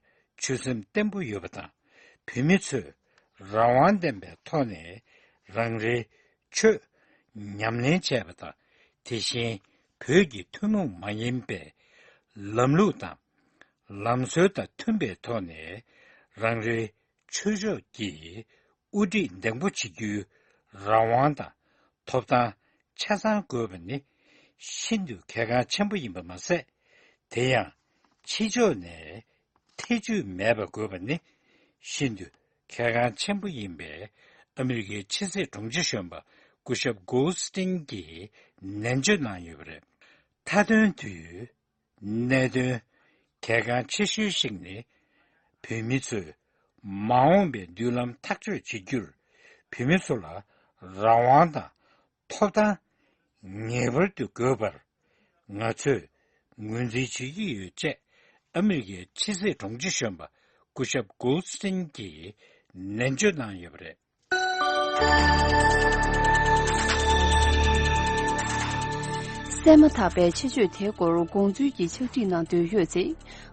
ཆོད་སེམས་བརྟན་པོ་ཡོད་པ་དང་། བོད་མི་ཚོས་རང་དབང་ལྡན་པའི་ཐོག་ནས་རང་རེའི་ཆོས་ཉམས་ལེན་བྱས་པ་དང་། དེ་བཞིན་བོད་ཀྱི་ཐུན་མོང་མ་ཡིན་པའི་ལམ་ལུགས་དང་ལམ་སྲོལ་དང་མཐུན་པའི་ཐོག་ནས་རང་རེའི་ཆོས་ཕྱོགས་ཀྱི་དབུ་ཁྲིད་འདེམས་བསྐོ་བྱེད་རྒྱུའི་རང་དབང་དང་ཐོབ་ཐང་ཆ་ཚང་དགོས་པ་ནི་ཤིན་ཏུ་གལ་འགངས་ཆེན་པོ་ཡིན་པ་མ་ཟད། དེ་ཡང་ཕྱི་ཕྱོགས་ནས་ཐེ་བྱུས་མེད་པ་དགོས་པ་ནི་ཤིན་ཏུ་གལ་འགངས་ཆེན་པོ་ཡིན་པའི་ཨ་མི་རི་ཀའི་ཕྱི་སྲིད་དྲུང་ཆེ་གཞོན་པ་སྐུ་ཞབས་གོལ་སྟིན་གྱིས་ནན་བརྗོད་གནང་ཡོད་པ་རེད། མཐའ་དོན་དུ་གནད་དོན་གལ་འགངས་ཆེ་ཤོས་ཤིག་ནི། བོད་མི་ཚོས་མ་འོངས་པའི་མདུན་ལམ་ཐག་གཅོད་བྱེད་རྒྱུར་བོད་མི་ཚོ་ལ་རང་དབང་དང་ཐོབ་ཐང་ངེས་པར་དུ་དགོས་པར་ང་ཚོས་ངོས་འཛིན་བྱེད་ཀྱི་ཡོད་ཅེས་ཨ་མི་རི་ཀའི་ཕྱི་སྲིད་དྲུང་ཆེ་གཞོན་པ་སྐུ་ཞབས་གོལ་སྟིན་གྱིས་ནན་བརྗོད་གནང་ཡོད་པ་རེད། གསན་མ་ཐག་པའི་ཆེད་བརྗོད་དེའི་སྐོར་དགོངས་ཚུལ་གྱི་ཕྱག་བྲིས་གནང་འདོད་ཡོད་ཚེ།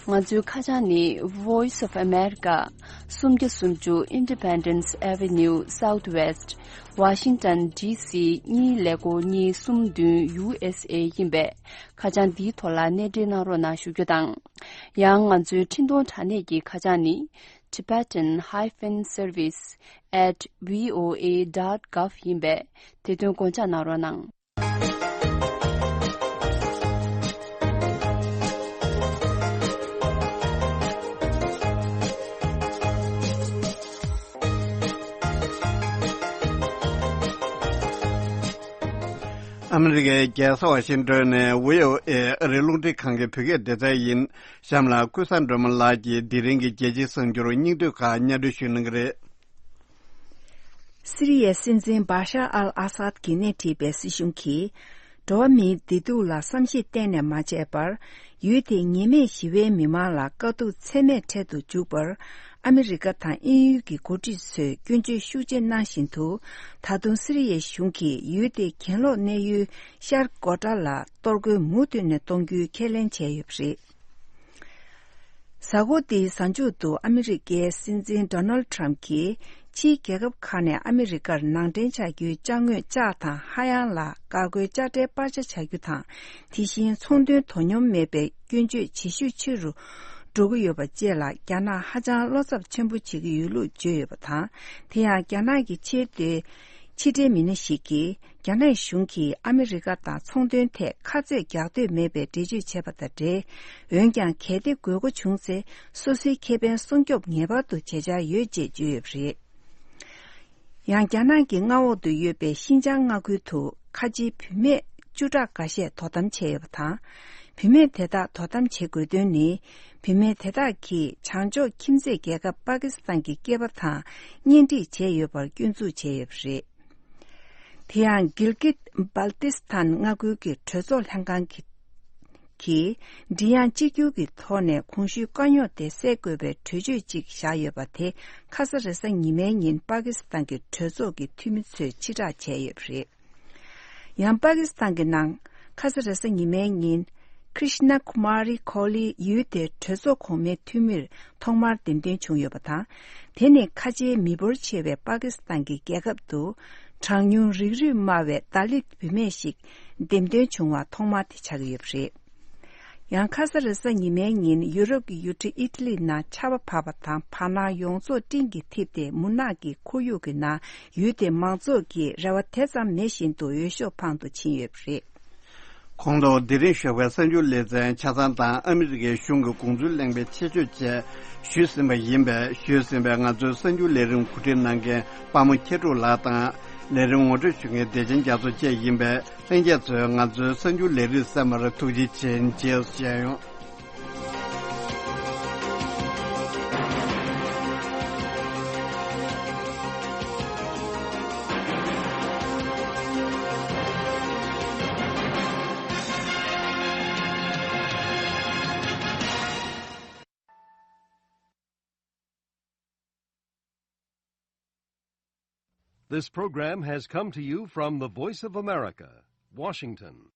ང་ཚོའི་ཁ་བྱང་ནི་Voice of America། སུམ་བརྒྱ་སུམ་ཅུ་Independence Avenue Southwest Washington D C གཉིས་ཀླད་ཀོར་གཉིས་གསུམ་བདུན་U S A ཡིན་པས། ཁ་བྱང་འདིའི་ཐོག་ལ་གནས་འབྲེལ་གནང་རོགས་གནང་ཞུ་རྒྱུ་དང་། ཡང་ང་ཚོའི་འཕྲིན་གཏོང་དྲ་གནས་ཀྱི་ཁ་བྱང་ནི། Tibetan hyphen service at V O A dot gov ཡིན་པས། དེ་དོན་དགོངས་འཇགས་གནང་རོགས་གནང་། ཨ་མི་རི་ཀའི་རྒྱལ་ས་ཝ་ཤིང་ཏོན་ནས་བྷི་ཨོ་ཨེ་ཨ་རིའི་རླུང་འཕྲིན་ཁང་གི་བོད་སྐད་སྡེ་ཚན་ཡིན། གཤམ་ལ་ཀུན་བཟང་སྒྲོལ་མ་ལགས་ཀྱིས་དེ་རིང་གི་རྒྱལ་སྤྱིའི་གསར་འགྱུར་སྙིང་བསྡུས་ཁག་སྙན་སྒྲོན་ཞུ་གནང་གི་རེད། སི་རི་ཡའི་སྲིད་འཛིན་བྷ་ཤར་ཨལ་ཨ་སཱད་ཀྱིས་སྣེ་ཁྲིད་པའི་སྲིད་གཞུང་གིས། འགྲོ་བ་མིའི་བདེ་སྡུག་ལ་བསམ་ཤེས་གཏན་ནས་མ་བྱས་པར། ཡུལ་དེའི་ཉེས་མེད་ཞི་བའི་མི་མང་ལ་དཀའ་སྡུག་ཚད་མེད་འཕྲད་དུ་འཇུག་པར། ཨ་མི་རི་ཀ་དང་དབྱིན་ཡུལ་གྱི་འགོ་ཁྲིད་ཚོས་སྐྱོན་བརྗོད་ཤུགས་ཆེ་གནང་བཞིན་དུ། ད་དུང་སི་རི་ཡའི་གཞུང་གིས་ཡུལ་དེའི་གྱེན་ལོག་གནས་ཡུལ་ཤར་སྒོ་ཏྲ་ལ་གཏོར་རྒོལ་མུ་མཐུད་ནས་གཏོང་རྒྱུའི་ཁས་ལེན་བྱས་ཡོད་པ་རེད། གཟའ་འཁོར་འདིའི་གཟའ་མཇུག་ཏུ་ཨ་མི་རི་ཀའི་སྲིད་འཛིན་ཌོ་ནལ་ཌི་ཊརམ་གྱིས་ཕྱིའི་རྒྱལ་ཁབ་ཁག་ནས་ཨ་མི་རི་ཀར་ནང་འདྲེན་བྱ་རྒྱུའི་ཅ་དངོས་ལྕགས་དང་ཧ་ཡང་ལ་འགག་སྒོའི་དཔྱ་ཁྲལ་སྤར་ཆ་བྱ་རྒྱུ་དང་། དེ་བཞིན་ཚོང་དོན་དོ་སྙོམས་མེད་པའི་སྐྱོན་བརྗོད་ཇེ་ཤུགས་ཆེ་རུ་འགྲོ་གི་ཡོད་པ་བཅས་ལ་རྒྱ་ནག་ཧ་ཅང་བློ་འཚབ་ཆེན་པོ་བྱེད་ཀྱི་ཡོད་ལུགས་བརྗོད་ཡོད་པ་དང་། དེ་ཡང་རྒྱ་ནག་གི་ཆེས་མཐོའི་ཕྱི་འབྲེལ་མི་སྣ་ཞིག་གིས། རྒྱ་ནག་གཞུང་གིས་ཨ་མི་རི་ཀ་དང་ཚོང་དོན་ཐད་ཁ་རྩོད་རྒྱག་འདོད་མེད་པའི་འགྲེལ་བརྗོད་བྱས་པ་དང་འབྲེལ། འོན་ཀྱང་གལ་ཏེ་དགོས་མཁོ་བྱུང་ཚེ། སོ་སོའི་ཁེ་ཕན་སྲུང་སྐྱོབ་ངེས་པར་དུ་བྱེད་འཆར་ཡོད་ཅེས་བརྗོད་ཡོད་པ་རེད། ཡང་རྒྱ་ནག་གི་མངའ་འོག་ཏུ་ཡོད་པའི་ཤིན་ཅང་མངའ་ཁུལ་དུ་ཁ་ཆེའི་བུད་མེད་བཅུ་ཕྲག་འགའ་ཤས་དོ་དམ་བྱས་ཡོད་པ་དང་། བུད་མེད་དེ་དག་དོ་དམ་བྱེད་དགོས་དོན་ནི། བུད་མེད་དེ་དག་གིས་བྱང་ཕྱོགས་ཁྱིམ་མཚེས་རྒྱལ་ཁབ་པ་ཀི་སི་ཐན་གྱི་སྐྱེས་པ་དང་གཉེན་སྒྲིག་བྱས་ཡོད་པར་སྐྱོན་འཛུགས་བྱས་ཡོད་པ་རེད། དེ་ཡང་གིལ་གིད་སྦལ་ཏི་སི་ཐན་མངའ་ཁུལ་གྱི་གྲོས་ཚོགས་ལྷན་ཁང་གི་གིས་མགྲིན་དབྱངས་གཅིག་གྱུར་གྱི་ཐོག་ནས་གོང་ཞུས་དཀའ་རྙོག་དེ་སེལ་དགོས་པའི་གྲོས་ཆོད་ཅིག་བཞག་ཡོད་པ་དེ་ཁ་ས་རེས་གཟའ་ཉི་མའི་ཉིན་པ་ཀི་སི་ཐན་གྱི་གྲོས་ཚོགས་ཀྱི་འཐུས་མི་ཚོས་ཕྱིར་བསྒྲགས་བྱས་ཡོད་པ་རེད། ཡང་པ་ཀི་སི་ཐན་གྱི་ནང་ཁ་ས་རེས་གཟའ་ཉི་མའི་ཉིན་ཀྲིཤ་ན་ཀུ་མ་རི་ཁོ་ལི་ཡུལ་དེའི་གྲོས་ཚོགས་གོང་མའི་འཐུས་མིར་ཐོག་མར་འདེམས་ཐོན་བྱུང་ཡོད་པ་དང་། དེ་ནི་ཁ་ཆེའི་མི་འབོར་ཆེ་བའི་པ་ཀི་སི་ཐན་གྱི་རྒྱལ་ཁབ་ཏུ་གྲངས་ཉུང་རིགས་རུས་དམའ་བའི་ད་ལིད་བུད་མེད་ཞིག་འདེམས་ཐོན་བྱུང་བ་ཐོག་མ་དེ་ཆགས་ཀྱི་ཡོད་པ་རེད། ཡང་ཁ་ས་རེས་གཟའ་ཉི་མའི་ཉིན་ཡུ་རོབ་ཀྱི་ཡུལ་གྲུ་ཨི་ཊ་ལི་ནང་ཆར་པ་བབས་པ་དང་བར་སྣང་ཡོངས་རྫོགས་སྤྲིན་གྱིས་འཐིབས་ཏེ་མུན་ནག་གི་ཁོར་ཡུག་གི་ནང་ཡུལ་དེའི་མང་ཚོགས་ཀྱིས་རེ་བ་དེ་ཙམ་མེད་བཞིན་དུ་འོས་ཤོག་འཕང་དུ་ཕྱིན་ཡོད་པ་རེད། གོང་དུ་དེ་རིང་ཞོགས་པའི་གསར་འགྱུར་ལེ་ཚན་ཆ་ཚང་དང་ཨ་མི་རི་ཀའི་གཞུང་གི་དགོངས་ཚུལ་གླེང་བའི་ཆེད་བརྗོད་བཅས་ཞུས་ཟིན་པ་ཡིན་པས། ཞུས་ཟིན་པའི་ང་ཚོའི་གསར་འགྱུར་ལས་རིམ་གོ་སྒྲིག་གནང་མཁན་དཔའ་མོ་མཁས་གྲུབ་ལགས་དང་། ལས་རིམ་ངོ་སྤྲོད་ཞུ་མཁན་བདེ་ཆེན་རྒྱ་མཚོ་བཅས་ཡིན་པས། ལྷན་རྒྱས་ཚོས་ང་ཚོའི་གསར་འགྱུར་ལས་རིམ་གསན་པར་ཐུགས་རྗེ་ཆེ། མཇལ་ཡོང་། This program has come to you from the Voice of America, Washington.